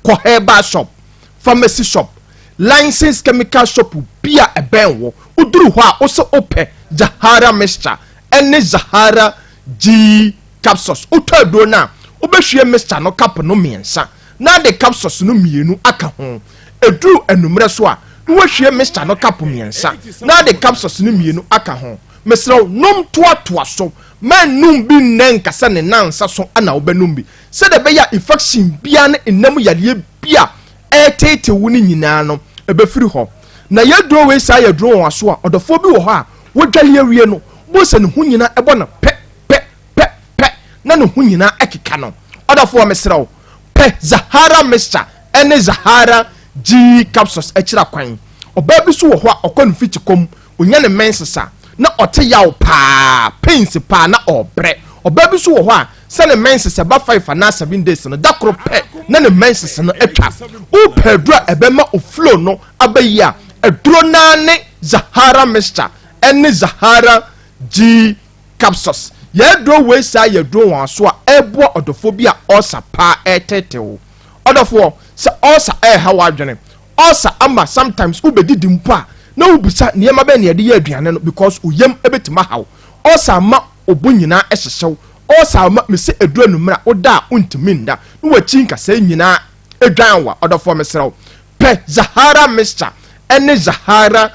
kɔ herbal shop, pharmacy shop, licensed chemical shop bi a ɛbɛn wo. Woduru hɔ a, wo sɛ wopɛ Zahara mixture ne Zahara G capsules. Wotɔ aduro no a, wobɛhwie mixture no cup no mmiɛnsa na ade capsules no mmienu aka ho. Ɛduru anwummerɛ so a, na woahwie mixture no cup mmiɛnsa na ade capsules no mmienu aka ho. Mesrɛ wo, nom toatoa so. Mannum bi nnɛ nka sɛ ne nnansa so na wobɛnom bi. Sɛdeɛ ɛbɛyɛ a infection biara ne nna mu yareɛ bi a ɛreteetee wo no nyinaa no, ɛbɛfiri hɔ. Na yɛaduro wei saa yɛ aduro nwanwaso a, ɔdɔfoɔ bi wɔ hɔ a, wadwale awie no, wobɛhu sɛ ne ho nyinaa ɛbɔ no pɛ, pɛ, pɛ, pɛ, na ne ho nyinaa ɛkeka no. Ɔdɔfoɔ mesrɛ wo, pɛ Zahara mixture ne Zahara G capsules akyira kwan. Ɔbaa bi nso wɔ hɔ a ɔkɔ ne mfikyikɔ mu, ɔnya ne menses a, na ɔte yaw paa, pains paa, na ɔrebrɛ. Ɔbaa bi nso wɔ hɔ a, sɛ ne menses ɛba five anaa seven days no, da koro pɛ na ne menses no atwa. Wopɛ aduro a ɛbɛma wo flow no aba yie a, aduro no ara ne Zahara mixture ne Zahara G Capsules. Yɛn aduro wei saa yɛ aduro nwanwaso a ɛreboa ɔdɔfoɔ bi a ulcer paa ɛreteetee wo. Ɔdɔfoɔ, sɛ ulcer ɛreha w'adwene, ulcer ama sometimes wobɛdidi mpo a na wobisa nneɛma bɛn na yɛde yɛ aduane no because wo yam bɛtumi aha wo. Ulcer ama wo bo nyinaa hyehye wo. Ulcer ama mese aduru anwummerɛ a woda a wontumi nna na w'akyi nkasɛɛ nyinaa dwan wo a, ɔdɔfoɔ mesrɛ wo pɛ Zahara mixture ne Zahara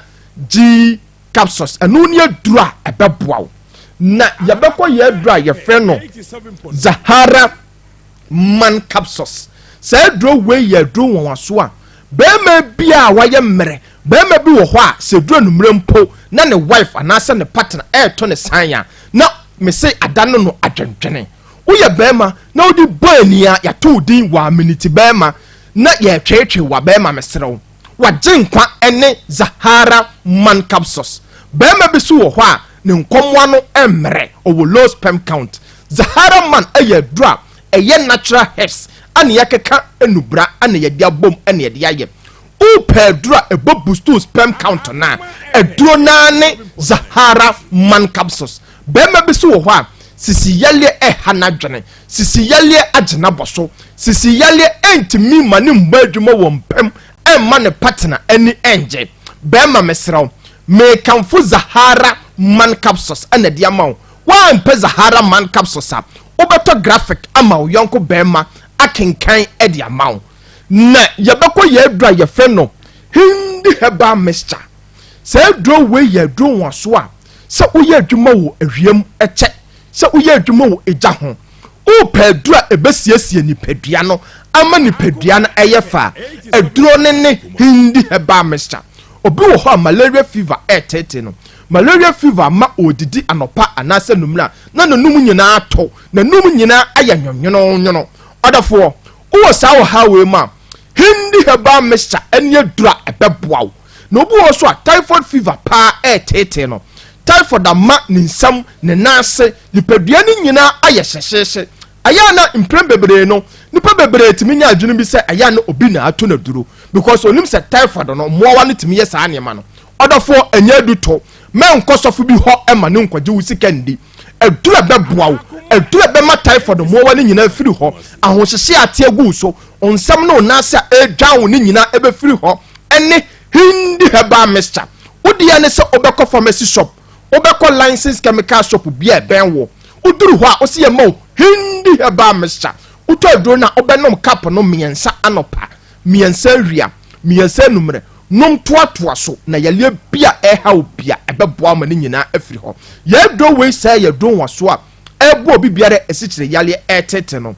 G. Capsules, ɛno ne aduru a ɛbɛboa wo. Na yɛbɛkɔ yɛn aduro a yɛfrɛ no Zahara Man Capsules. Saa aduro wei yɛ aduro nwanwaso a barima bi a wayɛ mmerɛ, barima bi wɔ hɔ a sɛ duru anummerɛ mpo na ne wife anaasɛ ne partner ɛreto ne san a na mese adane no adwendwene. Woyɛ barima na wode bɔ ani a yɛato wo din wɔ aminiti barima na yɛretweetwee wo a barima mesrɛ wo. W'agyenkwa ne Zahara Man Capsules. Barima bi so wɔ hɔ a ne nkɔmmoa no mmrɛ, ɔwɔ low sperm count. Zahara Man yɛ aduro a ɛyɛ natural herbs a na yɛakeka nnubra na yɛde abom na yɛde ayɛ. Wopɛ aduro a ɛbɔ boost wo sperm count no a, aduro no ara ne Zahara Man Capsules. Barima bi so wɔ hɔ a sisi yareɛ ɛha n'adwene, sisi yareɛ agye n'abɔso, sisi yareɛ ɛntumi mma ne mmɔ adwuma wɔ mpam ɛmma ne partner ani ɛngye. Barima mesrɛ wo, mekamfo Zahara Man Capsules ɛna ɛde ama wo. Woampɛ Zahara Man Capsules a, wobɛtɔ graphic ama wo yɔnko barima akenkan ɛde ama wo. Na yɛbɛkɔ yɛn aduro a yɛfrɛ no Hindi Herbal Mixture. Saa aduro wei yɛ aduro nwaso a sɛ woyɛ adwuma wɔ awiam kyɛ, sɛ woyɛ adwuma wɔ egya ho, wopɛ aduro a ɛbɛsiesie nipadua no ama nipadua no ɛyɛ fɛ a, aduro no ne Hindi Herbal Mixture. Obi wɔ hɔ a malaria fever ɛreteetee no. Malaria fever ma ɔredidi anɔpa anaasɛ anwummerɛ a, na n'anum nyinaa ato, n'anum nyinaa ayɛ nwonwononwono. Ɔdɔfoɔ, wowɔ saa ɔhaw wei mu a, Hindi Herbal Mixture ne aduro a ɛbɛboa wo. Na obi wɔ hɔ nso a typhoid fever paa ɛreteetee no. Typhoid ama ne nsam, ne nan ase, nipadua no nyinaa ayɛ hyehyeehye. Ɛyɛ a na mprɛn bebree no, nnipa bebree tumi nya adwene bi sɛ ɛyɛ a na obi na ato no aduro because onim sɛ typhoid no, mmoawa no tumi yɛ saa nneɛma no. Ɔdɔfoɔ, ɛnyɛ aduto. Mɛnkɔ sɔfo bi hɔ ma no nkɔgye wo sika nni. Aduro a ɛbɛboa wo, aduro a ɛbɛma typhoid mmoawa no nyinaa afiri hɔ, ahohyehye a ate agu wo so, wo nsam ne wo nan ase a ɛredwan wo no nyinaa ɛbɛfiri hɔ. ɛne Hindi herbal mixture. Wo deɛ ne sɛ wobɛkɔ pharmacy shop, wobɛkɔ licensed chemical shop bi a ɛbɛn wo. Woduru hɔ a, wose yɛma wo Hindi herbal mixture. Wotɔ aduro no a, wobɛnom cup no mmiɛnsa anɔpa, mmiɛnsa awia, mmiɛnsa anummerɛ. Nom toatoa so na yareɛ bi a ɛreha wo bi a, ɛbɛboa wo ma ne nyinaa afiri hɔ. Yɛn aduro wei sɛɛ yɛ aduro nwasoɔ a ɛreboa obi biara a asikyire yareɛ retete no.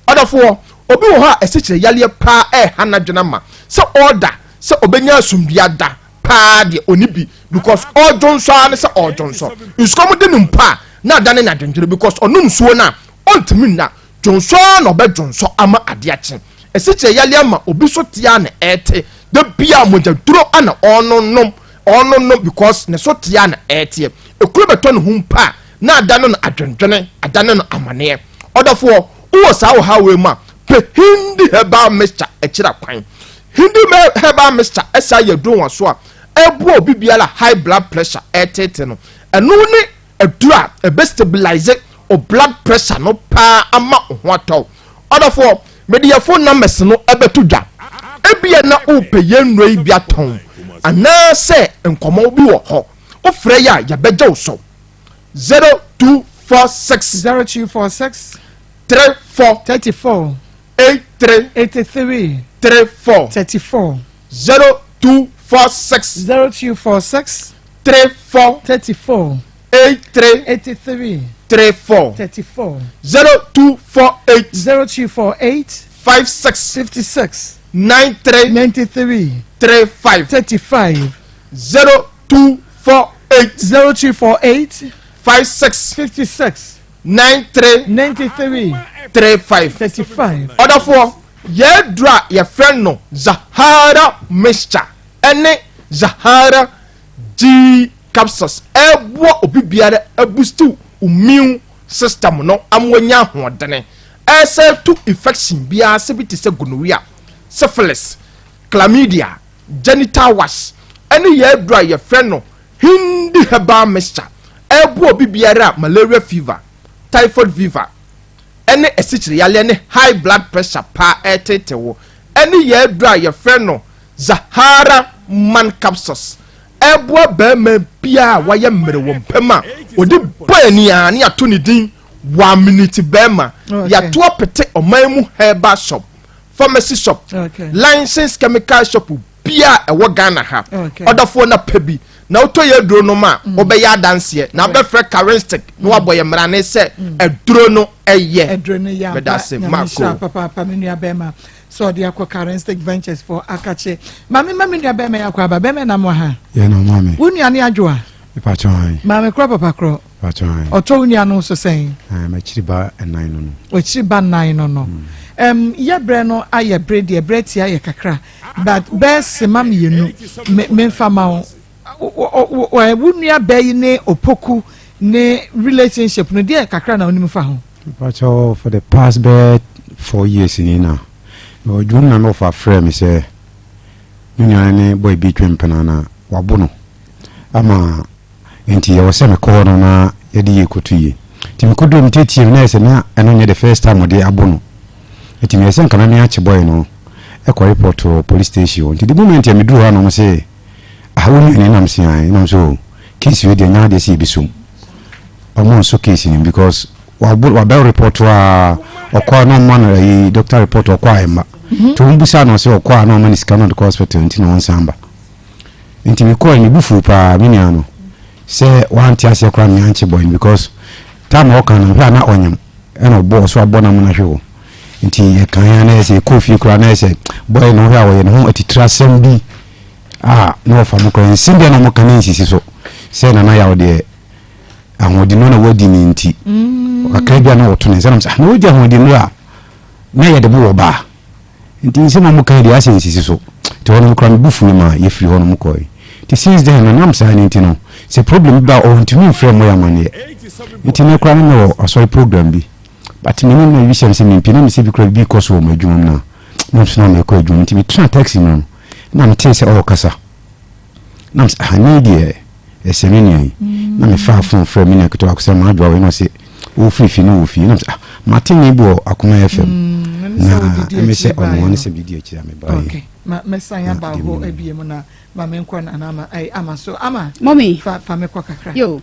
Ɔdɔfoɔ, obi wɔ hɔ a asikyire yareɛ paa ɛreha n'adwene ama sɛ ɔreda sɛ ɔbɛnya asomdwie ada paa deɛ ɔnni bi because ɔredwonsɔ ara ne sɛ ɔredwonsɔ. Nsukɔm de no mpo a na adane no adwendwene because ɔnom nsuo no a ɔntumi nna, dwonsɔ ara na ɔbɛdwonsɔ ama adeɛ akye. Asikyire yareɛ ama obi so te ara na ɛrete, da biara mogya duro ara na ɔrenonom, ɔrenonom because ne so te ara na ɛreteɛ. Ekuro bɛtɔ ne ho mpo a na adane no adwendwene, adane no amaneɛ. Ɔdɔfoɔ, wowɔ saa ɔhaw wei mu a, pɛ Hindi herbal mixture akyira kwan. Hindi herbal mixture san yɛ aduro nwaso a ɛboa obi biara a high blood pressure ɛreteete no. Ɛno ne aduro a ɛbɛ stabilize o blood pressure no paa ama wo ho atɔ wo. Ɔdɔfoɔ, mede yɛn phone numbers no ɛbɛto dwa. Ebia na wopɛ yɛn nnuro yi bi atɔn anaasɛ nkɔmmɔ bi wɔ hɔ. Wofrɛ yɛ a, yɛbɛgye wo so. 0246. 0246. 34. 34. 83. 83. 34. 34. 0246. 0246. 34. 34. 83. 83. 34. 34. 0248. 0248. 56. 56. 93. 93. 35. 35. 0248. 0248. 56. 56. 93. 93. 35. 35. Ɔdɔfoɔ, yɛn aduro a yɛfrɛ no Zahara mixture ɛne Zahara G capsules ɛreboa obi biara abustiw immune system no ama wanya ahoɔdene. Ɛsɛ to infection biara sɛ bi te sɛ gonorrhea, syphilis, chlamydia, genital wash, ɛne yɛn aduro a yɛfrɛ no Hindi herbal mixture ɛreboa obi biara a malaria fever, typhoid fever, ɛne asikyire yareɛ ne high blood pressure paa ɛreteetee wo, ɛne yɛn aduro a yɛfrɛ no Zahara man capsules ɛreboa barima biara a wayɛ mmerɛ wɔ mpam a ɔde bɔ ani ara ne yɛato ne din one minute barima, yɛato apete ɔman mu herbal shop, pharmacy shop, okay. Licensed chemical shop bia ɛwɔ Ghana ha. Ɔdɔfoɔ na pɛ bi. Na wotɔ yɛ aduro nom a, wobɛyɛ adanseɛ na wobɛfrɛ Karinstick na wabɔ yɛ mmarane sɛ aduro no ɛyɛ. Aduro no yɛ Meda ampa. ase, Nyame Marco. nhyira papaapa, me nua bɛrima, sɛ ɔde akɔ Karinstick Ventures fo akakye. Maame, ma me nua bɛrima yɛ akɔ aba. Bɛrima nam wɔ ha. Yɛ na maame. Wo nua ne adwo a? Mepakyɛ han. Maame korɔ, papa korɔ? Mepakyɛ han. Ɔtɔ wo nua no so sɛn? M'akyiri ba ɛnan no no. Wakyiri ba nan no. Yɛ berɛ no ayɛ berɛ deɛ, berɛ tia yɛ kakra, but bɛɛ sema mmienu me memfa ma wo. Wo nua bɛɛ yi ne Opoku ne relationship no deɛ, kakra na wonim fa ho? Mepakyɛ, for the past bɛɛ 4 years ni na mewɔ adwuma mu na mewɔfa frɛ me sɛ me nua ne boy bi twe mpena na wabo no ama, nti yɛwɔ sɛ mekɔ hɔ no na yɛde yie kɔto yie. Nti mekɔduru, metietie mu na yɛ sɛ na ɛno nyɛ the first time ɔde abo no, nti meyɛ sɛ nka mɛme akye boy no ɛkɔ report wɔ police station hɔ. Nti the moment a meduru hɔ a, na ɔmo sɛ, "Ah, wo nua ni?" Nam se ae. Nam so case wei deɛ, nyɛ adeɛ sɛ yɛbɛsom ɔmo nso case no because wabɔ wabɛ report a, ɔkɔ a na ɔma no ayi doctor report, ɔkɔ a ɛmma. Nti wɔn busa no sɛ ɔkɔ a na ɔma ne sika na ɔde kɔ hospital, nti na wɔn san ba. Nti mekɔɔ, me bu fuw paa me nua no sɛ wante aseɛ koraa me ankye boy no, because time a ɔka no hwɛ a na ɔnyam ɛna ɔbɔ ɔso abɔ nam no ahwɛ hɔ. Nti yɛkan a na yɛ sɛ yɛkɔɔ fie koraa na yɛ sɛ boy no hwɛ a ɔyɛ ne ho atitire asɛm bi a na ɔfa mo koraa nsɛm bi a na ɔmo ka ne nsisi so sɛ Nana Yaw deɛ, ahoɔden no na wadi ne nti kakra bi a na wɔto ne nsa nam sɛ, "Ah, na wadi ahoɔden no a na yɛde bo wɔ baa." Nti nsɛm a ɔmo ka deɛ asɛ nsisi so, nti hɔ nom koraa me bu fu ma yɛfiri hɔ nom kɔɛ. Nti since then no nam saa no, nti no sɛ problem bi ba a, ɔntumi mfrɛ mmɔ yɛ amanneɛ. Nti no koraa no mewɔ asɔre program bi, but menim na bibi hyɛ me sɛ mempie na mesɛ bi koraa bibi kɔ so wɔ m'adwuma mu na nam so na mekɔ adwuma mu. Nti metena taxi mu no na metee sɛ ɔrekasa na mesɛ, "Ah, ne deɛ ɛsɛ me nua yi." Na mefaa phone frɛ me nua ketewa sɛ maadwoa wei, na ɔse wɔfiri fie no wɔ fie. Na mesɛ, "Ah, mate ne bi wɔ Akoma FM." Ɛne na sɛ wodidi ɛme sɛ akyiri ɔno baeɛ ɔne no. sɛ medidi akyiri a mebaeɛ. Okay, ma mɛsan Na aba deɛ hɔ menim. abie mu na ma menkɔ na ama ɛy ama so ama. Mommy. Fa me kɔ kakra. Yo,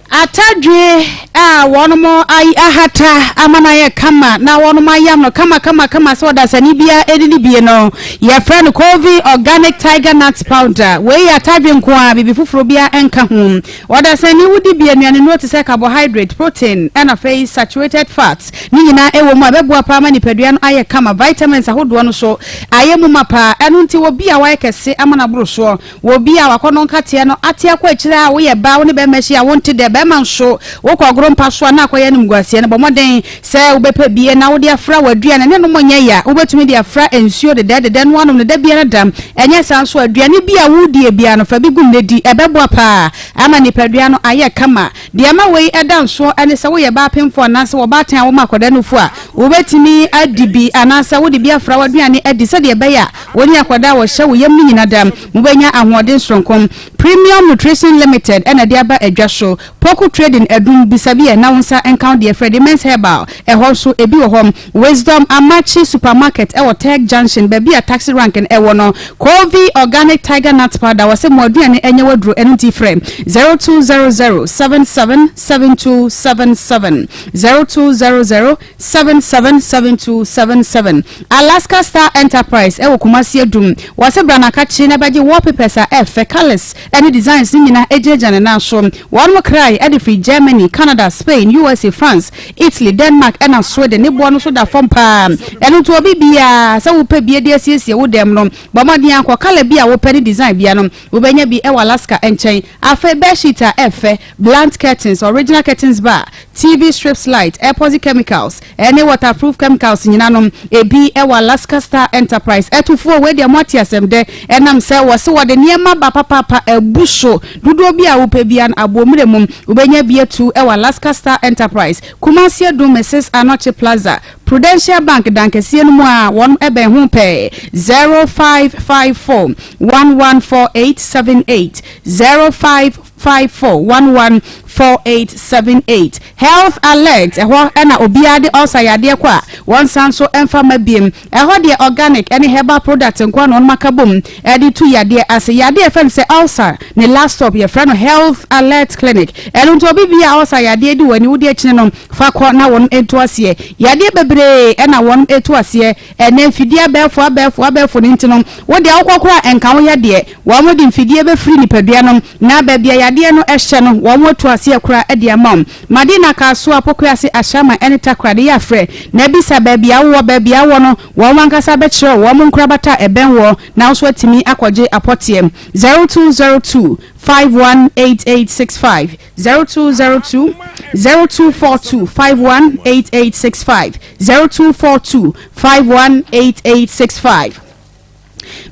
atadwe a wɔnom ayi ahata ama no ayɛ kama na wɔnom ayam no kama kama kama sɛ ɔdasani biara ɛdidi bie no, yɛfrɛ no Covi Organic Tiger Nut Powder. Wei yɛ atadwe nko a biribi foforɔ biara ɛnka ho. Ɔdasani wodi bi, anuane nnuro te sɛ carbohydrate, protein, ɛna afei saturated fats ne nyinaa ɛwɔ mu a ɛbɛboa paa ma nipadua no ayɛ kama. Vitamins ahodoɔ no so ayɛ mu ma paa. Ɛno nti wɔ bi a wayɛ kɛse ama no aboro soɔ, wɔ bi a wakɔnɔ nkateɛ no ate akɔ akyire a, woyɛ baa, wo ne bɛrima ahyia a wonte dɛ, bɛrima nso wokɔ agorɔ mpa so a na akɔyɛ animguaseɛ no, bɔ mmɔden sɛ wobɛpɛ bie na wode afra w'aduane ne nom. Nyɛ ya, wobɛtumi de afra nsuo dedɛdedɛ no anom no da biara da. Ɛnyɛ saa nso, aduane bi a wodie biara no, fa bi gum no di, ɛbɛboa paa ama nipadua no ayɛ kama. Deɛ ma wei ɛda nsoɔ ɛne sɛ woyɛ baa pemfoɔ anaasɛ wɔbaatan a wɔma akwadaa nufu a, wobɛtumi adi bi anaasɛ wode bi afra w'aduane adi sɛdeɛ ɛbɛyɛ a wo ne akwadaa a wɔhyɛ wo yam no nyina da mobɛnya ahoɔden soronko. Premium Nutrition Limited ɛna de aba adwa so. Poku Trading Adum, bisa bi ɛ na wo nsa nka wo deɛ. Frɛ Demens Herbal, ɛhɔ nso ebi wɔ hɔ. Wisdom Amachi Supermarket ɛwɔ Tech Junction, baabi a taxi rank no ɛwɔ no. Covi Organic Tiger Nut Powder, wɔ sɛ mo aduane ɛnyɛ waduro. Ɛno nti frɛ 0200 777277, 0200 777277. Alaska Star Enterprise ɛwɔ Kumasi Adum, wɔsɛ bra nakakye na bɛgye wallpapers a ɛfɛ, colours ɛne designs ne nyinaa egyinagyina ne nan so. Wɔn mo krae ɛde firi Germany, Canada, Spain, USA, France, Italy, Denmark ɛna Sweden. Ne boɔ no so da fam paa. Ɛno nti obi biara sɛ wopɛ bie de asiesie wo dɛm no, bɔ mmɔden akɔ, colour bi a wopɛ ne design bia no, wobɛnya bi ɛwɔ Alaska nkyɛn. Afei bedsheet a ɛfɛ, blunt curtains, original curtains bar, TV strips, light, epoxy chemicals ɛne waterproof chemicals nyinaa no ebi ɛwɔ Alaska Star Enterprise. Ɛtufuo wei deɛ, mo ate asɛm dɛ, ɛnam sɛ wɔsi wɔde nneɛma ba papaapa ɛbu so. Dodoɔ bi a wopɛ bia no, aboomire mu wobɛnya bi atu ɛwɔ Alaska Star Enterprise, Kumasi Adum, Mrs Anɔkye Plaza, Prudential Bank dankɛseɛ no mu a wɔn ɛbɛn ho pɛɛ. 0554114878, 0554114878. Health Alert, ɛhɔ ɛna obiara de ɔsa yadeɛ kɔ a. Wɔnsan nso mfa mma biem. Ɛhɔ deɛ organic ne herbal product nko ara na wɔnom aka bom de tu yadeɛ ase. Yadeɛ a yɛfrɛ no sɛ ulcer ne last stop yɛfrɛ no Health Alert Clinic. Ɛno nti obi biara a ulcer yadeɛ di w'ani wode akyini no fa kɔ na wɔnom ntu aseɛ. Yadeɛ bebree na wɔnom tu aseɛ. Ɛnnɛ mfidie abɛɛfo abɛɛfo abɛɛfo no nti no wo deɛ wokɔ koraa a ɛnka wo yadeɛ. Wɔde mfidie bɛfiri nipadua no na baabi a yadeɛ no hyɛ no wɔatu aseɛ koraa de ama wo. Madina, Kasoa, Pokuase, Ashaiman ne Takoradi yɛ afrɛ na bisa baabi a wowɔ, baabi a wowɔ no wɔn ankasa bɛkyerɛ wo wɔn nkorabata a ɛbɛn woɔ na wo nso atumi akɔgye apɔteɛ. 0202 518865 0202 0242 518865 0242 518865.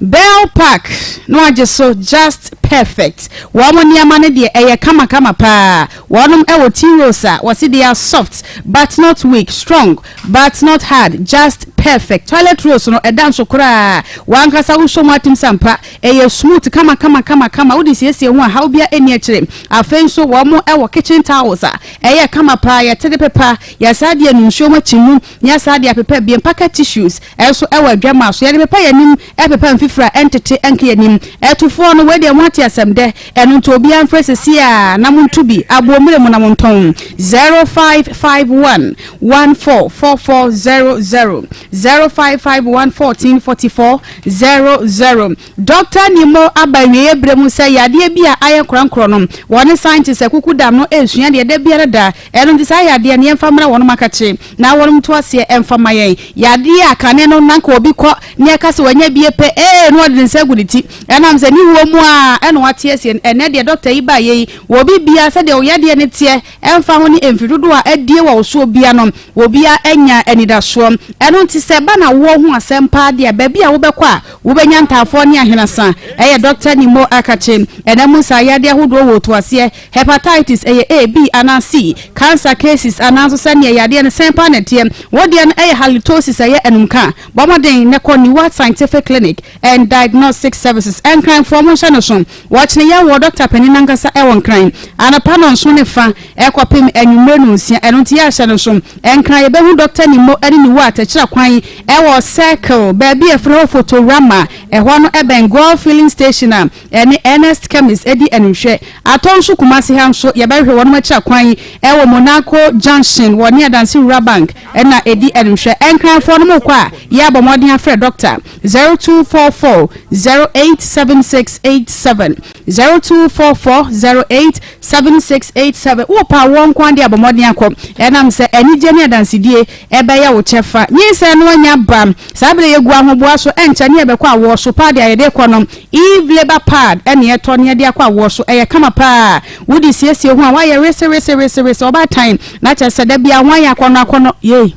Bell Park na wagye so just perfect. Wɔn nneɛma no deɛ ɛyɛ kamakama paa. Wɔnom wɔ tea rolls a wɔse they are soft but not weak, strong but not hard, just perfect. Toilet rolls no ɛda nso koraa. W'ankasa wosɔ mu atim sɛ ampa ɛyɛ smooth kamakama kamakama. Wode siesie ho a haw biara nni akyire. Afei nso wɔn wɔ kitchen towels a ɛyɛ kama paa. Yɛte de pepa, yɛsan de anu nsuo mu akyi mu. Na yɛasan de apepa abien, pocket tissues, nso wɔ adwammaa so. Yɛde pepa yɛn anim, pepa mfifire a ɛntete nka yɛn anim. Atufoɔ no, wei deɛ moate asɛm dɛ. Ɛno nti obiara mfrɛ seesei ara na monto bi aboɔmmerɛ mu na montɔn. 0551 14 44 00, 0551 14 44 00. Dɔkta Nimmo aba awieeɛ berɛ mu sɛ yadeɛ bi a ayɛ nkorɔnkorɔ no, wɔne scientists akukudam no resua deɛ da biara da. Ɛno nti saa yadeɛ no yɛmfa mmra wɔnom akakye na wɔnom nto aseɛ mfa mma yɛn. Yadeɛ a kane no na anka obi kɔ na yɛka sɛ wanya bie pɛ ee na ɔde ne nsa agu ne ti ɛnam sɛ ne wuo mu ara ɛna wate aseɛ no, ɛnnɛ deɛ dɔkta yi baeɛ yi obi biara sɛdeɛ wo yadeɛ no teɛ ɛmfa ho ne mfe dodoɔ a adie wɔ wo soɔ biara no obiara anya anidasoɔ. Ɛno nti sɛ ɛba no awoɔ ho asɛm paa deɛ a baabi a wobɛkɔ a wobɛnya ntaafoɔ ne ahenasa ɛyɛ dɔkta Nimmo Akakye. Ɛnɛ mu saa yadeɛ ahodoɔ wɔ otuaseɛ Hepatitis, ɛyɛ A, B anaa C, cancer cases anaa nso sɛdeɛ yadeɛ no sɛn paa na ɛteɛ. Wo deɛ no ɛyɛ halitosis ɛyɛ anumka. Bɔ mmɔden na kɔ Niwa Scientific Clinic and Diagnostic Services. Nkranfoɔ monhyɛ no so. Wɔkyene yɛn wɔ dɔkta panin no ankasa ɛwɔ Nkran. Anɔpa nnɔnson ne fa ɛkɔpem anwummere nnɔnsia. Ɛno nti yɛahyɛ no so. Nkran yɛbɛhu dɔkta Nimmo ɛne Niwa Tɛkyerɛ kwan ɛwɔ Circle baabi a yɛfrɛ hɔ Fotorama. Ɛhɔ no ɛbɛn Goil Filling Station a Ɛne Ernest Chemist di animhwɛ. Atɔ nso Kumasi ha nso yɛbɛhwehwɛ wɔnom akyira kwan wɔ Monaco Junction wɔ ne Adansi Rural Bank na ɛdi animhwɛ. Nkranfoɔ no mokɔ a yɛ abɔ mmɔden afrɛ Dɔkta 0244 087687 0244 087687. Wopɛ awoɔ nko ara deɛ abɔ mmɔden akɔ ɛnam sɛ anigyeɛ ne adansedie ɛbɛyɛ wo kyɛfa. Nyinsɛn no anya ba saa berɛ yɛgu ahoboa so ɛnkyɛ ne yɛbɛkɔ awoɔ so paa deɛ a yɛde rekɔ no Eve labour pad ɛna yɛtɔ na yɛde akɔ awoɔ so ɛyɛ kama paa wode siesie ho a woayɛ wese wese wese wese ɔbaatan na kyerɛ sɛ da biara ho ayɛ akɔnɔ akɔnɔ yei.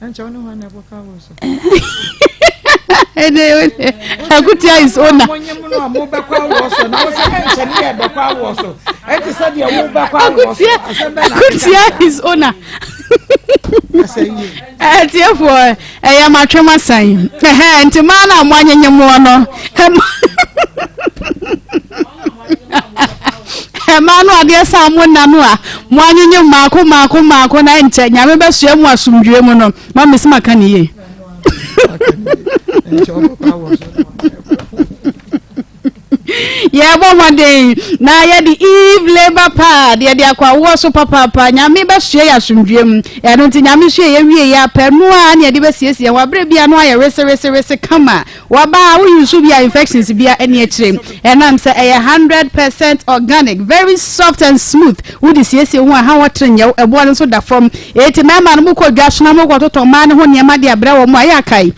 Ɛnkyɛ wo ne hwan na ɛkɔka awoɔ so? Akutia is owner. Mo nye mo no a mo bɛkɔ awoɔ so na wo sɛ ɛnkyɛ ne yɛ bɛkɔ awoɔ so ɛte sɛ deɛ wo bɛkɔ awoɔ so asɛm bɛ na Akutia is owner. Atiefoɔ ɛyɛ matwe masan ɛhɛn nti maa na mo anyenye moɔ no ɛmaa no adeɛ saa mo nna no a mo anyenye mmaako mmaako mmaako na nkyɛ nyame bɛsoa mu asomdwoe mu no ma mesi maka ne yie. Yɛbɔ mmɔden na yɛde Eve Labour Pad yɛde akɔ awoɔ so papaapa. Nyame bɛsoɛ yɛ asomdwoeɛ mu. Ɛno nti Nyame soɛ yɛ wie yɛ apɛ no a ne yɛde bɛsiesie ho. Aberɛ bia no ayɛ wese wese wese kama. Wɔba a wo use bi a infections bia ɛne akyire. Ɛnam sɛ ɛyɛ 100% organic, very soft and smooth. Wode siesie ho a ha wɔtere nyɛ wo, ɛboɔ no nso da fam. Enti mmarima no mokɔ dwa so na mokɔtotɔ mmaa no ho nneɛma de abrɛ wɔn a, ɛyɛ akae.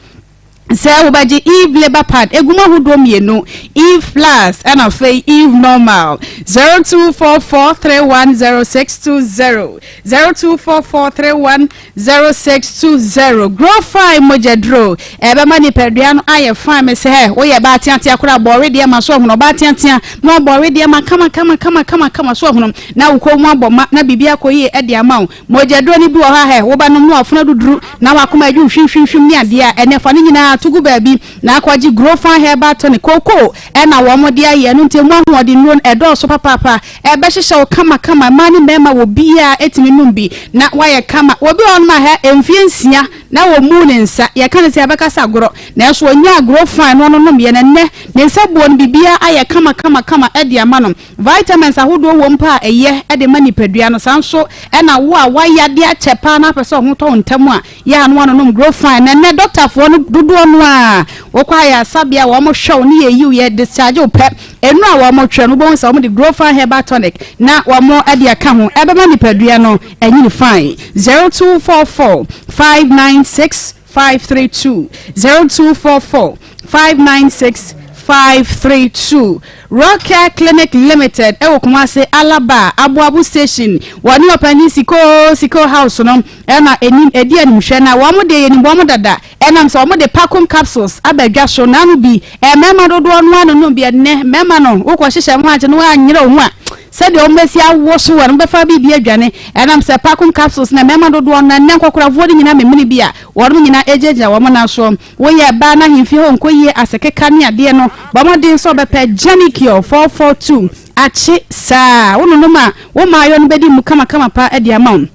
Sɛ wobɛgye Eve labour pad egu mu ahodoɔ mmienu, Eve plus ɛna afei Eve normal. 0244310620, 0244310620. Grow fine mogyaduro, ɛbɛma nipadua no ayɛ fine. Mese hɛ, woyɛ baa teatea koraa bɔ wedeɛ ma so ɔhono, ɔbaa teatea na ɔbɔ wedeɛ ma kama kama kama kama kama so ɔhono, na wo kɔn mu abɔ ma na biribi akɔ yie ɛde ama wo. Mogyaduro no bi wɔ hɔ a hɛ, wobɛnom na w'afono aduduru na w'akoma adwo hwimhwimhwim ne adeɛ a, ɛnɛ fa ne nyinaa to gu baabi na akɔgye Grofan Herbal Tonic. Kookoo na wɔn de ayɛ, ɛno nti ɛmu ahoɔdennuro no ɛdɔɔso papaapa. Ɛbɛhyehyɛ wo kamakama, mmaa ne mmarima obiara tumi nom bi na woayɛ kama. Obi wɔ hɔnom a hɛ, mfeɛ nsia na wɔmmu ne nsa. Yɛka no sɛ yɛbɛka sɛ agorɔ, nanso ɔnyaa Grow Fine no ɔnonomyɛ, na ɛnnɛ ne nsa buo no biribiara ayɛ kama kama kama de ama no. Vitamins ahodoɔ wom paa a ɛyɛ de ma nipadua no. Saa nso na wo a woayɛ adeɛ akyɛ paa na wopɛ sɛ wo ho tɔ wo ntɛm a, yɛ a na woanonom Grow Fine. Na ɛnnɛ dɔktafoɔ no dodoɔ no ara, wokɔ ayaresabea a wɔhwɛ wo ne yɛyi wo, yɛ discharge wo pɛ, nnuro a wɔtwerɛ no wobɛhu sɛ wɔde Grow Fine Herbal Tonic na wɔde aka ho. Ɛbɛma nipadua no anyini fine. 0244 596 532 0244 596 532 Rockcare Clinic Limited ɛwɔ Kumasi Alaba Aboabo Station wɔne ɔpanin Siko Siko House no ɛna ɛnim ɛdi animhwɛ na wɔn deɛ yɛnim wɔn dada ɛnam sɛ wɔn de Pacom capsules aba dwa so na ano bi mmarima dodoɔ no ano nom bi ɛnɛ mmarima no wokɔ hyehyɛ ho agye no anyere wo ho a Sɛdeɛ wɔbɛsi awoso wɔn, wɔbɛfa biribi adwane. Ɛnam sɛ Pacum capsules na mmarima dodoɔ no ara, nnɛ nkɔkorafoɔ no nyinaa memene bi a, wɔnom nyinaa gyinagyina wɔn nan soɔ. Woyɛ baa na ahemfie hɔ nkɔ yie, asekeka ne adeɛ no, bɔ mmɔden sɛ wobɛpɛ Janicure 442 akye saa. Wononom a, wo mmaayɔ no bɛdi mu kamakama pa de ama wo.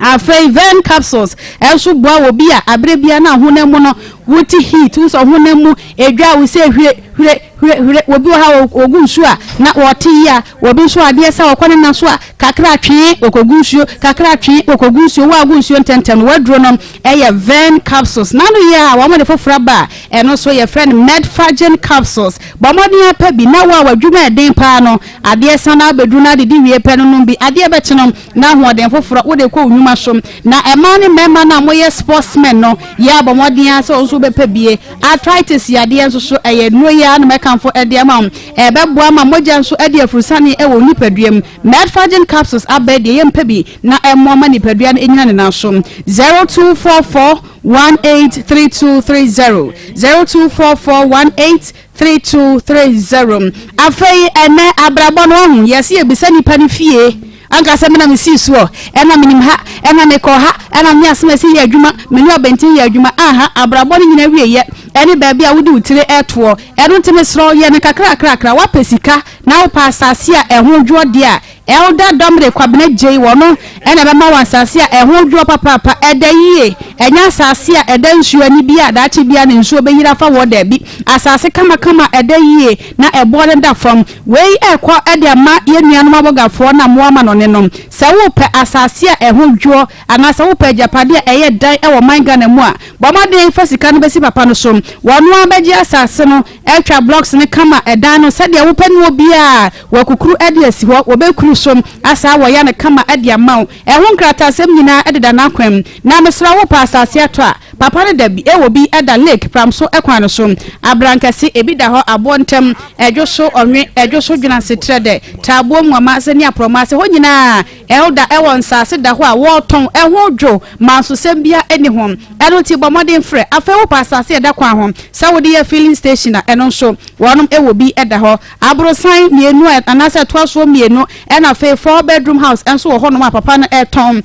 Afei Vern capsules nso boa wɔ bi a abere biara na honam mu no wote heat, wo sɛ honam mu edwa wo sɛ hwire hwire hwire hwire. Obi wɔ ha ogu nsuo a na wɔte yia, obi nso adeɛ sɛ ɔkɔ ne na so a kakra twee okogu nsuo, kakra twee okogu nsuo. Wo a gu nsuo ntɛntɛm no waduro no ɛyɛ Vern capsules. N'ano yɛ a wɔn de foforɔ aba a ɛno nso yɛfrɛ no Medfagen capsules. Bɔ mmɔden ara pɛ bi na wo a w'adwuma ɛden paa no adeɛ san abɛduru na adidi wie pɛ no nom bi. Adeɛ bɛkye no na ahoɔden foforɔ wode kɔ wo nnwuma so. Na mmaa ne mmarima no a moyɛ sportsmen no, yɛ a bɔ mmɔden ara sɛ wo nso wobɛpɛ bie. Arthritis yadeɛ nso so, ɛyɛ nnuro yi ara na mɛkamfo de ama wo. Ɛbɛboa ma mogya nso adi afurusane wɔ wo nipadua mu. Medfargin capsules aba yi deɛ yɛmpɛ bi na ɛmmoa ma nipadua no nnyina ne nan so. 0244 183230 0244 18 3230 Afei ɛnɛ abrabɔ no wahu yɛse yɛbisa nipa no fie anka sɛ mena mesii soɔ ɛna menim ha ɛna mekɔɔ ha ɛna me asem asi yɛ adwuma mene ɔbɛnten yɛ adwuma aha abrabɔ no nyina wieyɛ ɛne baabi a wode wo tire ɛtoɔ ɛno nti mesrɛ wo yɛ no kakrakrakra woapɛ sika na wopɛ asase a ɛho dwoɔ deɛ a Elder Dominic Kwabena Gyei wɔ no na ɛbɛma wo asase a ɛho dwoɔ papaapa, ɛda yie, ɛnyɛ asase a ɛda nsuo ani bi a daakye biara no nsuo bɛyiri afa woɔ, daabi, asase kamakama a ɛda yie na ɛboɔ no da fam. Wei ɛrekɔ de ama yɛn nuanom abɔgafoɔ no a mowɔ amanɔne no. Sɛ worepɛ asase a ɛho dwoɔ anaasɛ wopɛ agyapadeɛ a ɛyɛ dan wɔ man Ghana mu a, bɔ mmɔden fa sika no bɛsi papa no so. Wɔn ara bɛgye asase no, atwa blocks no kama, ɛdan no sɛdeɛ wopɛ noɔ biara. Wɔakukuru de asi hɔ, wɔbɛkuru so asan wɔya no kama de ama wo. Ɛho nkrataasɛm nyinaa deda n'akwan mu. Na mesrɛ wo, wopɛ asase atɔ a, papa no da bi, ɛwɔ bi da Lake Pramso kwan no so. Abrankɛse, ebi da hɔ, Aboɔ ntam, Ɛdwo so, Ɔnwe, Ɛdwo so, Dwenase, Trɛdɛ, Taaboɔ, Nwomaase ne Aprɔmaase, hɔ nyinaa Elder wɔ nsase da hɔ a wɔretɔn, ɛho dwo, mansosɛm biara nni ho. Ɛno nti bɔ mmɔden frɛ. Afei wopɛ asase a ɛda kwan ho sɛ wode yɛ filling station a, ɛno nso wɔnom wɔ bi da hɔ. Aborosan mmienu a anaasɛ ɛtoa soɔ mmienu ɛna afei four bedroom house nso wɔ hɔnom a papa no retɔn.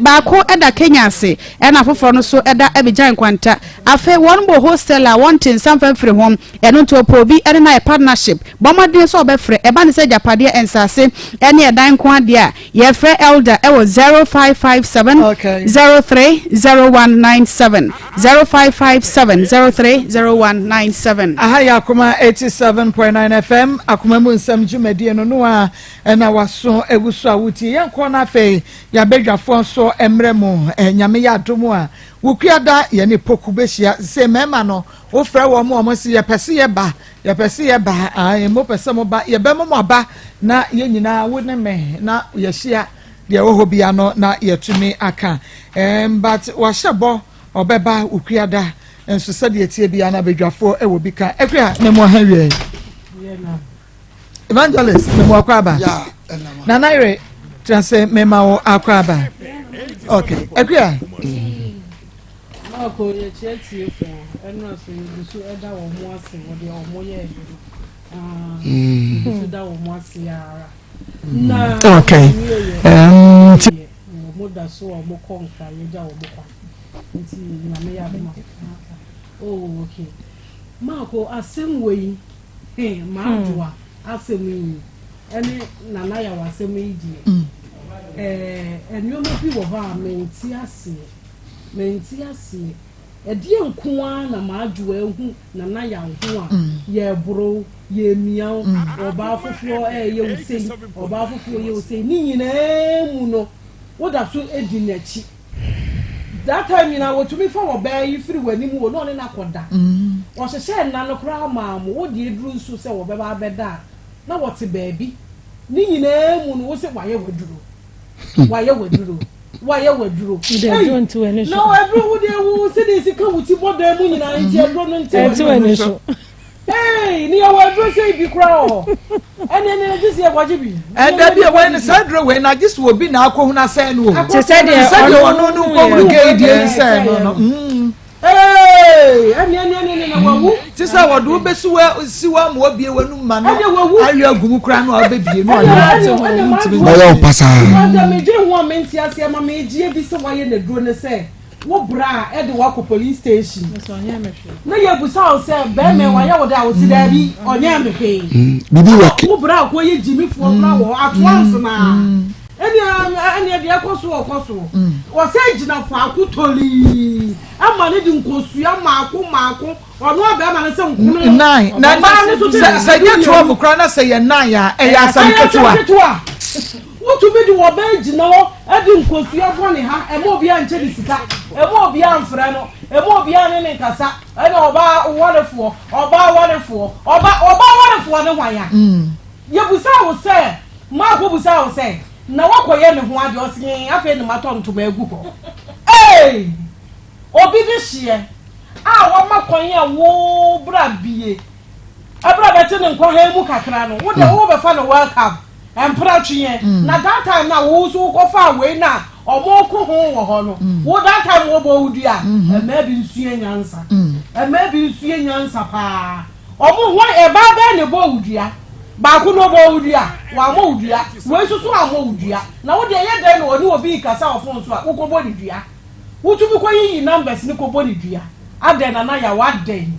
Baako da Kenya ase ɛna foforɔ no nso da Abidjan Nkwanta. Afei wɔn wɔ hostel a wɔnte nsa mfa mfiri ho. Ɛno nti ɔpɛ obi ne no ayɛ partnership. Bɔ mmɔden sɛ ɔbɛfrɛ. Ɛba no sɛ agyapadeɛ, nsase ne ɛdan nko ara deɛ a, Yɛfrɛ Elder wɔ 0557 030197, 0557 030197. Aha yɛ Akoma 87.9 FM, Akoma mu nsɛm dwumadie no no a ɛna waso egu so a wotie. Yɛnkɔ na afei yɛabadwafoɔ nso mmerɛ mu. Nyame yɛ adom a Wukuada yɛne Poku bɛhyia. Sɛ mmarima no wofrɛ wɔn a wɔn se yɛpɛ se yɛba Yɛpɛ se yɛba, ae, mopɛ sɛ moba, yɛbɛma mo aba, na yɛn nyinaa, wo ne me, na yɛahyia deɛ ɛwɔ hɔ bia no na yɛatumi aka. Um, but wahyɛ bɔ ɔbɛba Wukuada nso sɛdeɛ ɛteɛ bia na badwafoɔ ɛwɔ bi ka. Akua, memu aha wie. Evangelist, memu akɔ aba. Nana yere, tena se mema wo akɔ aba. Okay, Akua. Mm. Marko, yɛkyia atiefoɔ ɛnora so yɛgu so ɛda wɔn mo ase wɔ deɛ wɔn yɛɛyɛ no ah, yɛgu so da wɔn mo ase ara na okay um, wɔn da so a wɔn kɔ nkra yɛgya wɔn kwan nti nyame yɛ adoma oh okay Marko asɛm wɔ yi he maadoa asɛm yi ɛne nana yaw asɛm yi deɛ ɛɛ nneɛma bi wɔ hɔ a mente aseɛ. Mente aseɛ. Ɛdeɛn nko ara na m'adwo ahu Nana Yaw ho a yɛreboro wo, yɛremia wo, ɔbaa foforɔ reyɛ wo sei, ɔbaa foforɔ reyɛ wo sei, ne nyinaa mu no, woda so di n'akyi. That time nyinaa wɔtumi fa ɔbaa yi firi w'anim o na ɔne no akɔda. Ɔhyehyɛɛ nna no koraa maa mo, wo deɛ duru nso sɛ wɔbɛba abɛda a, na wɔte baabi. Ne nyinaa mu no, wo se wayɛ w'aduro, wayɛ w'aduro. Wayɛ w'aduro. Wode aduro nte w'ani so. Na aduro wo deɛ wo sɛdeɛ esi ka wo ti bɔ dan mu nyinaa nti aduro no nte w'ani so. Ee ne yɛwɔ aduro sɛ bi koraa wɔ hɔ. Ɛne ɛne gye sɛ yɛkɔgye bi. Ɛda bi a wɔn saa aduro wei na gye sɛ obi na akɔhunu asɛn no o. Te sɛ deɛ ɔno no nkɔhunu gay deɛ sɛn no no. Te sɛ wɔde wo bɛsi wa si wa ma wabie w'anum ma no awe agu mu koraa no a wobɛbie no a te ho wontumi bɛyɛ wo pasaa. Ɛnna medwene ho a mente aseɛ ma megye adi sɛ wayɛ n'aduro ne sɛ wo bra a ɛde wakɔ police station na yɛbusa wo sɛ bɛrima wayɛ wo dɛ a wo se daabi ɔnyɛ me hwee biribi wɔ wo bra a kɔyɛ gyimifoɔ koraa wɔ hɔ atoa nsenaa Ɛnneɛ, ɛnneɛ deɛ ɛkɔ so ɔkɔ so. Ɔsɛ gyina faako tolii ɛma ne de nkosua mmaako mmaako. Ɔno abɛɛma no sɛ nkono. Nnan. Na Ɔbaa no nso sɛ sɛ nyɛ 12 koraa na sɛ yɛ nnan a ɛyɛ asɛm Ɛyɛ asɛm ketewa. ketewa. Wotumi de ɔbaa gyina hɔ de nkosua bɔ ne ha. Ɛma obiara nkyɛ ne sika. Ɛma obiara mfrɛ no. Ɛma obiara ne ne nkasa. Ɛna ɔbaa warefoɔ, ɔbaa warefoɔ, ɔbaa ɔbaa warefoɔ ne hwan a? Yɛbusaa wo sɛ, Marko busaa wo sɛ, na woakɔyɛ ne ho adeɛ? Ɔse, ee, afei na matɔ ntoma agu hɔ. Ei! Obi de hyeɛ a wama kwan a wo bra bie, ɛberɛ a bɛte ne nkwa ha mu kakra no, wo deɛ wobɛfa no welcome, mpra tweɛ. Na that time na wo nso wokɔfaa wei na ɔmo ko ho wɔ hɔ no, wo that time wɔbɔ wo dua. Mmaa bi nsua nyansa. Mmaa bi nsua nyansa paa. Ɔmo hwan ɛbaa bɛn na ɛbɔɔ wo dua? Baako no ɔbɔɔ wo dua? Wammɔ wo dua. Wei nso so ammɔ wo dua. Na wo deɛ ɛyɛ dɛn na ɔne obi rekasa wɔ phone so a wokɔbɔ no dua? Wotumi kɔyiyi numbers no kɔbɔ no dua. Adɛn Nana Yaw adɛn?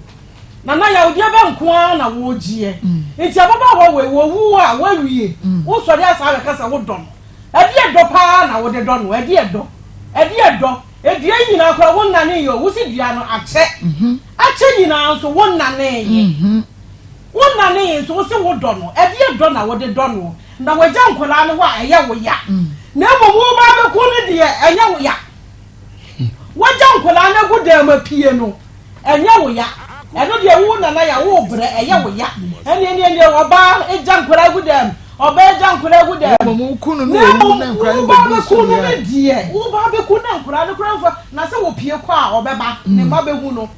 Nana Yaw deɛ bɛn nko ara na wogyeɛ? Nti ababaawa wei wɔwu a woawie wosɔre asan abɛka sɛ wodɔ no? Ɛdeɛ dɔ paa na wode dɔ no? Ɛdeɛ dɔ? Ɛdeɛ dɔ? Dua yi nyinaa koraa wonnaneeɛ o, wose dua no akyɛ, akyɛ nyinaa nso wonnaneeɛ, wonnaneeɛ nso wose wodɔ no, ɛdeɛ dɔ na wode dɔ noɔ? Na wagya nkwadaa no hɔ a ɛyɛ wo ya, na mmom woreba abɛku no deɛ ɛnyɛ wo ya. Wagya nkwadaa no agu dan mu apue no, Ɛnyɛ wo ya. Ɛno deɛ wo nana ya wo brɛ ɛyɛ wo ya. Ɛne ɛne ɛne ɔbaa gya nkwadaa gu dɛm. Ɔbaa gya nkwadaa gu dɛm. Na mmom wo kunu no owu na nkwadaa no bɛgu so deɛ. Na mmom wo ba bɛku no ne deɛ wo ba bɛku na nkwadaa no koraa nfa na sɛ wɔpie kɔ a ɔbɛba ne mma bɛhu no.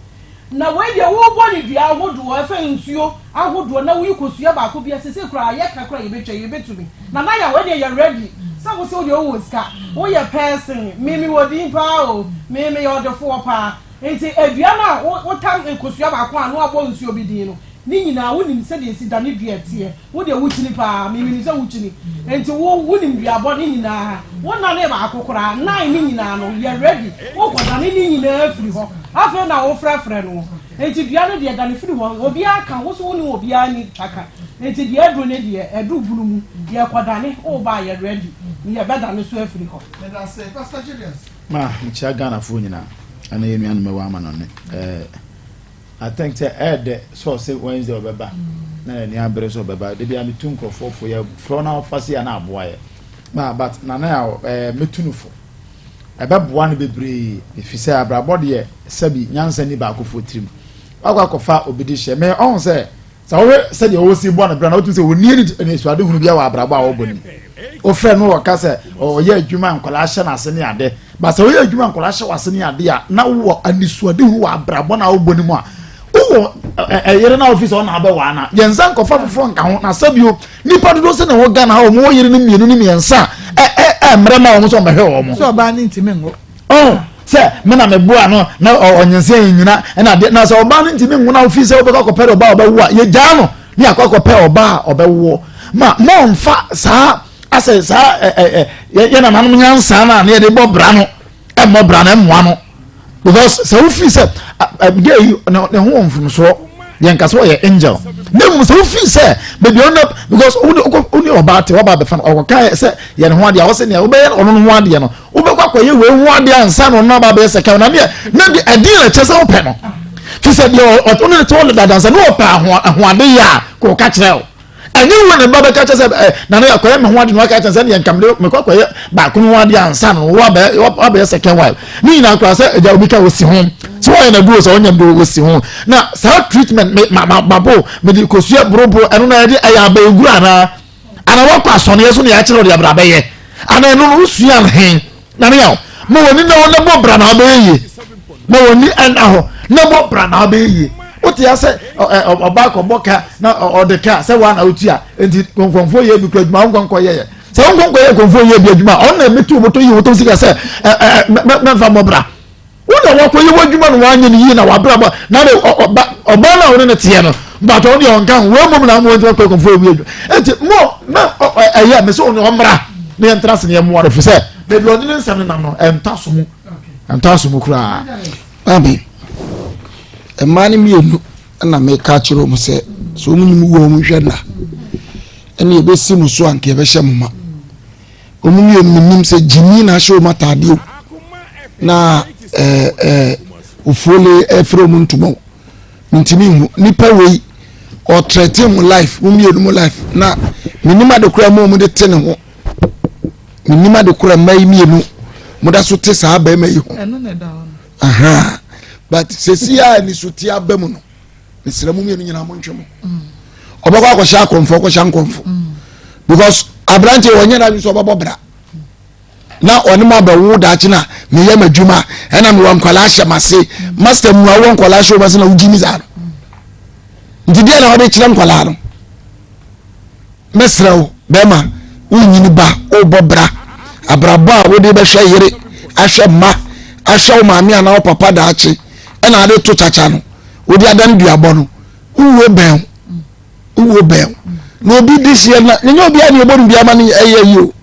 Na wei deɛ wobɔ ne dua ahodoɔ ɛfɛ nsuo ahodoɔ na woyi kosua baako bi a sese koraa yɛka koraa yɛbɛtwa yɛbɛtumi. Nana ya wei deɛ yɛ ready sɛ wo sɛ wo deɛ wowɔ sika woyɛ pɛɛsen me mewɔ din paa o me meyɛ ɔdefoɔ paa. Enti dua no a wotam nkosua baako a na wɔabɔ nsuo bi din no, ne nyinaa wonim sɛdeɛ ɛsi da ne dua teɛ. Wo deɛ wokyini pa ara, me menim sɛ wokyini. Enti wo wonim duabɔ ne nyinaa. Wonnanee baako koraa, nnan ne nyinaa no, yɛ ready. Wokɔdane ne nyinaa firi hɔ. Afei na wofrɛfrɛ no. Enti dua no deɛ, dane firi hɔ. Obiara ka, wo nso wo ne obiara nni twaka. Enti deɛ aduru no deɛ, aduru bunu mu. Yɛkɔdane, woreba a yɛ ready. Yɛbɛdane nso afiri hɔ. Meda ase, Pastor Julius. Ma mekyia Ghanafoɔ nyinaa ɛne yɛn nuanom ɛwɔ amanɔne. Eh, I think sɛ ɛyɛ dɛ sɛ ɔsɛ Wednesday ɔbɛba na yɛn ani abere sɛ ɔbɛba. Da bi a metu nkurɔfoɔ fo yɛ frɛ na ɔfa se a na aboa yɛ. Ma but nana yɛ eh, metu no fo. Ɛbɛboa no bebree ɛfiri sɛ abrabɔ deɛ sɛbi nyansa ni baakofoɔ tirim. Wakɔ akɔfa obi de hyɛ me ɔho sɛ Sɛ wohwɛ sɛdeɛ ɔsi bɔ ne bra na wotumi sɛ ɔnni anisoadehunu biara wɔ abrabɔ a ɔbɔ no mu. Wofrɛ no ɔka sɛ ɔyɛ adwuma nkwadaa hyɛ n'ase ne ade. Ba sɛ woyɛ adwuma nkwadaa hyɛ w'ase ne ade a na wowɔ anisoadehunu wɔ abrabɔ no a wobɔ no mu a wowɔ ɛyere na ofi sɛ ɔna abɛwaa na yɛn nsa nkɔfa foforɔ nka ho na sɛbio nipa dodoɔ sɛ na ɛwɔ Ghana ha wɔn wɔ yere no mmienu ne mmiɛnsa a ɛ ɛ mmerɛ ma wɔn sɛ wɔn bɛhwɛ wɔn. Sɛ ɔbaa ne ntumi nwo. Ɔn sɛ me na meboa no na ɔnyinsɛn yɛ nyina ɛna adeɛ na sɛ ɔbaa no ntumi nwo na wofi sɛ wobɛkɔ akɔpɛ de ɔbaa a ɔbɛwo a yɛgyaa no ne akɔ akɔpɛ ɔbaa a ɔbɛwoɔ ma mɔmfa saa asɛ saa ɛ ɛ ɛ yɛ nananom nyansa no a ne yɛde bɔ bra no ɛmmɔ bra no ɛmmoa no because sɛ wofi sɛ ɛdeɛ yi ne ho wɔ mfomsoɔ yɛn ka sɛ ɔyɛ angel. Na mmom sɛ wofii sɛ baabi ɔno because wone ɔbaa te waba abɛfa no ɔkɔka sɛ yɛ ne ho adeɛ a wɔsɛ nea wobɛyɛ ɔno no ho adeɛ no wobɛkɔ akɔyɛ wei ho adeɛ ansa na ɔno aba abɛyɛ sɛ kɛw na deɛ na deɛ ɛdeɛ na ɛkyɛ sɛ wopɛ no fi sɛ deɛ ɔne ne te hɔ dada nsa ne ɔpɛ ahoade yɛ a kɔka kyerɛ wo ɛnyɛ wo ne ba bɛka kyɛ sɛ ɛ na ne akɔyɛ me ho ade na waka kyɛ sɛ deɛ nka mede mekɔ akɔyɛ baako no ho adeɛ ansa no wabɛyɛ second wife ne nyinaa koraa sɛ agya obi ka wɔsi ho sɛ wɔyɛ na duro sɛ wɔnyɛ duro wɔsi ho na saa treatment me ma ma mabo mede kosua boroboro ɛno na yɛde ɛyɛ abɛɛguru anaa ana wɔkɔ asɔneɛ so na yɛakyerɛ wɔde abra bɛyɛ ana ɛno no wosua no he na ne yaw ma wɔni na wɔn bɔ bra na ɔbɛyɛ yie ma wɔni ɛna hɔ na bɔ bra na ɔbɛyɛ yie wote asɛ ɔbaa kɔbɔ ka na ɔde ka sɛ wɔn na wotua nti nkɔmfoɔ yɛ bi kura adwuma wɔn nkɔnkɔ yɛ yɛ sɛ wɔn nkɔnkɔ yɛ nkɔmfoɔ yɛ bi adwuma ɔno na ɛmɛtu wɔn to yi wɔn to sika sɛ ɛ ɛ mɛmfa mɔ bra. Wo na wakɔyɛ w'adwuma na wanyɛ no yie na w'abrabɔ na de ɔba ɔbaa no a wɔne no teɛ no bàtà ɔno deɛ ɔnka ho wɔn mmom na ama wɔn kɔ kɔnfo ewi adwuma eti mo na ɛyɛ mɛ sɛ ɔno ɔmmra na yɛn tena se na yɛn mmoa no fi sɛ beebi ɔne ne nsɛm no nam no ɛnta so mu ɛnta so mu koraa. Maame, mmaa no mmienu na meka akyerɛ wɔn sɛ sɛ wɔn nim wɔ wɔn hwɛ nna ɛne yɛbɛsi mo so anka yɛbɛhyɛ mo ma. Wɔn mmienu menim sɛ gyimi na ahyɛ wɔn ataadeɛ o na ɛɛ ɛɛ ofuole ɛfrɛ wɔn ntoma o mentumi nhu nipa wei ɔtrɛte mu life wɔn mmienu mu life na menim ade koraa mu wɔn de te ne ho menim ade koraa mmaa yi mmienu mo da so te saa bɛrima yi ho aha but sɛsi a nisote aba mu no. mesrɛ mo mmienu nyinaa montwe mo ɔbɛkɔ akɔhyɛ akɔmfo ɔkɔhyɛ nkɔmfo because aberante wɔnyɛ no adwene sɛ ɔbɛbɔ bra na ɔne mo abɛwo daakye na meyɛ m'adwuma ɛna mewɔ nkwadaa hyɛ m'ase master mu awɔ nkwadaa hyɛ wɔn ase na wogyi mi saa no nti deɛ na wɔde kyerɛ nkwadaa no Mɛsrɛ wo, bɛrima, wonyini ba, wobɔ bra. Abrabɔ a wode bɛhwɛ yere, ahwɛ mma, ahwɛ wo maame anaa wo papa daakye, ɛna ade to kyakya no, wode adan duabɔ no, wowuo bɛn wo, wowuo bɛn wo. Na obi de hyeɛ na, nyɛ obi a ne ɛbɔ no dua ma no ɛyɛ yi o.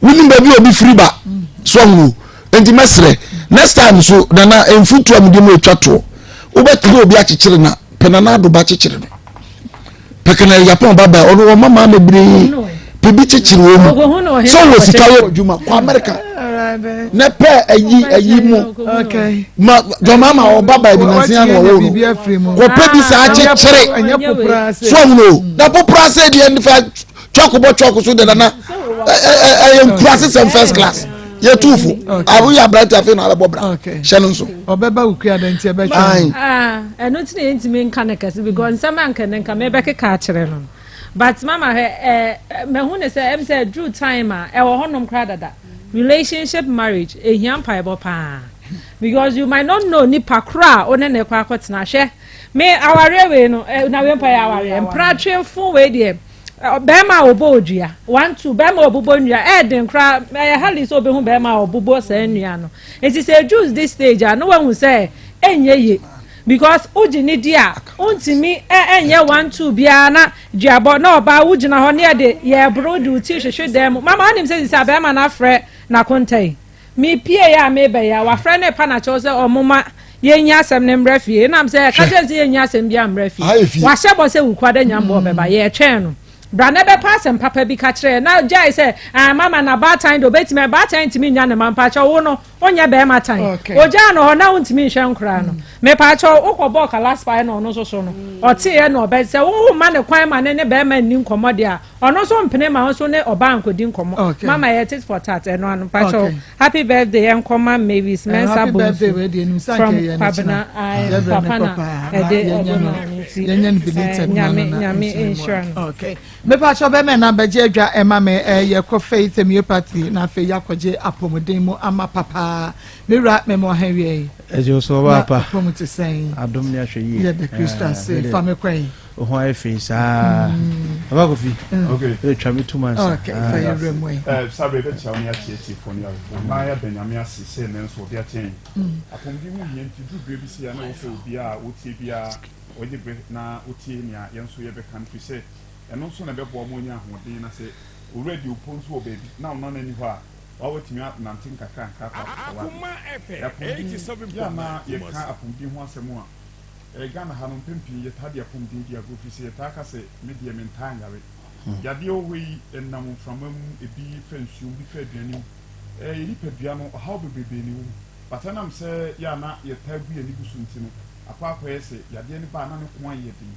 Wonim baabi a obi firi ba, so ahunu o. Enti mɛsrɛ, next time so, nana, mfutuo a mede mu atwa toɔ, wobɛtena obi akyekyere na, pɛ nana ado ba kyekyere no. Pɛkɛnɛ Japan ba ba ɔno wɔn mama bebree pɛ bi kyekyere wɔn mu sɛ wɔ sika yɛ adwuma kɔ Amerika na pɛ ayi ayi mu ma dɔm ama ɔba ba ebi nansi ano ɔwɔ no kɔ pɛ bi saa kyekyere so ɔhun o na popra sɛ deɛ nifa twɔko bɔ twɔko so dada na ɛyɛ nkura sisɛm first class yɛ tuufo awo yɛ aberante afei na abɛbɔ bra hyɛ no nso. ɔbɛba wukua dɛ nti ɛbɛtwa. ɛno nti na yɛntumi nka no kɛse because nsɛm a nka ne nka mebɛkeka akyerɛ no but mama hwɛ ɛɛ mahu ne sɛ ɛm sɛ duru time a ɛwɔ hɔnom koraa dada relationship marriage ehia mpaebɔ paa because you might not know nipa koro a ɔne ne kɔ akɔtena hwɛ me awareɛ wei no na wei mpa yɛ awareɛ mpratwefo wei deɛ. Bɛrima a ɔbɔ odua, one two, bɛrima a ɔbobɔ nnua, ɛyɛ den koraa, ɛyɛ hardly sɛ ɔbɛhu bɛrima a ɔbobɔ saa nnua no. Nti sɛ ɛduru this stage a, na wahu sɛ ɛnyɛ yie. Because wogye ne di a, wontumi ɛnyɛ one two biara na duabɔ na ɔbaa wogyina hɔ ne yɛde yɛboro de wo ti hwehwe dan mu. Mama wonim sɛ sisi a bɛrima no afrɛ n'akonta yi. Mepiee a meba yi a, wafrɛ ne pa na kyɛw sɛ ɔmoma yɛnyi asɛm no mmra fie. Ɛnam sɛ ɛka kyerɛ no sɛ yɛnyi asɛm biara mmra fie. Wahyɛ bɔ sɛ Wukuada Nyambɔ ɔbɛba. Yɛretwɛn no. Bra na bɛpa asɛm papa bi ka kyerɛ yɛn. Na gyae sɛ, ah, mama na baatan de obetumi, baatan ntumi nnya ne mma. Mpakyɛw, wo no, wonyɛ bɛrima tan. Ogyaa no hɔ na wontumi nhwɛ nkoraa no. Mepakyɛw, wokɔbɔɔ kalaspae na ɔno nso so no, ɔteeɛ na ɔbɛ, sɛ womma no kwan ma ne ne bɛrima nni nkɔmmɔ deɛ a, Ɔno nso mpene ma wo nso ne ɔbaa nkɔdi nkɔmmɔ. Okay. Mama yɛ tit for tat ɛno ano mpakyɛw. Okay. Happy birthday ɛnkɔma Mavis Eh, Mensah happy birthday Bonsu wei deɛ nim sɛ from anka yɛyɛ no Kwabena kyena. ae Yɛbrɛ ne papa na kɔ paa na ɛde yɛnyɛ ɔde no maa no nti yɛnyɛ no eh, belated ma no Nyame na Nyame ntumi nhyira mmoa. no. Okay. Mepakyɛw bɛmɛ na bɛgye adwa ɛma me eh, yɛkɔ Faith Homeopathy na afei yɛakɔgye apɔmuden mu ama papaa. Me wura mema ɔha wia yi. Ɛgye wo so Na ɔbaa pa. apɔmu te sɛn? Adom ne ahwɛ yie. Yɛda Kristo Eh, ase. mede Fa me kwan. Wo ho ayɛ fei saa. Papa Kofi. Okay. Wode twa me tum ansa. Okay, fa yɛ wura mu ɛ. Eh, saa bere yɛbɛkyia wo ne akyia atiefoɔ ne awɛfoɔ na yɛada Nyame ase sɛ nnɛ nso ɔde akyɛ yɛn. Apɔmuden ho hia nti duru berɛ bi sei a na ɛwɔ sɛ obiara a ɔtie biara ɔgye berɛ na ɔtie nea yɛn nso yɛbɛka no firi sɛ ɛno nso na ɛbɛboa ma wanya ahoɔden na sɛ owura di opo nso wɔ baabi na wo nana nni hɔ a wa watumi anante nkakrankra akɔ akɔfa w'ade. Apɔmuden, yɛ a na yɛka apɔmuden ho asɛm a. Eh, Ghana ha no mpɛn pii yɛtaa de apɔmuden di agorɔ firi sɛ yɛtaa ka sɛ me deɛ mentaa nyare. Yadeɛ wɔ hɔ yi, ɛnam mframa mu, ebi fa nsuo mu, ebi fa aduane mu. Eh, yɛn nipadua no, ɔhaw bebrebe na ɛwɔ mu. But ɛnam sɛ yɛ a na yɛtaa gu yɛn ani gu so nti no, akɔ akɔyɛ sɛ yadeɛ no ba a na ne ko ayɛ den.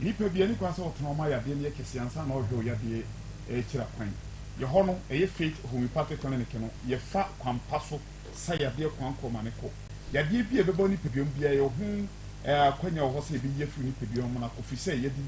Nnipa bi, ɛnni kwan sɛ wɔtena hɔ ma yadeɛ no yɛ kɛseɛ ansa na wɔhwɛ wo yadeɛ akyiri akwan. Yɛ hɔ no, ɛyɛ Faith Homeopathic Clinic no, yɛfa kwan pa so sa yadeɛ kwan korɔ ma no kɔ. Yadeɛ bi a ɛbɛba wo nipadua mu biara, yɛwɔ ho akwanya wɔ hɔ sɛ yɛbɛyi afiri wo nipadua mu ama no akɔ, firi sɛ yɛde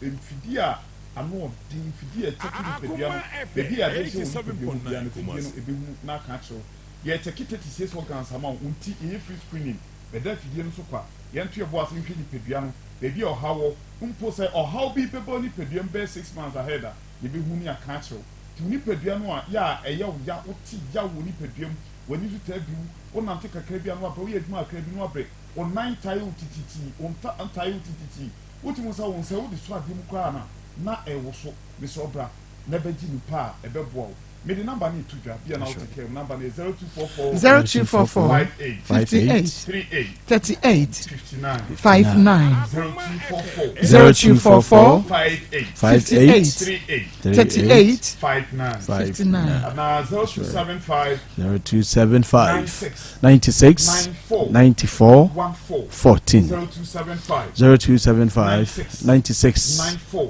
mfidie a ano ɔden, mfidie a ɛkyɛke nipadua no, baabi a yadeɛ hyɛ wɔ nipadua mu biara no, afidie no ɛbɛhunu na aka akyerɛ wo. Yɛkyɛke 36 organs ama wo, wo nti yɛyɛ free screening, bɛda afidie no so kwa, yɛnto yɛn bo ase nhwɛ nipadua no, baabi a ɔhaw wɔ, mpo sɛ ɔhaw bi bɛba wo nipadua mu bɛyɛ six months ahead a, yɛbɛhu ne aka akyerɛ wo. Nti wo nipadua no a yɛ a ɛyɛ wo ya, wote yaw wɔ nipadua mu, w'ani so taa bi wo, wonante kakra bi a na wabrɛ, woyɛ adwuma kakra bi na wabrɛ, wo nan taa yɛ wo tititi, wo nta taa yɛ wo tititi, wotumi hu sɛ wo nsa wode sɔ adeɛ mu koraa no a na ɛrewoso. Mesrɛ wo bra na bɛgye nipa a ɛbɛboa wo. Mede number no reto dwa, bia na wote kaa mu, number no yɛ 0244 0244 58 58 38 38 59 59 0244 0244 58 58 38 38 59 59. Anaa 0275 0275 96 94 14 0275 0275 96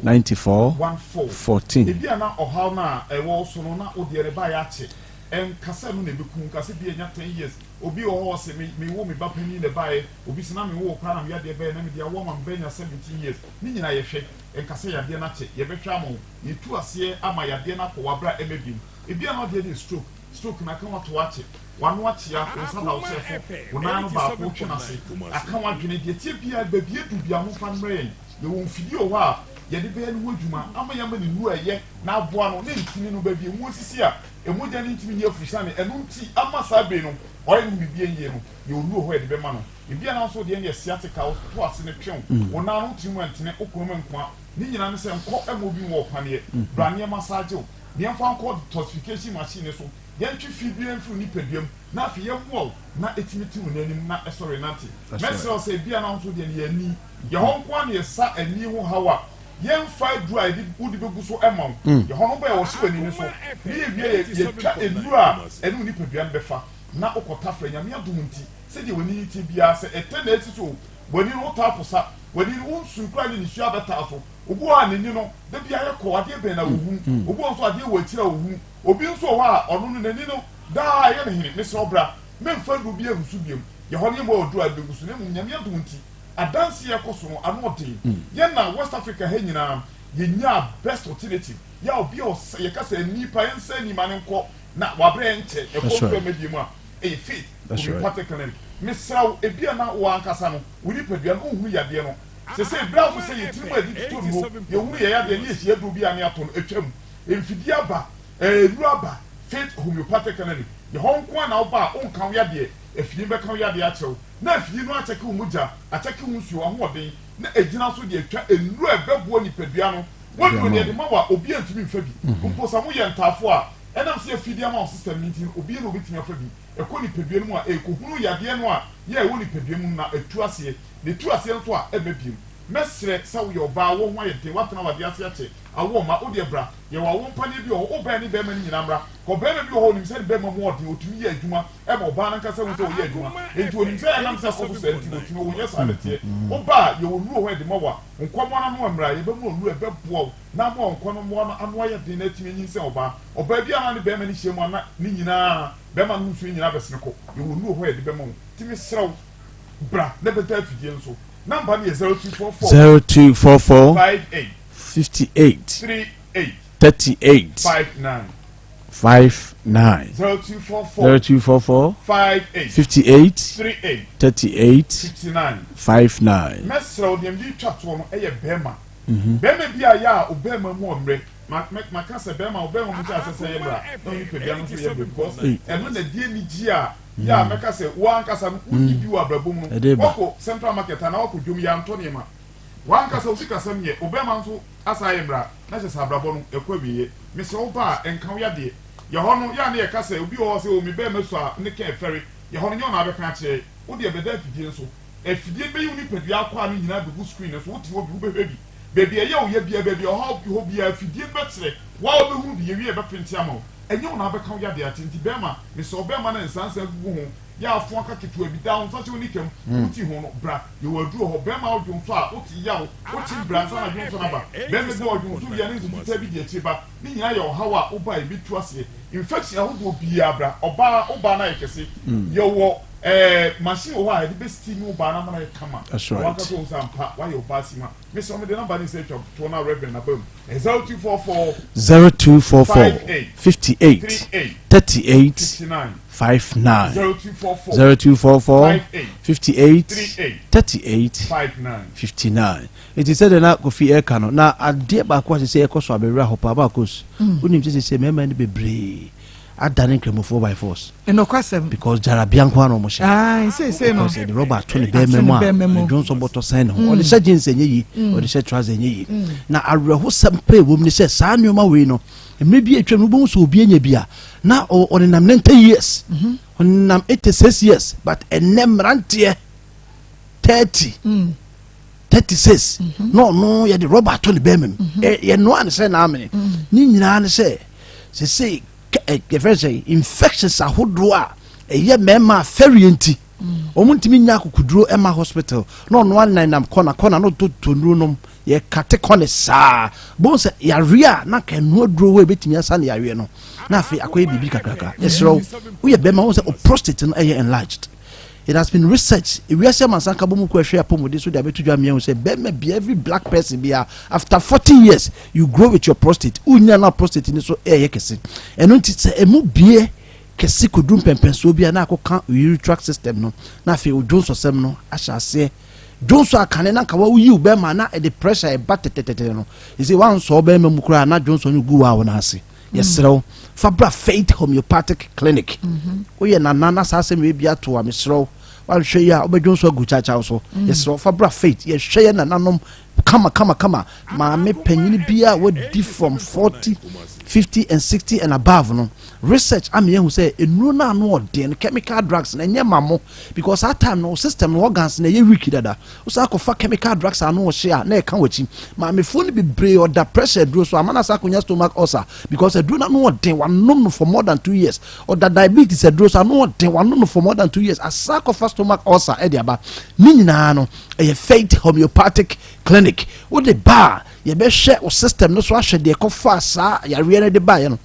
94 14. Ebi a na ɔhaw no a ɛwɔ wo so no na wo deɛ no baeɛ akyɛ. Ɛnka sɛ ɛno na ɛbɛku wo, nka sɛ bi a ɛnya ten years. Obi wɔ hɔ ɔse me me wo me ba panin na ɛbaeɛ, obi se na me woo koraa na me yadeɛ baeɛ na mede awo ama me ba anya 17 years. Ne nyinaa yɛhwɛ, ɛnka sɛ yadeɛ no akyɛ, yɛbɛhwɛ ama wo, yɛtu aseɛ ama yadeɛ no akɔ w'abrɛ a ɛmma biom. Ebi a na ɔdeɛ no yɛ stroke, stroke no aka wo ato akyɛ, w'ano akyea, wo nsa da wo sɛfo, wo nan ano baako wotwe no ase, aka w'adwene, deɛ ɛteɛ biara baabi aduru biara momfa no mmrɛ yɛn. Yɛwɔ mfidie wɔ hɔ a yɛde bɛyɛ ne ho adwuma ama yɛama no nnuru a ɛyɛ na aboa no ne ntini no baabi a emu asisi a mogya no ntumi nni afurusane ɛno nti ama saa bere no ɔyɛ ne ho biribi ɛnyie no yɛwɔ nnuru wɔ hɔ a yɛde bɛma no. Ebia na nso deɛ no yɛ sciatica wo to ase no twe wo, wo nan no wo tiri mu ɛntene, wo kɔn mu ɛnkoa, ne nyinaa ne sɛ nkɔ mma obi nwɔ wo paneɛ, bra na yɛmassage wo. na yɛmfa nkɔ detoxification machine no so, yɛntwe fi biara mfiri wo nipadua mu, na afei yɛmmoa wo na ɛtumi te wo nan anim na ɛsɔre nante. Mɛsrɛ wo sɛ ebia na wo nso deɛ no yɛ ani. Yɛ hɔ nko ara na yɛsa ani ho haw a yɛmfa aduru a yɛde wode bɛgu so ma wo. Yɛ hɔ no wobɛyɛ wɔhye w'ani no so na yɛwie yɛ yɛtwa nnuru a ɛne wo nipadua no bɛfa na wokɔtafrɛ. Nyame adom nti sɛdeɛ w'ani no teɛ biara sɛ ɛtɛ na asi so o, w'ani no wotaa posa, w'ani no wonsu koraa ne nisuo abɛtaa so. Obi wɔ hɔ a n'ani no, da biara yɛ kɔɔ, adeɛ bɛn na ɔhunu? Obi wɔ hɔ nso adeɛ wɔ akyiri a ɔhunu. Obi nso wɔ hɔ a, ɔno no n'ani no, daa ɛyɛ no hene. Mesrɛ wo bra, memfa aduro biara ngu so biom. Yɛ hɔ no yɛmmɔ aduro a ɛbɛgu so, na mmom Nyame adom nti, adanseɛ a ɛkɔ so no, ano ɔden. Yɛn na West Africa ha nyinaa, yɛnyaa best alternative. Yɛ a obi a ɔsɛ, yɛka sɛ ani pa, yɛnsa ani ma no nkɔ, na wabrɛ ɛnkyɛ, ɛkɔ nso ɛmma biom a, ɛyɛ faith, homeopathic clinic. Mesrɛ wo, ebia na wo ankasa no, wo nipadua no, wonhunu yadeɛ no. Sesei bere aso sɛ yɛn tirim a yɛde totɔ nnuro, yɛhunu yɛn yadeɛ ne yɛhyia aduro bi a ne atɔ no, atwam. Mfidie aba, nnuro aba, Faith Homeopathic Clinic, yɛ hɔ nko ara na woba a wonka wo yadeɛ, afidie no bɛka wo yadeɛ akyerɛ wo, na afidie no akyɛke wo mogya, akyɛke wo nsuo, w'ahoɔden, na agyina so de atwa nnuro a ɛbɛboa nipadua no. W'aduro no yɛde ma wo a, obiara ntumi mfa bi. Mpo sɛ moyɛ ntaafoɔ a, ɛnam sɛ yɛafidie ama wo system no nti no, obiara na obɛtumi afa bi. Ɛkɔ nipadua no mu a, ɛrekɔhunu yadeɛ no a yɛ a ɛwɔ nipadua mu no na atu aseɛ. Na etu aseɛ nso a, ɛmma bio. Mɛsrɛ sɛ woyɛ ɔbaa, wo ho ayɛ den, woatena awadeɛ ase akyɛ, awo mma, wo deɛ bra. Yɛwɔ awo mpaneɛ bi wɔ hɔ, wo bɛn ne bɛɛma no nyinaa mmra. Kɔ bɛɛma bi wɔ hɔ a, ɔnim sɛ ne bɛɛma mu ɔden, ɔtumi yɛ adwuma ma ɔbaa no ankasa hu sɛ ɔyɛ adwuma. Enti ɔnim sɛ ɛnam sɛ ɛkɔ so saa nti, ɔtumi, ɔnyɛ saa na ɛteɛ. Wo ba a, yɛwɔ nnuro wɔ hɔ a yɛde ma wo a, nkwa mmoa no ano mmra, yɛbɛma wo nnuro a ɛbɛboa wo na ama wo nkwa no mmoa no ano ayɛ den na atumi anyinsɛn ɔbaa. Ɔbaa biara a na ne bɛɛma no hyia mu a na ne nyinaa, bɛɛma no ho nsuo nyinaa bɛsene kɔ. Yɛwɔ nnuro wɔ hɔ a yɛde bɛma wo. Nti mesrɛ wo. Bra na bɛda afidie no so. Number no yɛ 0244. 0244. 58. 58. 38. 38. 59. 59. 0244. 0244. 58. 58. 38. 38. 59. 59. Mɛsrɛ wo deɛ mede twa toɔ no ɛyɛ bɛrima. Bɛrima bi a yɛ a ɔbɛrima mu ɔmmerɛ. Maka sɛ bɛrima ɔbɛrima mu hyɛ asɛ sɛ yɛ mmerɛ na onipadua no nso yɛ mmerɛ because ɛno na ɛde anigye a Yɛ a mɛka sɛ wo ankasa no wonni bi wɔ abrabɔ mu no, woakɔ central market anaa woakɔ dwom yɛantɔ nneɛma. W'ankasa wo sikasɛm nyɛ, wo bɛrima nso asa ayɛ mmara na kyerɛ sɛ abrabɔ no ɛkɔ awieɛ. Mesrɛ wo ba a, ɛnka wo yadeɛ. Yɛ hɔ no, yɛ a na yɛka sɛ obi wɔ hɔ sɛ oh me bɛrima su a ne ka ɛfɛre. Yɛ hɔ no nyɛ wo na wabɛka akyerɛ. Wo deɛ bɛda afidie nso. Afidie bɛyi wo nipadua akwaa no nyinaa bɛgu screen no so, wote hɔ bi, wobɛhwɛ bi. Baabi a ɛyɛ wo ya biara, baabi a ɔhaw hɔ biara, afidie no bɛkyerɛ. Wo ara wobɛhunu bi, yɛwie a yɛbɛprente ama wo. Ɛnyɛ wo na wobɛka wo yadeɛ akyerɛ nti bɛrima, mesrɛ wo bɛrima no nsa nsa gugu ho, yɛ afo aka ketewa bi, daa wo nsa hyɛ wo nika mu, wote ho no, bra, yɛwɔ aduro wɔ hɔ. Bɛrima a wodwo nso a, wote yaw, wokye bra ansa na dwonsɔ no aba. Bɛrima bi wɔ hɔ, ɔdwonsɔ wie a ne nso fitaa bi di akyire ba. Ne nyinaa yɛ ɔhaw a woba a yɛbɛtu aseɛ. Infection ahodoɔ biara bra. Ɔbaa, wo baa no ayɛ kɛse. Yɛwɔ ɛɛ machine wɔ hɔ a yɛde bɛ steam wo baa no ama no ayɛ kama. That's Na right. wankasa wahu sɛ ampa woayɛ ɔbaa sima. Mesrɛ wo mede number no nsa atwa toɔ na Reverend aba mu. Ɛyɛ 0244 0244 58 58 38 38 59 59 0244 0244 58 58 38 38 59. 59 Enti sɛdeɛ na Kofi reka no, na adeɛ baako a sesei ɛkɔ so a me werɛ aho paa, Marcos, wonim sɛ sesei mmarima no bebree adane nkramofoɔ by force. Nokwasɛm. Because jarabia nko ara na wɔhyɛ. Ae, seesei no. Because yɛde rɔba ato ne bɛrima mu a, ne dwonsɔ bɔtɔ sɛn ne ho. Ɔde hyɛ jeans ɛnyɛ yie, ɔde hyɛ trouser ɛnyɛ yie. Na awerɛhosɛm pɛ ɛwɔ mu ne sɛ saa nneɛma wei no, mmerɛ bi atwam no wobɛhu sɛ obi anya bi a, na ɔnenam 90 years, ɔnenam 86 years, but ɛnnɛ mmeranteɛ 30, 36 na ɔno yɛde rɔba ato ne bɛrima mu mhm. yɛnoa ne sɛ n'amene mhm. ne nyinaa ne sɛ sesei yɛfrɛ sɛ infections ahodoɔ a ɛyɛ mmarima a fɛreɛ nti mm. wɔn ntumi nya akokoduro ɛma hospital na ɔno ananam kɔna kɔna na ɔtotɔ nnuro nom yɛkate kɔ ne saa bɔn sɛ yareɛ a na nka ɛno aduro hɔ ebɛtumi asa ne yareɛ no na afei akɔyɛ biribi kakraka yɛserɛ wo woyɛ bɛrima wo sɛ o prostate no ɛyɛ enlarged It has been researched, ewiase amansan nkabom kuo a ɛhwɛ apɔmuden so de abɛto dwa ama yɛahu sɛ bɛrima bia, every black person bia, after 40 years, you grow with your prostate. Wonya na prostate no so ɛyɛ kɛse. Ɛno nti sɛ ɛmu bie kɛse kɔduru mpɛmpɛnsoɔ bi a na akɔka urinary system no, na afei wo dwonsɔsɛm no ahyɛ aseɛ. Dwonsɔ a kane na nka woyi wo bɛrima na ɛde pressure ɛba tɛtɛtɛtɛ no, ɛsɛ wansɔ bɛrima mu koraa na dwonsɔ no gu wɔ a wo nan ase. Yɛsrɛ wo, fa bra Faith Homeopathic Clinic. Woyɛ nana na saa asɛm wei bi ato a, mesrɛ wo, woanhwɛ yi a wobɛdwo nso agu kyakyaw so. Yɛsrɛ wo, fa bra Faith. Yɛhwɛ yɛ nananom kama kama kama. Maame panyini bi a wadi from 40, 50 and 60 and above no, research ama yɛahu sɛ nnuro no ano ɔden no, chemical drugs no, ɛnyɛ ma mo because saa time no, system no, organs no ɛyɛ weak dada. Wosan kɔfa chemical drugs a ano ɔhye a na ɛka w'akyi. Maamefoɔ no bebree ɔda pressure aduro so ama no asan akɔnya stomach ulcer because aduro no ano ɔden wanom no for more than 2 years. Ɔda diabetes aduro so ano ɔden wanom no for more than 2 years asan akɔfa stomach ulcer ɛde aba. Ne nyinaa no ɛyɛ Faith Homeopathic Clinic. Wode ba a yɛbɛhwɛ wo system no so ahwɛ deɛ ɛkɔfaa saa yareɛ no de baeɛ no.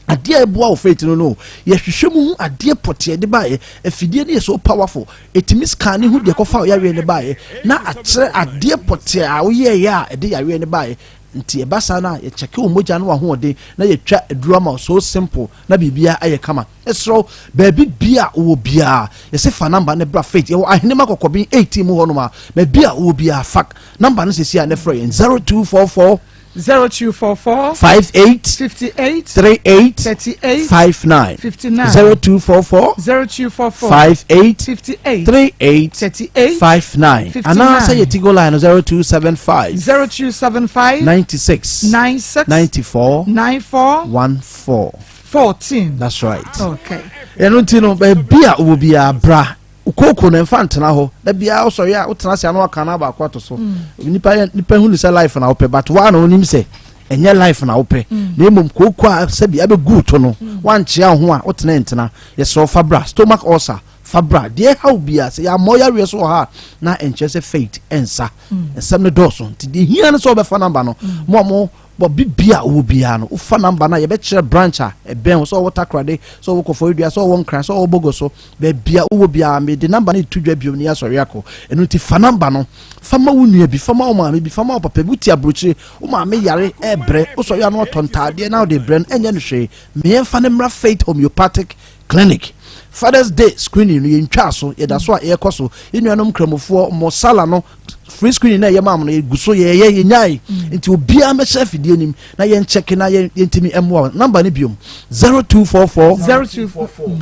Adeɛ a ɛboa wo faith no no, yɛhwehwɛ mu hu adeɛ pɔtee ɛde baeɛ. Afidie no yɛ so powerful, ɛtumi scanne hu deɛ ɛkɔfa wo yareɛ no baeɛ, na akyerɛ adeɛ pɔtee a woyɛeɛ a ɛde yareɛ no baeɛ. Nti ɛba saa no a, yɛkyɛke wo mogya ne w'ahoɔden na yɛtwa aduro ama wo, so simple, na biribiara ayɛ kama. Mesrɛ wo, baabi biara a wowɔ biara, yɛse fa number no bra faith. Yɛwɔ Ahenema Kɔkɔben 18 mu hɔnom a, baabi a wowɔ biara, fa number no seesei a na frɛ yɛn, 0244 0244 58 58 38 38 59 59 0244 0244 58 58 38 38 59 59 anaasɛ yɛ Tigo line no 0275 0275 96 96 94 94 14 14. That's right. Okay. Ɛno nti no baabi a wowɔ biara bra Kooko no ɛmfa ntena hɔ da biara wosɔre a wotena ase a na waka na baako ato so mm. nipa yɛ nipa hu ne sɛ life na wopɛ but waa na wonim sɛ ɛnyɛ life na wopɛ mm. na mmom kooko a sɛbi abɛgu to no mm. wankyea wo ho a wotena ntena yɛsrɛ fa bra stomach ulcer fa bra deɛ ɛhaw bia sɛ yɛammɔ yareɛ so wɔ ha na ɛnkyerɛ sɛ faith ɛnsa nsɛm no dɔɔso nti deɛ hia no sɛ wobɛfa namba no mo a mo Bɔ bibia a wowɔ biara no, wofa number no a yɛbɛkyerɛ branch a ɛbɛn wo, sɛ ɔwɔ Takoradi, sɛ ɔwɔ Koforidua, sɛ ɔwɔ Nkran, sɛ ɔwɔ Bogoso, baabi a wowɔ biara mede number no reto dwa bio na yɛasɔre akɔ. Ɛno nti fa number no, fa ma wo nua bi, fa ma wo maame bi, fa ma wo papa bi, wote aburokyire, wo maame yare ɛrebrɛ, wosɔre a na watɔ ntaadeɛ na wode rebrɛ no, ɛnyɛ no hwee, ma yɛmfa no mmra Faith Homeopathic Clinic. Father's Day screening no yɛntwaa so, yɛda so a yɛrekɔ so. Yɛn nuanom Nkramofoɔ, mo sala no, free screening na ɛyɛ maa mo no, yɛgu so yɛyɛ, yɛnyae. Nti obiara mmɛhyɛ afidie no mu na yɛnkyɛke na yɛntumi mmoa wo. Number no biom, 0244 0244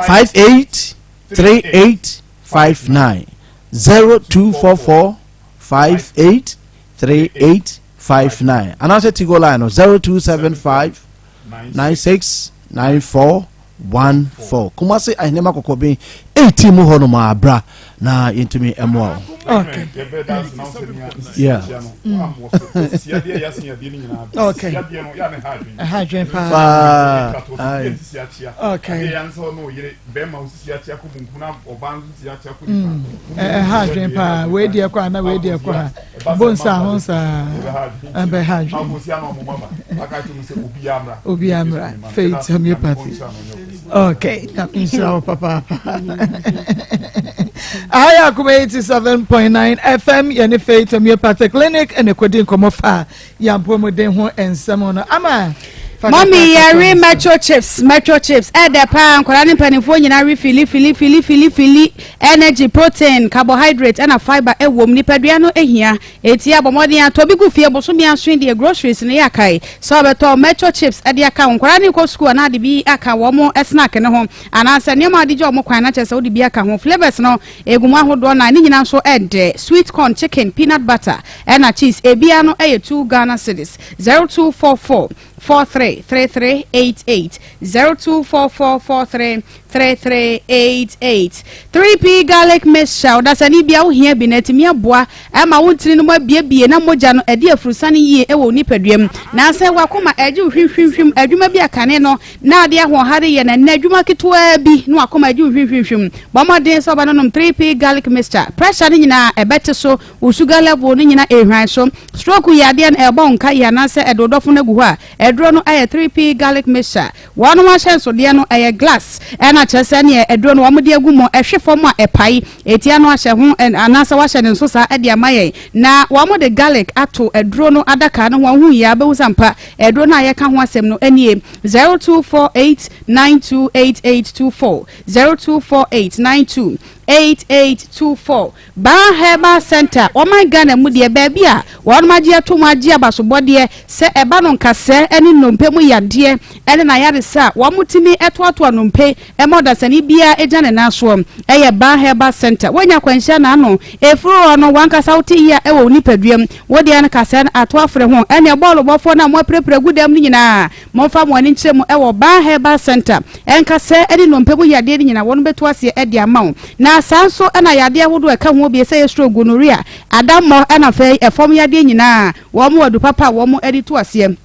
58 38 59 0244 58 38 59 anaasɛ Tigo line no 0275 96 94 14 Kumasi Ahenema Kɔkɔben 18 mu hɔ nom a bra. na yɛntumi mmoa wo. Okay. Yeah. Okay. Ɛha adwene paa. Okay. Ɛha adwene paa. Wei deɛ kɔ ha na wei deɛ kɔ ha. Bo nsa ho nsa. Ɛbɛha adwene. Obiara mmra. Faith Homeopathy. Okay. Nhyira wo papaapa. Aha yɛ Akoma 87.9 FM yɛne Faith Homeopathy Clinic ɛna ɛkɔdi nkɔmmɔ fa yɛn apɔmuden ho nsɛm no. Ama Mɔmi yɛre Metro Chips, Metro Chips ɛdɛ paa. Nkwadaa ne mpanimfoɔ nyinaa re fili fili fili fili fili. Energy, protein, carbohydrate ɛna fibre ɛwɔ mu. Nipadua no ehia eti abɔmɔden atɔ bi gu fie. Bosomi aso deɛ, groceries no yɛ akae sɛ ɔbɛtɔ Metro Chips ɛde aka ho. Nkwadaa ne kɔ sukuu anaa de bi aka wɔn snack ne ho anaasɛ nneɛma a wɔde gye wɔn kwan na kyerɛ sɛ wɔde bi aka ho. Flavours no egu mu ahodoɔ na ne nyinaa nso ɛdɛ: sweet corn, chicken, peanut butter ɛna cheese. Ebia no ɛyɛ 2 Ghana cedis. 0244 433388, 0244 433388. 3P Garlic Mixture, ɔdasani bia wohia bi na atumi aboa ɛma wo ntini no mu abiebie na mogya no ɛde afurusane yie ɛwɔ wo nipadua mu. Na sɛ wakoma ɛgye wo hwimhwimhwim, adwuma bi akane no na ade ahoɔhare yɛ na nnɛ adwuma ketewaa bi na wakoma agye wo hwimhwimhwim, bɔ mmɔden sɛ ɔba no nom 3P Garlic Mixture. Pressure no nyinaa ɛbɛte so, wo sugar level no nyinaa ɛhwan so. Stroke yadeɛ no ɛbɔ nka yɛ anaasɛ ɛde wodɔfo no agu hɔ a, ɛduro no ɛyɛ 3P Garlic Mixture. Wɔn ahyɛnsodeɛ no ɛyɛ glass, ɛna kyerɛ sɛ neɛ ɛduro no wɔn de agu mu ɛhwe fam a ɛpae etia no ahyɛ ho anaasɛ wahyɛ ne nso saa ɛde ama yɛn. Na wɔn de garlic ato ɛduro no adaka no ho. Ɔho yie abɛhu sampa ɛduro no a yɛka ho asɛm no ɛnie: 0248928824, 0248928824. Baa Herbal Center, wɔman Ghana mu deɛ, baabi a wɔn agye ato mu agye abasobɔdeɛ sɛ ɛba no nkasɛɛ ne nnompe mu yadeɛ ɛne n'ayaresa a wɔn tumi ɛtoatoa nnompe ɛma ɔdasani biara agya ne nan soɔ ɛyɛ Baa Herbal Center. Wɔnya akwanhyia n'ano efuru hɔ no, wankasa wote yie a ɛwɔ nipadua mu, wodeɛ no kasɛɛ no ato afere ho ɛne bɔɔlo bɔfoɔ no a mo apirapira gu dɛm no nyinaa, momfa mo ani nkyerɛ mu ɛwɔ Baa Herbal Center. Ɛnkasɛɛ ɛne nnompe mu yadeɛ no nyinaa, wɔn bɛto aseɛ ɛde ama wo. Na saa nso ɛna yadeɛ ahodoɔ ɛka ho bi sɛ yɛ stroke, gonorrhea, adammɔ, ɛna afei ɛfɔm yadeɛ nyinaa, wɔn wɔ adu papa a wɔn de to aseɛ.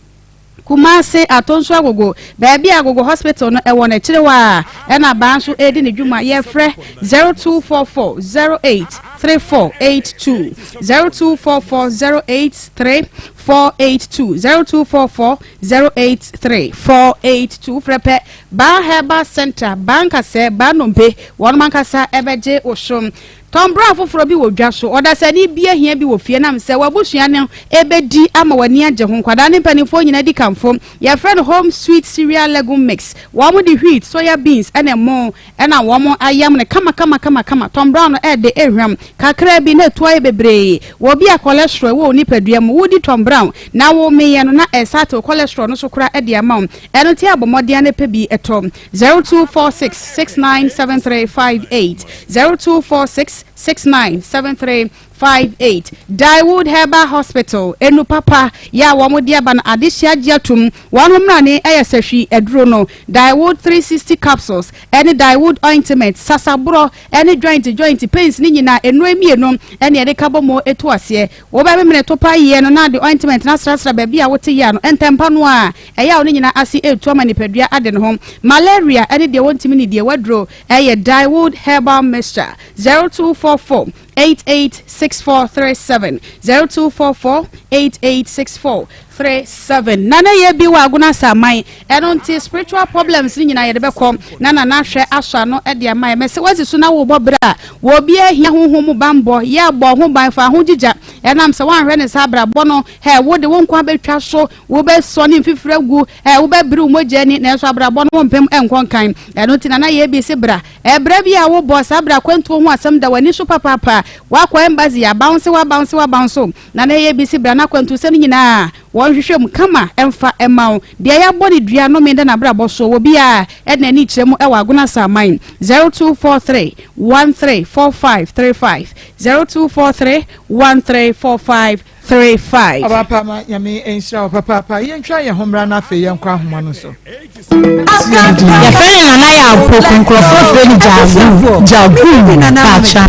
Kumase Atonso Agogo, baabi a Agogo Hospital no ɛwɔ n'akyire hɔ a ɛna baa nso ɛredi ne dwuma. Yɛfrɛ 0244 083482, 0244 083482, 0244 083482. Frɛ pɛ Baa Herbal Center, baa nkasɛ, baa nnompe, wɔn ankasa ɛbɛgye wo so. Tɔnbra foforɔ bi wɔ dwa so. Ɔdasani bi ahia bi wɔ fie nam sɛ wabusua no ebedi ama w'ani agye ho. Nkwadaa ne mpanimfoɔ nyinaa di kamfo. Yɛfrɛ no Home Sweet Cereal Legume Mix. Wɔn de wheat, soya beans ɛna ɛmo ɛna wɔn ayam no kama kama kama kama. Tɔnbra no ɛde ehwam kakra bi na etu ayɛ bebree. Wɔ bi a cholesterol wɔ nipadua mu, wodi Tom Brown na wɔmeyɛ no na ɛsa te cholesterol no so kora ɛde ama wo. Ɛno ti abɔmmɔden ne pɛ bi ɛtɔ 0246697358, 0246697358. Diewood Herbal Hospital, enu papa yɛ a wɔn de aba no adehyia agye atum. Wɔn mmerane ɛyɛ sɛhwi aduro no, Diewood 360 capsules ɛne Diewood ointment, sasaborɔ ɛne joint joint pains ne nyinaa. Nnuro mmienu ɛne yɛde ka bɔ mu etu aseɛ. Wɔbɛmemene to pa yie no na de ointment na asrasra baabi a wote yie no ntɛmpa no a ɛyɛ a wɔn nyinaa ase etu ama nipadua ade ne ho. Malaria ɛne deɛ wɔntumi ne deɛ waduro ɛyɛ Diewood Herbal Mixture. 0244 886437, 0244 886437. Nana yɛ bi wɔ Agona Saman. Ɛno nti spiritual problems ne nyinaa yɛde bɛkɔ na nana ahwɛ asɔ ano de ama yɛ. Mɛsɛ wasi so na wobɔ berɛ a wɔbi ahia honhom mu bambɔ yɛ abɔ ho ban fa ho gyigya ɛnam sɛ woanhwɛ ne saa abrabɔ no ɛ wode wo nkwa bɛtwa so, wobɛsɔ ne mfifiri agu ɛ wobɛbere wo mogya ani, nanso abrabɔ no wompem ɛnkɔ nkan. Ɛno nti nana yɛ bi se bra ɛbrɛ bi a wobɔ saa bra kwantuo ho asɛm da w'ani so papaapa. Wakɔ embassy abanse wabanse wabanso. Nana yɛ bi se bra na kwantuo sɛm nyinaa wɔnhwehwɛ mu kama ɛmfa ɛma wo. Deɛ yɛabɔ ne dua no da n'abrabɔ so wɔ bi a ɛde n'ani kyerɛ mu ɛwɔ Agona Saman 0243 134535, 0243 1345. 35. Ɔbaapa ma Nyame nhyira wo papaapa. Yɛntwa yɛn ho mmra na afei yɛnkɔ ahoma no so. Yɛfrɛ no Nana Yaw Poku, nkurɔfoɔ frɛ no Gyaaguu, Gyaaguu paatwa.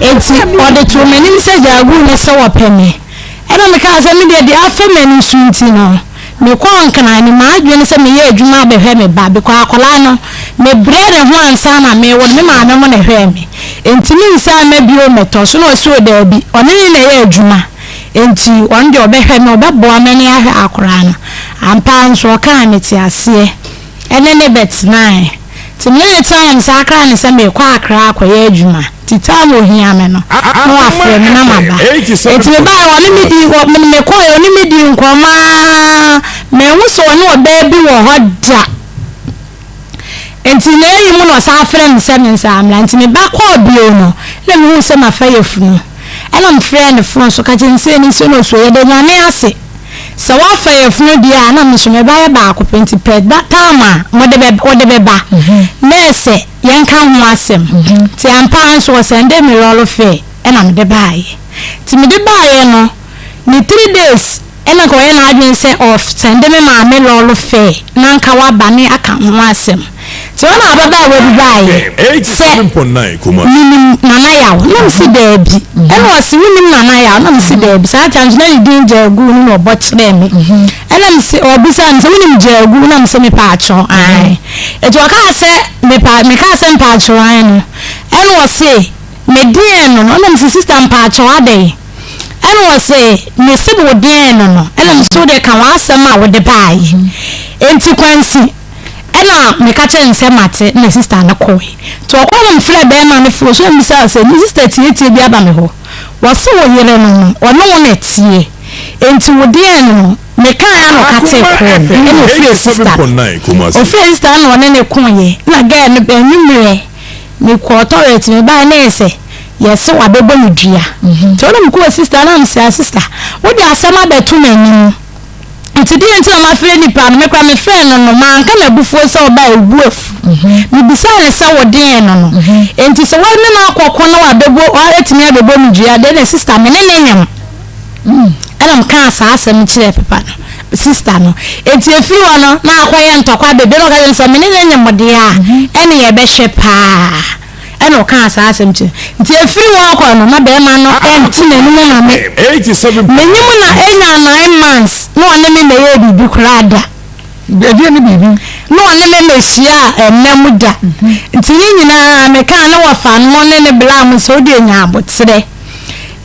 Enti ɔde too m'anim sɛ Gyaaguu no sɛ wɔpɛ me. Ɛna mekaa sɛ me deɛ deɛ afa m'ani so nti no, mekɔɔ Nkran no, m'adwene ne sɛ meyɛ adwuma abɛhwɛ me ba because akwadaa no, mebrɛɛ ne ho ansa na merewo no, me maame mo na ɛhwɛɛ me. Enti mensan mma bio mmɛtɔ so. Na ɔse o daabi, ɔne ne na ɛyɛ adwuma. Enti ɔno deɛ ɔbɛhwɛ me, ɔbɛboa me ne ahwɛ akwadaa no. Ampa ara nso ɔkaa mete aseɛ ɛne no bɛtenaeɛ. Nti me ne no tenaeɛ no saa koraa ne sɛ merekɔ Accra akɔyɛ adwuma. Nti time ɔhia me no na wafrɛ me na maba. Enti mebaeɛ ɔne me dii wɔ mekɔeɛ ɔne me dii nkɔmmɔ ara manhu sɛ ɔne ɔbaa bi wɔ hɔ da. Enti n'ayi mu na ɔsan frɛɛ me sɛ mensan mmra. Nti me ba kɔɔ bio no, na mehuu sɛ mafa yafunu. Ɛna mefrɛɛ no fon so ka kyerɛɛ no sɛ ɛni so na ɔsuro. Yɛda Nyame ase sɛ woafa yafunu deɛ a, na me nso me ba yɛ baako pɛ nti pɛ da time a mode bɛ wode bɛba na ɛsɛ yɛnka ho asɛm. Nti ampa ara nso ɔsɛndee me lɔɔre fare ɛna mede baeɛ. Nti mede baeɛ no, ne 3 days Ɛna nka ɔyɛ n'adwene sɛ ɔsɛnde me maame lɔɔre fare na nka waba ne aka ho asɛm. Nti ɔna ababaawa bi baeɛ sɛ menim Nana Yaw na mese daabi. Ɛna ɔse wonim Nana Yaw na mese daabi. Saa time nso na ne din Gyaagu no na ɔbɔ kyerɛɛ me. Ɛna mese ɔbisaa me sɛ wonim Gyaagu na mese mepaakyɛw ae. Nti ɔkaa sɛ mepa mekaa sɛ mpaakyɛw ae no ɛna ɔse medeɛn no no ɛna mese sister mpaakyɛw adɛn. Ɛna ɔse, mese wo deɛn no no? Ɛna mese wo deɛ ka w'asɛm a wode baeɛ. Enti Kwansi, ɛna meka kyerɛɛ no sɛ mate, ɛna sister no kɔe. Nti ɔkɔe na mefrɛɛ bɛɛma no fon so na mebisaa no sɛ, me sister tietie bi aba me hɔ, wɔse wo yere no no, ɔne wo na ɛteɛ, enti wo deɛn no no? Mekaeɛ ara na ɔkatee kɔɔ no, ɛna ɔfrɛɛ sister no. Ɔfrɛɛ sister no na ɔne no koeɛ, ɛna girl no anwummerɛ, Mekɔɔ toilet mebae na ɛyɛ sɛ yɛse wabɛbɔ me dua. Nti ɔna mekɔɔ sister na mese ah sister wode asɛm abɛto m'anim nti deɛ nti na mafrɛ nipa no me koraa mefrɛɛ no no manka m'abufuo sɛ ɔbaa ɛbu afu. Mebisaa no sɛ wo deɛn no no nti sɛ wɔne no akɔko na wabɛbɔ watumi abɛbɔ me dua deɛ na sister me ne ne nyem. Ɛna mekaa saa asɛm no kyerɛɛ papa no, sista no. Enti ɛfiri hɔ no, na akɔyɛ ntɔkwa bebree. Na ɔka kyerɛ me sɛ, me ne no nyem deɛ a, ɛne yɛbɛhwɛ paa. Ɛna ɔkaa saa asɛm kyerɛ. Nti ɛfiri hɔ kɔ no, na bɛrima no ɛnte n'anim ma me. Menyem na ɛnya 9 months na ɔne me mmɛyɛɛ biribi koraa da. Ɛdeɛ ne biribi? Na ɔne me mmɛhyiaa nna mu da. Nti ne nyinaa mekaa ne wɔfa no ne ne bla mo sɛ wodeɛ nya aboterɛ.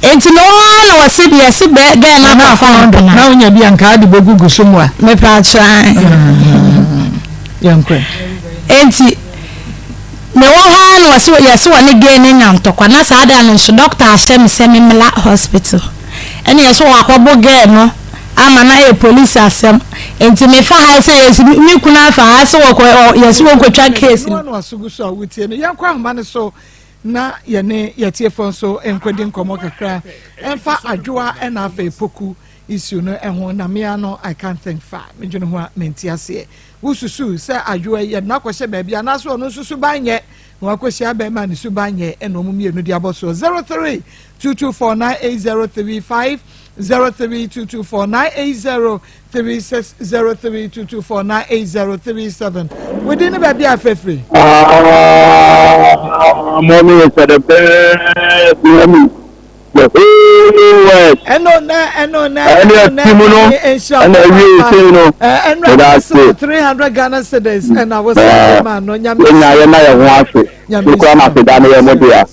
Enti mewɔ hɔ ara na wɔse yɛse bɛ gɛɛ no akɔfa mpena. Na wonya bi a nka ade bɛgugu so mu a. Mepaakyɛw ae. Yɛnkɔ. Enti mewɔ hɔ ara na wɔse yɛse wɔne gɛɛ no anya ntɔkwa na saa da no nso dɔkta ahyɛ me sɛ memmla hospital. Ɛna yɛse wɔakɔbo gɛɛ no ama no ayɛ police asɛm. Enti mefa ha sɛ yɛse me kunu afa ha sɛ wɔkɔ yɛse wɔnkɔtwa case no. Ɛno ano aso gu so a wotie no. Yɛnkɔ ahoma no so na yɛne yɛtiefoɔ nso nkɔdi nkɔmmɔ kakra ɛmfa adwoa ɛna afei poku issue no ɛho na mea no I can't think far medwene ho a mente aseɛ wosusu sɛ adwoa yi yɛde no akɔhyɛ baabi anaasɛ ɔno nso suban nyɛ na wakɔhyia bɛrima ne suban nyɛ ɛna ɔmo mmienu de abɔ soɔ 03 224 98035 03 224 980 36 03 224 98037 wodi ne baabi a afɛfiri. Ah, mommy is the best mommy. The whole world. Ɛno na ɛno na ɛne ɛti mu no ɛna ɛwie ese no ɛno ɛna 300 Ghana cedis ɛna wosan ma no nyame. Yɛnya yɛn na yɛn ho ase. Nukura ma se da no yɛ mo dea.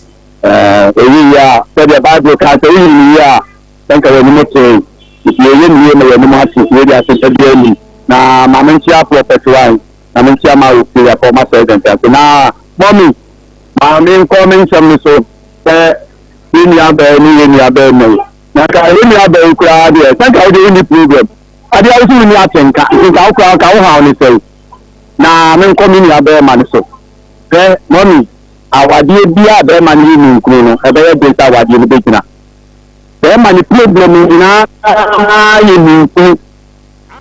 Ɛɛ eyi yɛ a sɛdeɛ Bible ka sɛ woyi ne yie a sɛ nka w'anim tee. Nti yɛyɛ ne yie ma yɛn anim ate. Wei deɛ aseda biara nnim. Na ma menkyea Prɔfɛt Wine, na menkyea ma Ofiri, former president ase. Na mummy, ma menkɔ me nsɛm no so sɛ yɛn nuabaa yi ne yɛn nuabarima yi. Na nka yɛn nuabaa yi koraa deɛ, sɛ nka wo deɛ wonni problem. Adeɛ a wo so wonni atenka, nti nka wo koraa nka wo haw ne sɛn? Na menkɔ me nuabarima no so. Hwɛ, mummy, awadeɛ biara a barima no yɛ ninkunu no, ɛbɛyɛ den sɛ awadeɛ no bɛgyina. Bɛɛma ne problem nyinaa yɛ ninkunu.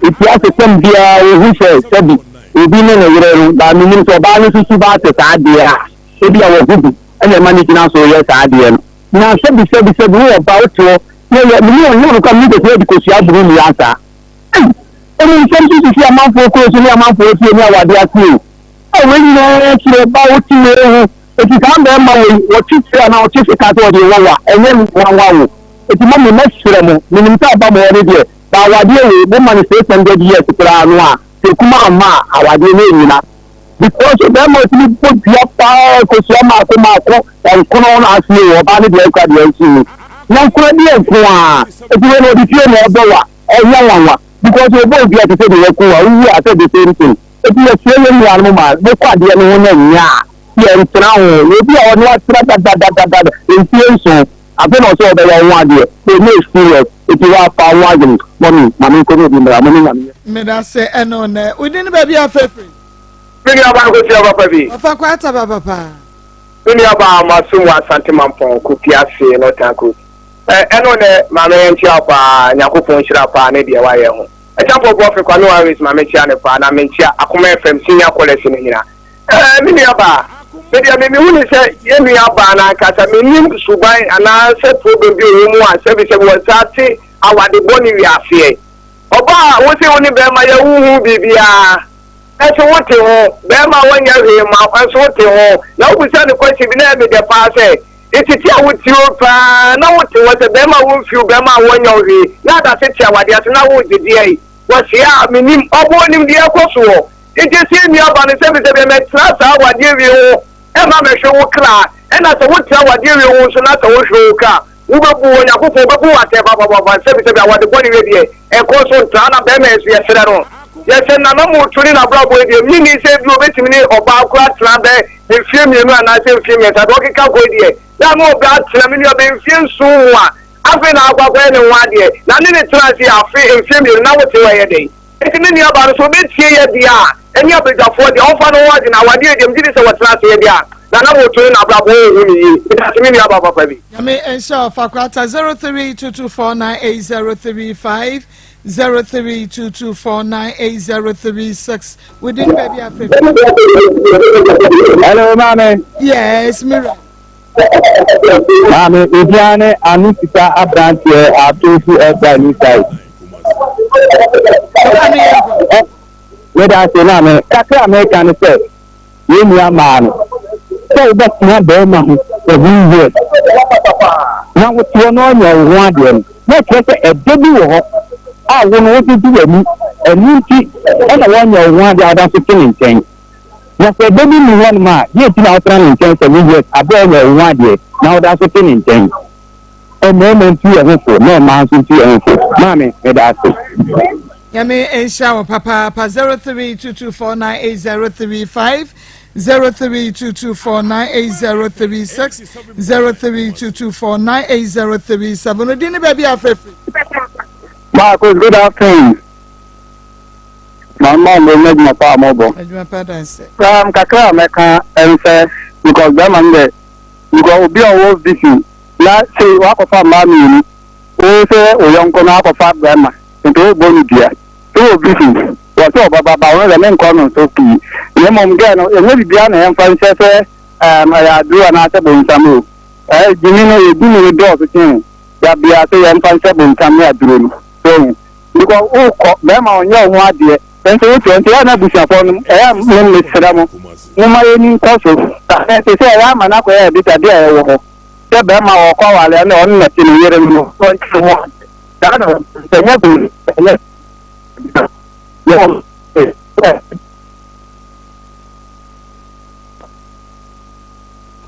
Nti asesɛm biara wohu sɛ sɛbi obi ne ne yere no but menim sɛ ɔbaa no nso suban te saa deɛ a ebia wahu bi ɛna ɛma no gyina so yɛ saa adeɛ no. Na sɛbi sɛbi sɛbi wowɔ ba wote hɔ Yɛyɛ me ne ɔhene no kora me ne kɔsua de kɔsua aburo nnua saa. Ei! Ɛmu nsɛm nso sisi amanfoɔ kuro so ne amanfoɔ fie ne awadeɛ ase o. A wei nyinaa akyiri ɔbaa wote wei ho. Eti saa bɛrima wei wɔtwe tiri anaa ɔtwe sika sɛ ɔde wɔ wa ɛnyɛ nwanwa o. Eti mɔmi mɛsrɛ mo menim sɛ aba mo hɔ no deɛ ba awadeɛ wei mo ma no 600 years koraa no a sɛ kum amma a awadeɛ no ɛnyina. Because ɔbɛrima ɔtumi bɔ dua paa kosua maako maako nkono no ase o ɔbaa no deɛ ɛkura deɛ ɛnso mu. Na nkora deɛ nko a eti wei no ɔde fie na ɛbɔ wa ɛnyɛ nwanwa because ɔbɔ dua te sɛ deɛ waku wa wowu a sɛ the same thing. Enti yɛsrɛ yɛn nuanom ma mokɔ adeɛ no ho na nnya a, yɛntena ho. Na obi a ɔne atena dadadadada mfie nson, afei na ɔsɛ ɔbɛyɛ wo ho adeɛ. So no serious. Enti woafa wo ho adwene. Mummy, ma menkɔ ne obi mmra. Mo ne Nyame nyɛ. Medase ɛno nɛ. Wo din ne baabi a frɛ firi? Me nua baa Nkosia papa bi. Ɔfa kwata ba papa. Me nua baa masom wɔ Asante Mampɔn Kofi ase Northern Coast. Ɛno nɛ maame yɛnkyea wo paa Nyankopɔn nhyira wo paa ne deɛ wayɛ ho. Ɛkyɛmpɔ Boafe Kwame Waris ma menkyea no paa na menkyea Akoma FM senior callers no nyina. Ɛɛ me nua baa, me deɛ me mehu ne sɛ yɛn nua baa no ankasa mennim suban anaa sɛ problem bi ɔwɔ mu a sɛbi sɛbi wɔsaa te awade bɔne wiaseɛ. Ɔbaa a wose wo ne bɛɛma yɛ wonhu biribiara nso wote ho, bɛɛma wɔnyɛ hwee ma nso wote ho na wobisa no question bi na ɛyɛ me dɛ paa sɛ Nsisi a wotie wo paa na wote hɔ sɛ bɛrima a womfi wo bɛrima a wɔnyɛ wo hwee na adase te awadeɛ ase na wogye deɛ yi wɔse a menim ɔbɔ onim deɛ ɛkɔ soɔ nti sɛ nua ba no sɛbisɛbi ɛmɛtena saa awadeɛ wie ho ɛma mɛhwe wo kra ɛna sɛ wotena awadeɛ wie ho nso na sɛ wohwe wo kra wobɛbu Onyankopɔn wobɛbu wo atɛn papapapa sɛbisɛbi awade bɔne wie deɛ ɛkɔ so ntra na bɛrima nso yɛsrɛ no yɛsɛ nana moto ne n'abrabɔ yi deɛ menni sɛ bi obɛtumi ne ɔbaa kora tena bɛ mfie mmienu anaasɛ mfie mmiɛnsa deɛ ɔkeka kɔ yi deɛ na ano ɔbɛ atena me nua bɛ mfie nson mu a afei na akɔ akɔyɛ ne ho adeɛ na ne ne tena ase afe mfie mmienu na wote hɔ ɛyɛ dɛn nti me nua baa no so ɔbɛtie yɛ deɛ a ɛne abadwafoɔ deɛ ɔmfa ne ho adwene awadeɛ deɛ megye di sɛ wɔtena ase yɛ deɛ a na na wɔtu ne n'abrabɔ ɔnhu ne yie medase me nua baa papa bi. Nyame nhyira wo Fakwata 0322498035 0322498036 within baabi afefe. Hello, maame. Yes, Mira. Maame, obiara ne ano sika aberanteɛ ato so ɛda ne side. Meda ase maame, kakra a meka ne sɛ yɛn nua maa no sɛ wobɛtena bɛrima ho seven years na woteɛ na ɔnyɛ wo ho adeɛ no na ɛkyerɛ sɛ ɛdɔ bi wɔ hɔ a wo no wode di w'ani ɛno nti ɛna wɔnyɛ wo ho adeɛ a woda so te ne nkyɛn na sɛ ɛdɔ bi nni hɔnom a deɛ nti na wotena ne nkyɛn seven years aberɛ a ɔnyɛ wo ho adeɛ na woda so te ne nkyɛn mmarima ntu yɛn ho fo na mmaa nso ntu yɛn ho fo maame meda ase. Nyame nhyira wo papaapa 0322498035 0322498036 0322498037 odi ne baabi afrɛfrɛ. Marcus, good afternoon. Mama mo nyɛ adwuma pa a mobɔ. Adwuma pa danse. Um, kakra a mɛka ɛnsɛ because bɛrima no dɛ because obi a ɔwɔ vision na sei wakɔfa mmaa mmienu wo sɛ wo yɔnko no akɔfa bɛrima nti wobɔ no dua sɛ wɔ vision wɔ sɛ ɔbɛba ba wo no dɛ menkɔ no so pii na mmom gɛɛ no ɛnyɛ biribiara na yɛmfa nhyɛ sɛ um, ɛyɛ aduro anaasɛ bonsam o ɛɛ gyimi no yɛgyimi no dɔɔso kyɛn dabia sɛ yɛmfa nhyɛ bonsam ne aduro no so because wokɔ bɛrima ɔnyɛ wo ho adeɛ nso wote hɔ nti ɛyɛ na abusuafoɔ no ɛyɛ me mesrɛ mo momma yɛni nkɔ so ɛte sɛ ɛyɛ ama no akɔyɛ ɛde dadeɛ a ɛwɔ hɔ sɛ bɛrima ɔkɔ awale ɛna ɔno na te ne yere no ɔnkyerɛ ho saa na sɛ nyɛ bo ɛnyɛ yɛ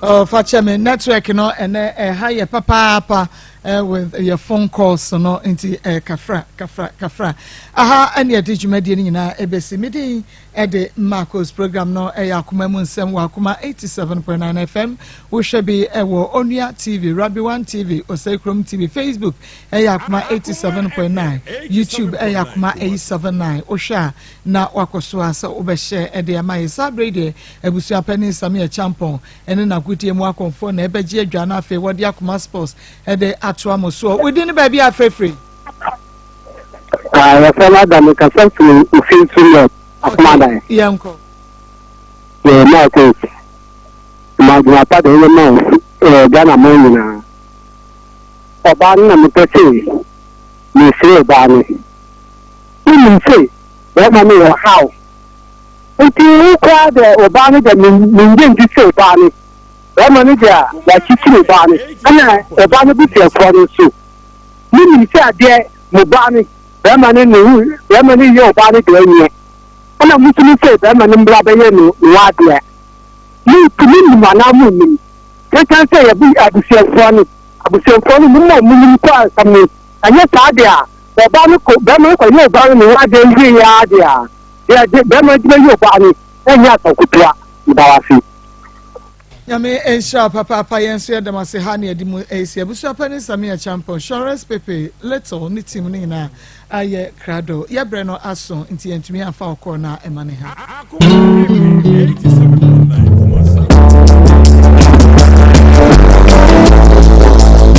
Oh, fakyɛ me network no ɛnɛ ɛha yɛ papaapa eh, with yɛ phone calls no nti eh, kafra kafra kafra aha ɛne ɛde dwumadie no nyinaa ɛbɛsi me din ɛde Marcos program no ɛyɛ akoma mu nsɛm wɔ akoma 87.9 FM wohwɛ bi ɛwɔ Onua TV Rabi One TV Osei Krom TV Facebook ɛyɛ akoma 87.9 YouTube ɛyɛ akoma 879 wohwɛ a na wakɔ so a sɛ wobɛhyɛ ɛde ama yɛ saa bere deɛ Abusua panin Sammy Acheampong ne n'agodie mu akɔmfoɔ na ɛbɛgye adwa na afei wɔde Akoma Sports de atoa mo soɔ. Wo din ne baabi a afrɛfiri? Ah, yɛfrɛ no Adam, mekasa firi Ofinsu North, Akomadan. Yɛnkɔ. Yɛ maa coach. Ma adwuma pa de ɛyɛ ma Ghana man nyinaa. Ɔbaa no na mepɛ se mesere ɔbaa no. Wonim se bɛrima no wɔ haw. Nti wo koraa dɛ ɔbaa no dɛ mengye ndi se ɔbaa no, bɛrima no deɛ wakyikyiri ɔbaa no ɛna ɔbaa no busuafoɔ no nso. Monim se adeɛ mo baa no, bɛrima no ne ho, bɛrima no yɛ ɔbaa no deɛ ɛnyɛ. Ɛna mo nso mo se bɛrima no mbra bɛyɛ no ne ho adeɛ. Mo nim anaa monnim? Ɛsiane sɛ yɛbu abusuafoɔ no. Abusuafoɔ no nim a wɔnim kɔ asɛm no, anyɛ saa deɛ a, ɔbaa no kɔ, barima no kɔyɛ ɔbaa no ne ho adeɛ wie ara deɛ a, deɛ de barima no de bɛyɛ ɔbaa no ɛnyɛ asɛm ketewa. Meda wo ase. Nyame nhyira wo papaapa yɛn nso yɛda mo ase ha ne yɛde mu ɛsi abusua panin Samia Champon Suarez Pepe Little ne team no nyinaa ayɛ krado yɛbrɛ no aso nti yɛntumi amfa ɔkɔɔ no a ɛma ne ha.